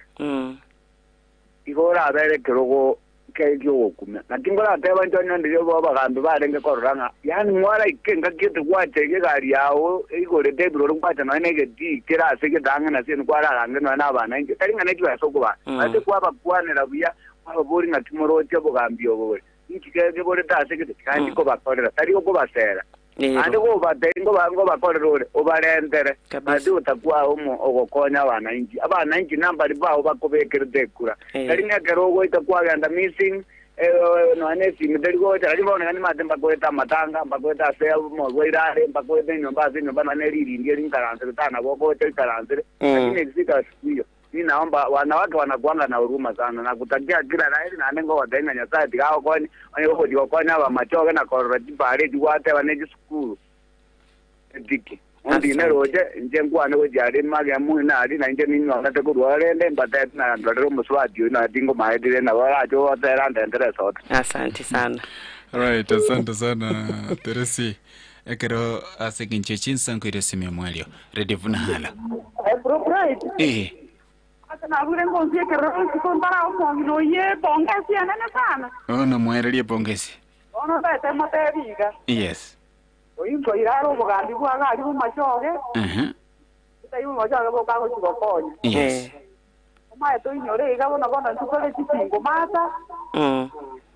igo orabere ekerogo ki'ogokumia. Naki nkorateba inche onye ndiria abagambi barenge korora ng'a yaani mwaraika engaki ete gwacha iga egari yao eigorete ebirore gwacha nonya na egetii kere ase egetang'ani ase enu kwararange nonya na abana inche tari ng'a ne chibesa okobaa. Ase kwabakwanera buya kwababoria ng'aki moroche obogambi obo bore inki keborete ase egete tiga kobakorera tari okobasera. Naende gobatebia ngobakorera ore, obarentere, ase otakwa omo ogokonya abanainchi. Abanainchi nambari bao bakobekerete ekura. Tari ng'a ekero ogoika kwagenda missing, nonya na esimi teri gocha, lakini bono iga nimanyete mbakoete amatanga, mbakoete ase omorwaire are, mbakoete enyomba ase enyomba nonya ne ririndi eri nkaransere tana bogocha oikaransere, lakini ekisika siku hiyo. Ninaomba wanawake wanakuanga na huruma sana, nakutakia kila la heri, naende ngogotebia ng'a Nyasae tiga agokonye, onye gogochia gokonya abamachoge na korora chipara echi gwateba ne chisukuru etiki. Ondine roche, inche nkwane gochia aria mage moino aria, na inche ninyorete korwa oo, rende mbatebie ng'a ndorere omosubati oyio nonya tingomaeti rende nabo orache gotere andentere esoda. Asanti sana. Alright, asante sana Teresi. Ekero ase engencho ye chinsa nkoira esimi omwerio. Radio Vunala. Bro Bright. Eh. Ase nabure ngonsi ekerero isiko ntara omong'ina oyie epongesi enene sana. Bono mwererie epongesi. Bono ntaete motebi iga. Yes. Oyio nkoira are obogambi bwago aria bomachoge. Taibo bomachoge boka agochi gokonya. Yes. Omaete oinyore iga bono bono intwe tore chisingomata.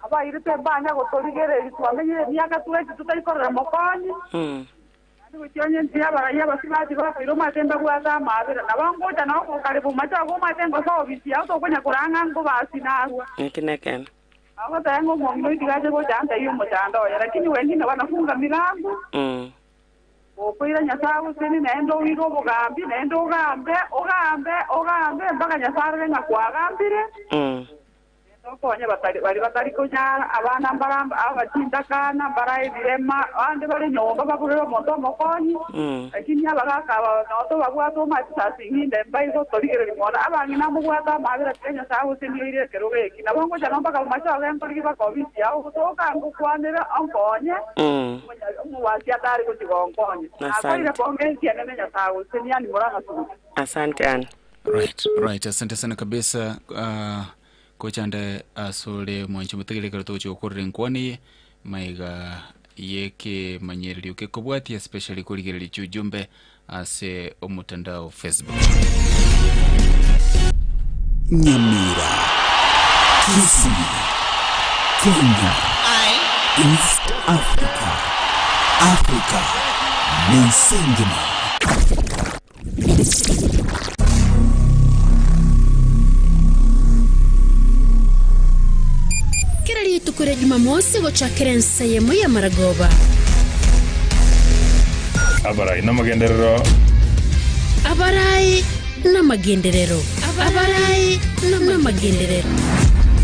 Abairete mbanya gotorigereria twamenyire emiaka twensi totaikorera mokonyi. Naende gochia onye inche abarai abasubati bakoira omanyete mbabwate amaabera. Nabo ngocha nao kare bomache omanyete ngosa obisi yao tokonya korang'a ngobasi narwa. Eki nekene. Agoteba ng'a omong'ina oyo tiga ache gocha antebie omochando oye, lakini wengine wanafunga milango. Okoira Nyasae agosenie naende oire obogambi, naende ogambe, ogambe, ogambe, mpaka Nyasae arore ng'a kwagambire. Naende okonye batari baria batari konyara, abana mbare abachintakana, mbare ebirema, abande bare nyomba baborere omonto omokonyi. Lakini abagaaka aba nao tobabwate omanyete saa zingine mbaigo torigereria mono. Abang'ina mobwate amaabera tiga Nyasae agosenie oire ekerogo eki. Nabo ngocha nao mpaka bomache obe nkorigia mpaka ofisi yao, gotoka ngokwanere onkonye, omowasi atare gochia gonkonya. Nakoire Asante. pongezi enene Nyasae agosenie yani moragasuguta. Asante Anne. Right, right. Asante sana kabisa kochande asore mwanchi motegereri ekero togochia gokorera enkwana eye maiga yekemanyererio gekobwatia especially korigereria chiujumbe ase omotandao Facebook. Nyamira, Kisii, Kenya, East Africa, Africa, na ense engima. Kera rituko ria Jumamosi gochakera ensa eyemo y'amaragoba. Abarai namagenderero. Abarai namagenderero. Abarai namagenderero.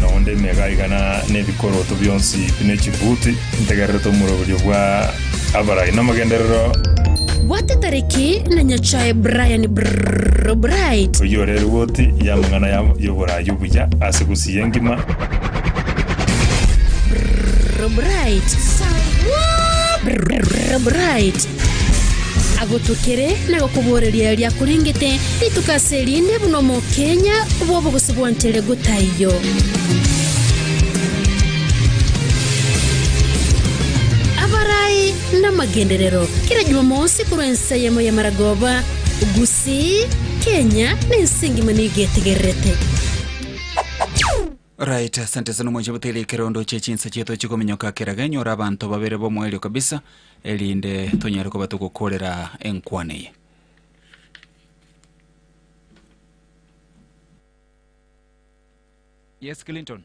No Naonde emega igana nebikoroto bionsi bine chibuti, ntegererete omoroberio bwa abarai namagenderero. Bwate tariki na Nyachae Brian Brrrr Bright. Oyio ore erigoti y'amang'ana y'oboraai obuya ase gusii engima. Brrrr Bright. Brrrr Bright. Agotokere na gokoboreria eria akorengete rituko ase erinde buna Omokenya bw'obogosi bwanchere gotaiyo. Abarai namagenderero kera Jumamosi korwa ense eyemo y'amaragoba, Gusii, Kenya na ense engima nigo etegererete. Right, asante sana omwanche boteri ekerondo che chinsa chiato chikominyoka keraga enyora abanto babere bomoerio kabisa erinde tonyare koba togokorera enkwana eye. Yes, Clinton.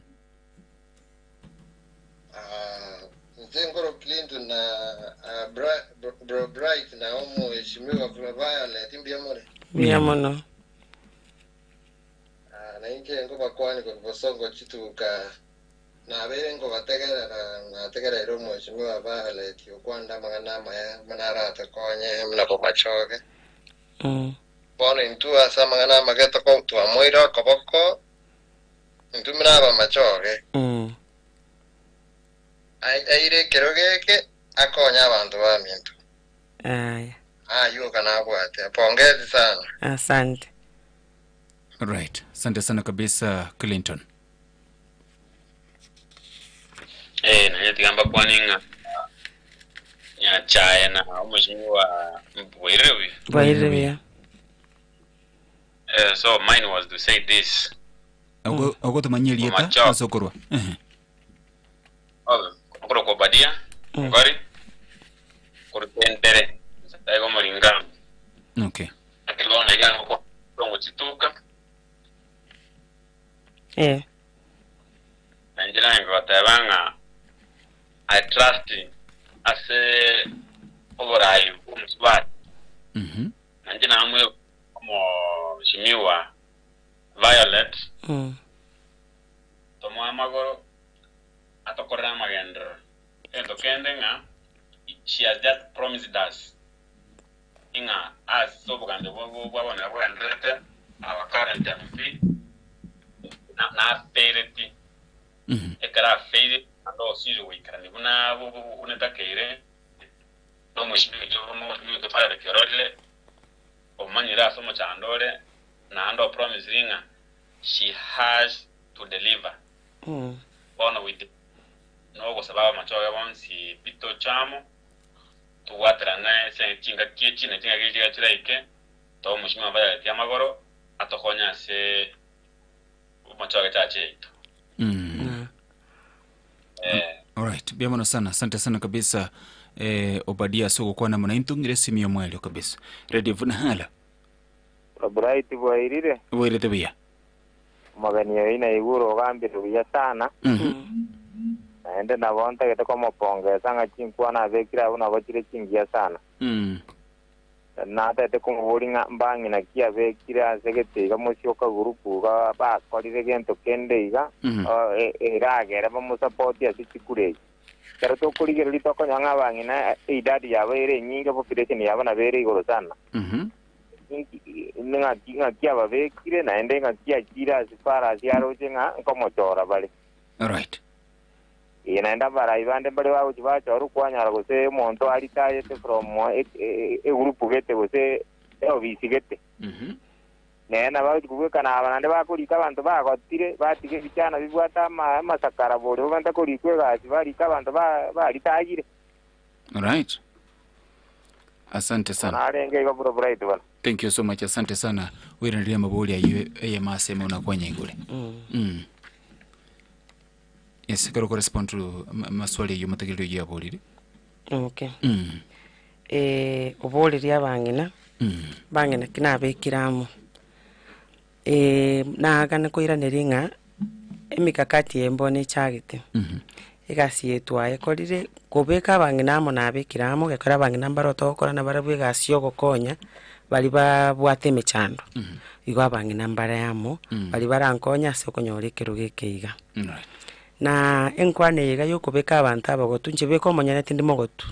Ah, nche nkoro Clinton na ah, Bra- Bro- Bro Bright na omoheshimiwa Violet mbuya more. Mbuya mono. Ah, na inche nkobakwani korwa bosongo chituka nabeire nkobategerera nategereire omoheshimiwa Violet okwanda amang'ana amaya buna aratokonye buna bomachoge. Bono intwe ase amang'ana amage toko twamoire okoboko intwe buna abamachoge. Ai- Aire ekerogo eke akonye abanto baminto. Aya. Aywo oka nabwate. Pongezi sana. Asante. Right. Asante sana kabisa Clinton. Eh, naye tiga mbakwane ng'a Nyachae na omosimiwa bwairire buya. Bwairire buya. Eh, so mine was to say this. Ogotomanyia erieta Omacho. ase okorwa. Ehe. Okay. Okorokwa Obadia, Ngori, korutendere, Nyasaye gomoringa. Okay. Naki bono iga ngoko chituka, Eh. na inche naye nkobateba ng'a I trust ase oborai bw'omosubati. Na inche namwe omoshimiwa Violet, tomoe amagoro atokorere amagenderero. Egento kende ng'a she has just promised us ing'a ase obogambi bwa bono bogendererete our current MP nafaileti. Ekero afailete naende osire goikerania buna buna etakeire na omweshimiwa oito omweshimiwa oito Violet ororire omanyire ase omochando ore naende opromisire ng'a she has to deliver. Bono with nogosaba abamachoge bonsi pi toche amo tobwaterane ase chingaki echi na chingaki echi iga chiraike, tobe omweshimiwa Violet amagoro atokonye ase omochoge chache yaito. Eh. Alright, buya mono sana. Asante sana kabisa eh, Obadia ase ogokwana mono intwe ng'ire esimi y'omwelio kabisa. Radio Vunhala. Bright bwairire. Bwairete buya. Omogeni oyio naigure ogambire buya sana. Naende nabo ntagete komopongesa ng'a chinkwana abekire abwo nabo chire chingiya sana. Natagete komoboria ng'a mbang'ina ki abekire ase gete iga mosioka gurupu iga bakorire gento kende iga eragere bamosapoti ase chikura echi. Ekero tokorigereria tokonyora ng'a abang'ina eidadi yabo ere enyinge population yabo nabo ere igoro sana. Ng'aki ng'aki ababekire naende ng'aki achire ase farasi aroche ng'a nkomochora bare. Alright. Ee, naende abarai bande mbare bagochia bachorwa kwanyora gose omonto aritayete from egroup gete gose eofisi gete. Nere nabo agochia kobwekana aba naende bakorika abanto bagotire, batiga ebichana bibwate amasakara boria bobenta korikwa egasi barika abanto baritayire. Alright. Asante sana. Narenge igo bro Bright bana. Thank you so much. Asante sana. Oiranerie amabori ayio eyemo ase emo nakwanya igure. Yes, ekero okorespond to maswali ayio motegereri oyio aborire. Okay. Eh, oborerie abang'ina, bang'ina ki nabekire amo. Eh, nagane koiraneria ng'a emikakati eye mbono echagete. Egasi eye twayekorire, kobeka abang'ina amo nabekire amo, gekogera abang'ina mbaro togokora nabarabwo egasi ya ogokonya baria babwate emechando. Igo abang'ina mbare amo, baria barankonye ase okonyora ekerogo eke iga. Na enkwana eye iga ya okobeka abanto abagotu, inche bweka omonyene tindi mogotu,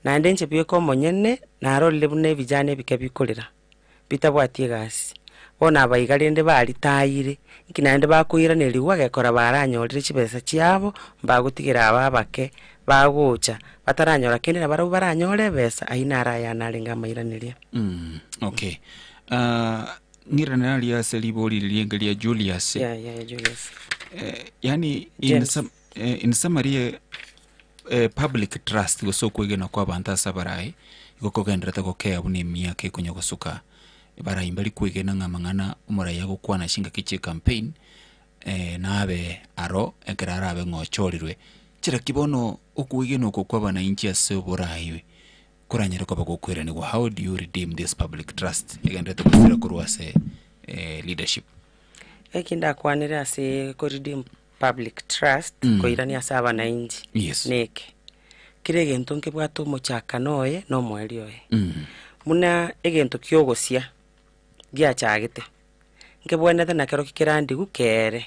naende inche bweka omonyene narorire buna ebijana ebike bikorera. bitabwati egasi. Bono abaiga rende baritayire, inki naende bakoiranerigwa gekora baranyorire chibesa chiabo, mbagotigera aba abake bagocha, bataranyora kende nabarabwo baranyore ebesa, ayio naro ayane arenge amairaneria. Mm, okay. Ah, ng'irane aria ase ribori riria enge ria Julius. Yeah, yeah, yeah, Julius. Eh, yani in, James. sum, eh, in summary eh, public trust gose okwegena kwa abanto ase abarai igo kogenderete gokea buna emiaka ekonya gosuka barai mbari kwegena ng'a amang'ana omorai agokwana chingaki chie campaign eh, nabe aro ekero arabe ng'a ochorirwe. Chiraki bono okwegena oko kwa abananchi ase oborai koranyare koba gokoiranigwa how do you redeem this public trust egenderete gosira korwa ase eh, leadership? Eki ndakwanere ase ko redeem public trust koirania ase abanainchi Yes. neke, kera egento nkebwate omochakano oye na omoerio oye. Buna egento kia ogosia giachagete, nkebwenerete nakerokio kerandigu keere.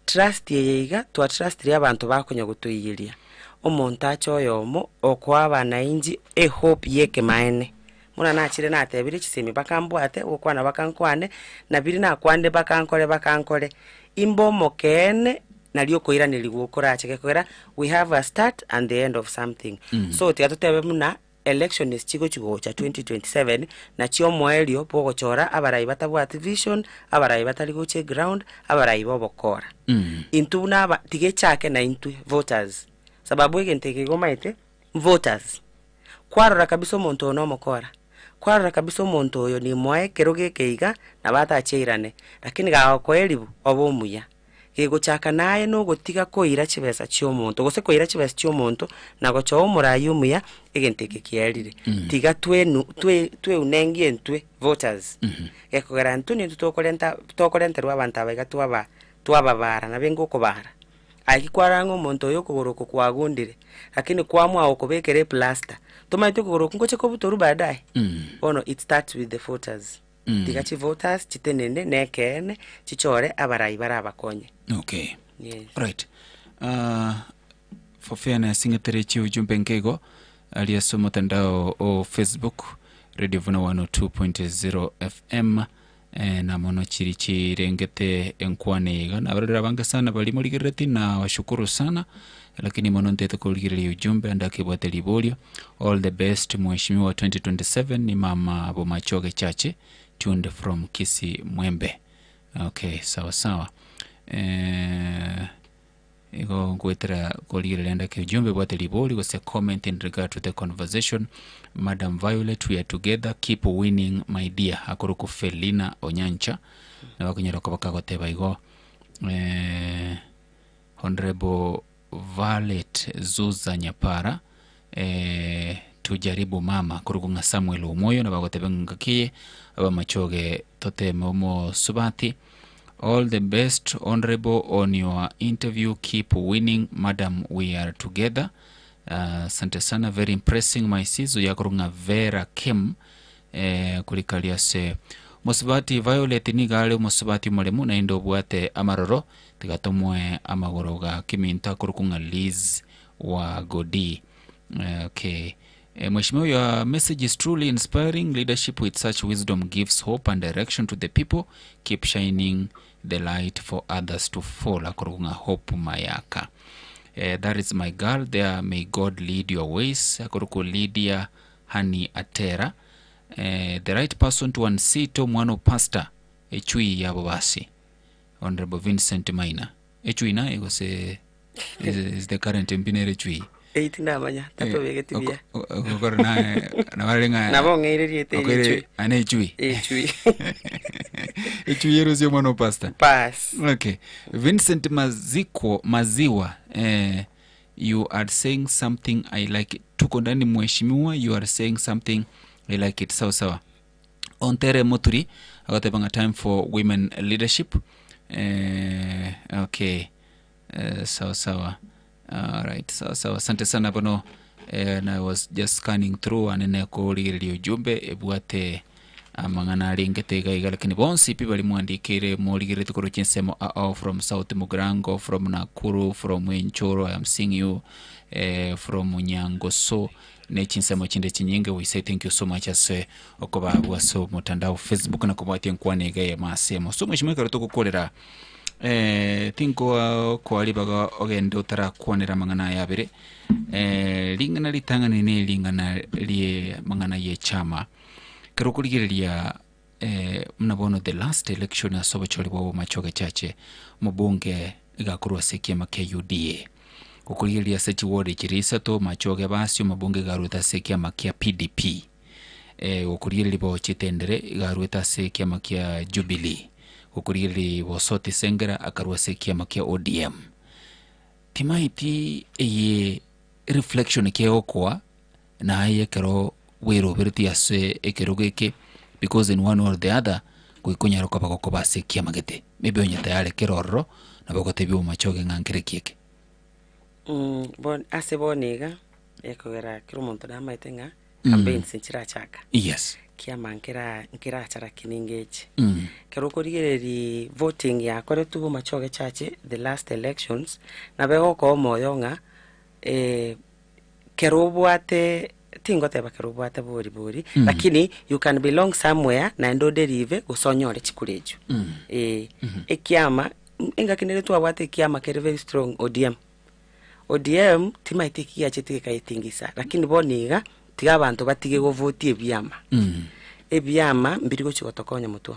Trust eye iga twatrustire abanto bakonya gotoiyeria, omonto ache oyomo okoa abanainchi ehope ya ekemaene. Buna nachire natebire chisemi bakambwate, ogokwana bakankwane, na biria nakwanire bakankore bakankore, imbe omokeene nario okoiranerigwa okorache gekogera we have a start and the end of something. So tiga totebe buna elections chigochi gocha 2027 nachio omoerio bwa ogochora abarai batabwati vision, abarai batari gocha eground, abarai ba obokora. Intwe buna aba tiga echake naintwe voters, sababu egento eke igo omanyete voters. Kwarora kabisa omonto oyo nomokora, kwarora kabisa omonto oyo nimoe ekerogo eke iga, nabo atachiairane, lakini gagokoa eribu, obe omuya. Gegochaka naye nogotiga koira chibesa chi'omonto, gose koira chibesa chi'omonto, na gochoa omorai omuya, egento eke kiaerire. Tiga twenu twe tweunengie intwe voters, gekogera intwe nintwe tokorenta tokorenterwa abanto aba iga twaba twababara nabe ngokobara. Aye ki kwarora ng'a omonto oyo okogoro oko kwagundire, lakini kwamua gokobekera eplaster, tomaeti okogoro okwo ngoche kobutorwa baadaye? Bono it starts with the voters. Tiga chivoters chitenene na ekeene, chichore abarai barabakonye. Okay. Yes. Right. Uh, for fairness ng'etere chiujumbe nkeigo aria ase omotandao o Facebook Radio Vuna 102.0 FM Na mono chiri chirengete enkwana eye iga, nabarorire abange sana baria morigerereti na washukuru sana, lakini mono ntete korigereria ujumbe ande akebwate riborio. All the best mheshimiwa 2027 ni mama Bomachoge Chache tuned from Kisii Mwembe. Okay, sawa sawa. Eh, Igo ngoetera korigereria ndake ujumbe bwate ribori gose comment in regard to the conversation. Madam Violet we are together keep winning my dear akorokwa Felina Onyancha nabo akonyara koba kagoteba igo eh, Honorable Violet Zuza Nyapara eh, tujaribu mama korokwa ng'a Samuel Omoyo nabo agoteba ng'a ngaki eye abamachoge toteme omosubati All the best honourable on your interview keep winning madam we are together Asante sana very impressing my sis oyo akorwa ng'a Vera Kim eh, korika ase Mosubati Violet nigo are omosubati omoremu naende obwate amaroro tiga tomoe amagoro ga kiminto akorokwa ng'a Liz wa Godi okay Mheshimiwa your message is truly inspiring, leadership with such wisdom gives hope and direction to the people, keep shining the light for others to follow akorokwa ng'a Hope Mayaka. Eh, that is my girl there, may God lead your ways akorokwa Lydia Honey Atera. Eh, the right person to unseat omwana o pastor echui yabo basi Honorable Vincent Maina echui naye gose is, is the current MP nere chui Eyio tindamanya, tatobegeti buya. okoro naye nabarore ng'a Nabo ong'eire erieta eri okoire- echui. ah, ne echui Echui. echui erusie omwana o pastor Pass. okay vincent mazikwo maziwa eh, you are saying something i like it tuko ndani mheshimiwa you are saying something i like it sawa sawa ontere moturi agoteba ng'a time for women leadership eh, okay Eh, sawa sawa. Alright, sawa sawa. Asante sana bono. Eh, and I was just scanning through anene korigereria ujumbe ebwate amang'ana arengete iga iga lakini bonsi pi bari mwandikeire morigererete korwa chinsemo ao from South Mugirango from Nakuru from Enchoro I am seeing you eh, from Nyangoso ne chinsemo chinde chinyinge we say thank you so much ase okoba abwo ase omotandao Facebook na kobwatia enkwana iga eyemo ase emo so mweshimiwa ekero togokorera eh, tinkoa koa ribaga ogende otarakwanera amang'ana aya abere eh, ring'ana ritang'ani ne ring'ana rie mang'ana ye chama Ekero okorigereria eh, buna bono the last election ase obochori bwa Bomachoge Chache, omobunge iga akorwa ase ekiama kia UDA. Okorigereria ase chiward chiria isato, Machoge basi omobunge iga arwete ase ekiama kia PDP. Eh, gokorigereria Bochitendere iga arwete ase ekiama kia Jubilee. Gokorigereria Bosoti Sengera akarwa ase ekiama kia ODM. Timaeti eye reflection ki egokoa Naye ekero bweroberetie ase ekerogo eke, because in one or the other, goika onyare koba gokoba ase ekiama gete. Maybe onye tayari kere ororo, nabo ogotebia omomachoge ng'a nkere ki eke. Mm, bon ase bono iga, ekogera kera omonto namaete ng'a campaigns nchirachaka. Yes. Kiama nkera nkeracha lakini ngeche. Ekero okorigereria voting yakoretwe bomachoge chache the last elections, nabo egokoa omoyo ng'a Kero obwate, tingoteba kero obwate bori bori, lakini you can belong somewhere naende oderive gose onyore chikura echio. Eh, ekiama, engaki nere twabwate ekiama kere very strong ODM. ODM timaeti eki giachete gekaetingisa, lakini bono iga, tiga abanto batige govotia ebiama. Ebiama mbiri gochi gotokonya motwe.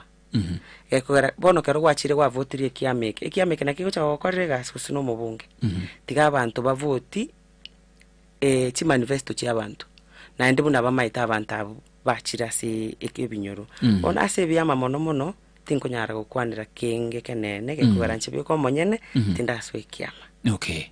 Gekogera bono ekero gwachire gwavotirie ekiama eke, ekiama eke naki gegocha gogokorera egasi gose na omobunge. Tiga abanto bavoti chimanifesto chia abanto, naende buna bamaete abanto abwo bachire ase eke ebinyoro. Bono ase ebiama mono mono, tinkonyara gokwanera kenge ekenene, gekogera inche bweka omonyene, tindasoa ekiama. Okay.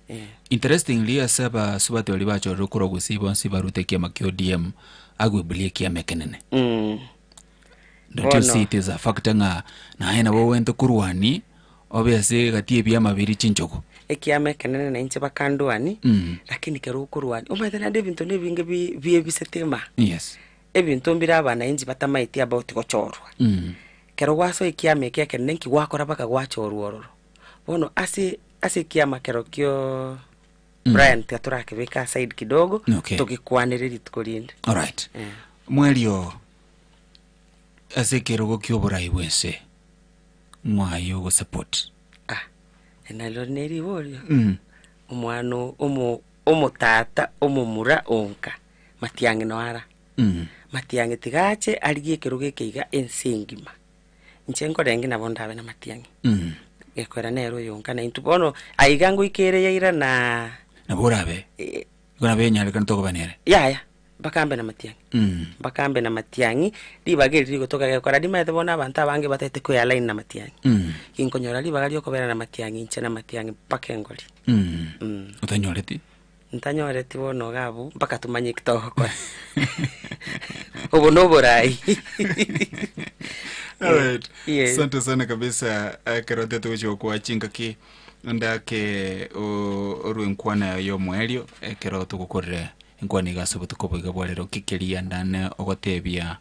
Interestingly ase abasubati baria bachorire korwa gusii bonsi barute ekiama kia ODM, arguably ekiama ekenene. Don't you Bono. see it is a factor ng'a naye nabo ogwente korwani obe ase egati y'ebiama biria chinchogu. Ekiama ekenene na inche bakandwani, lakini kero okorwani, omanyete naende ebinto na ebinge bi- biebisete ime aa. Yes. Ebinto mbire abanainchi batamaeti about gochorwa. Kero gwasoa ekiama eke ekenene nki gwakora mpaka gwachorwa ororo. Bono ase ase ekiama kero kio Brian tiga torakebeke aside kidogo, Okay. togekwanere rituko rinde. Alright. Mwerio ase ekerogo ki'oborai bw'ense, ng'o aye ogosupport? Ah, nario neriborio. Omwana o- omo omotata omomura onka, matiang'i noara. Matiang'i tiga ache arigie ekerogo eke iga ense engima. Inche nkorenge nabo ndabe na matiang'i. Gekoera nere oyonka na intwe bono aiga ngoika ere yairana. Nabo orabe, igo nabo enyarekane tokoba nere. Yaya, mpaka mbe na matiang'i. Mpaka mbe na matiang'i, ribaga eri rigotoka gekora rimaete bono abanto abange batagete koe align na matiang'i. Ginkonyora ribaga riokobera na matiang'i inche na matiang'i mpaka engori. Otanyoreti? Ntanyoreti bono iga abwo mpaka tomanye eki togokora. Obo na oborai. Alright. Yes. Asante sana kabisa ekero otete gochia gokoa chingaki ndake o- orwe enkwana yaye y'omoerio ekero togokorera enkwana iga ase obotuko obo iga bwa rero nki keria ndane ogotebia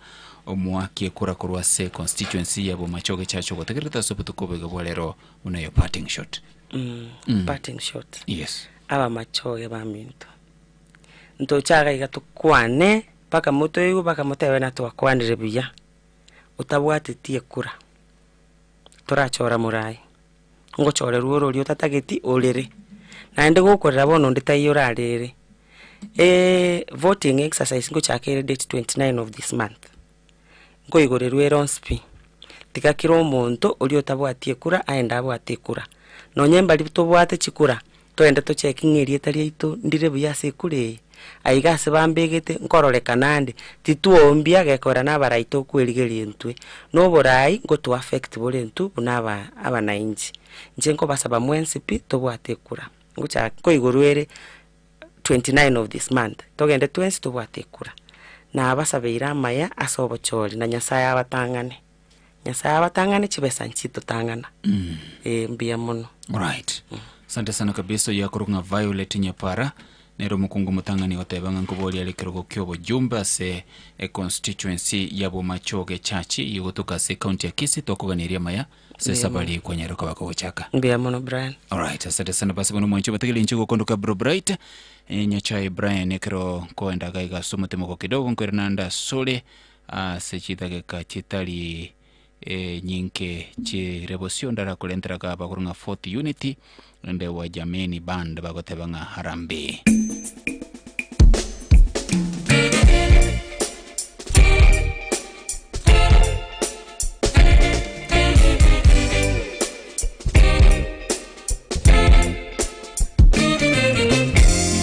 omoaki ekura korwa ase constituency ya Bomachoge Church ogotegererete ase obotuko obo iga bwa rero buna your parting shot. Parting shot. Yes. Abamachoge baminto, ntoche iga iga tokwane mpaka motoigwe mpaka motebe ng'a twakwanire buya, otabwateti ekura, torachora morayi, ngochorerwa ore oria otatageti orere, naende gokorera bono onde taiyo orarere. Voting exercise ngochaka ere date 29 of this month, nkoigorerwa ere onsi pi, tiga kera omonto oria otabwati ekura aende abwate ekura. Nonye mbari tobwate chikura, toende tocheki ng'a erieta riaito ndire buya ase ekura eye, aiga ase bambegete nkororekana ande, titwombia gekogera na abarai tokwerigeria intwe. Na oborai ngoto affect bore intwe buna aba abanainchi. Inche nkobasaba mwensi pi, tobwate ekura, ngochaka nkoigorwa ere 29 of this month, togende twensi tobwate ekura. Nabasabeire amaya ase obochori na Nyasaye abatang'ane. Nyasaye abatang'ane chibesa nchitotang'ana. Eh, mbuya mono. Alright. Asante sana kabisa oyo akorokwa ng'a Violet Nyapara nere omokungu omotang'ani goteba ng'a nkoboria are ekerogo kia obojumbe ase econstituency ya Bomachoge Church eyio egotoka ase ecounty ya Kisii tokoganeria amaya ase Mbuya esabari mono. kwanyara koba kogochaka. Mbuya mono Brian. Alright, asante sana basi bono mwanche bategereria inche gokondoka Bro Bright eh, Nyachae Brian ekero nkoenda iga iga ase omotemoko kidogo nkoirana naende asore ase chidageka chitari eh, nyinke chire bosio ndarakorentera iga abagoro ng'a Fourth Unity ende Wajameni Band bagoteba ng'a harambee.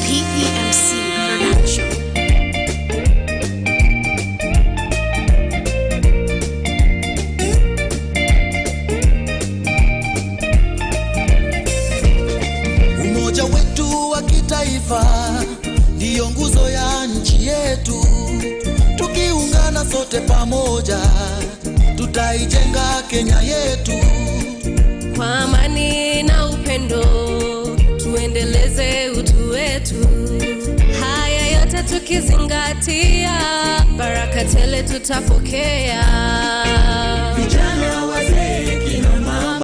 PPMC Production. Umoja wetu wa kitaifa ndiyo nguzo ya nchi yetu. Tukiungana sote pamoja, tutaijenga Kenya yetu. Kwa amani na upendo tuendeleze utu wetu. Haya yote tukizingatia, baraka tele tutapokea. Vijana, wazee,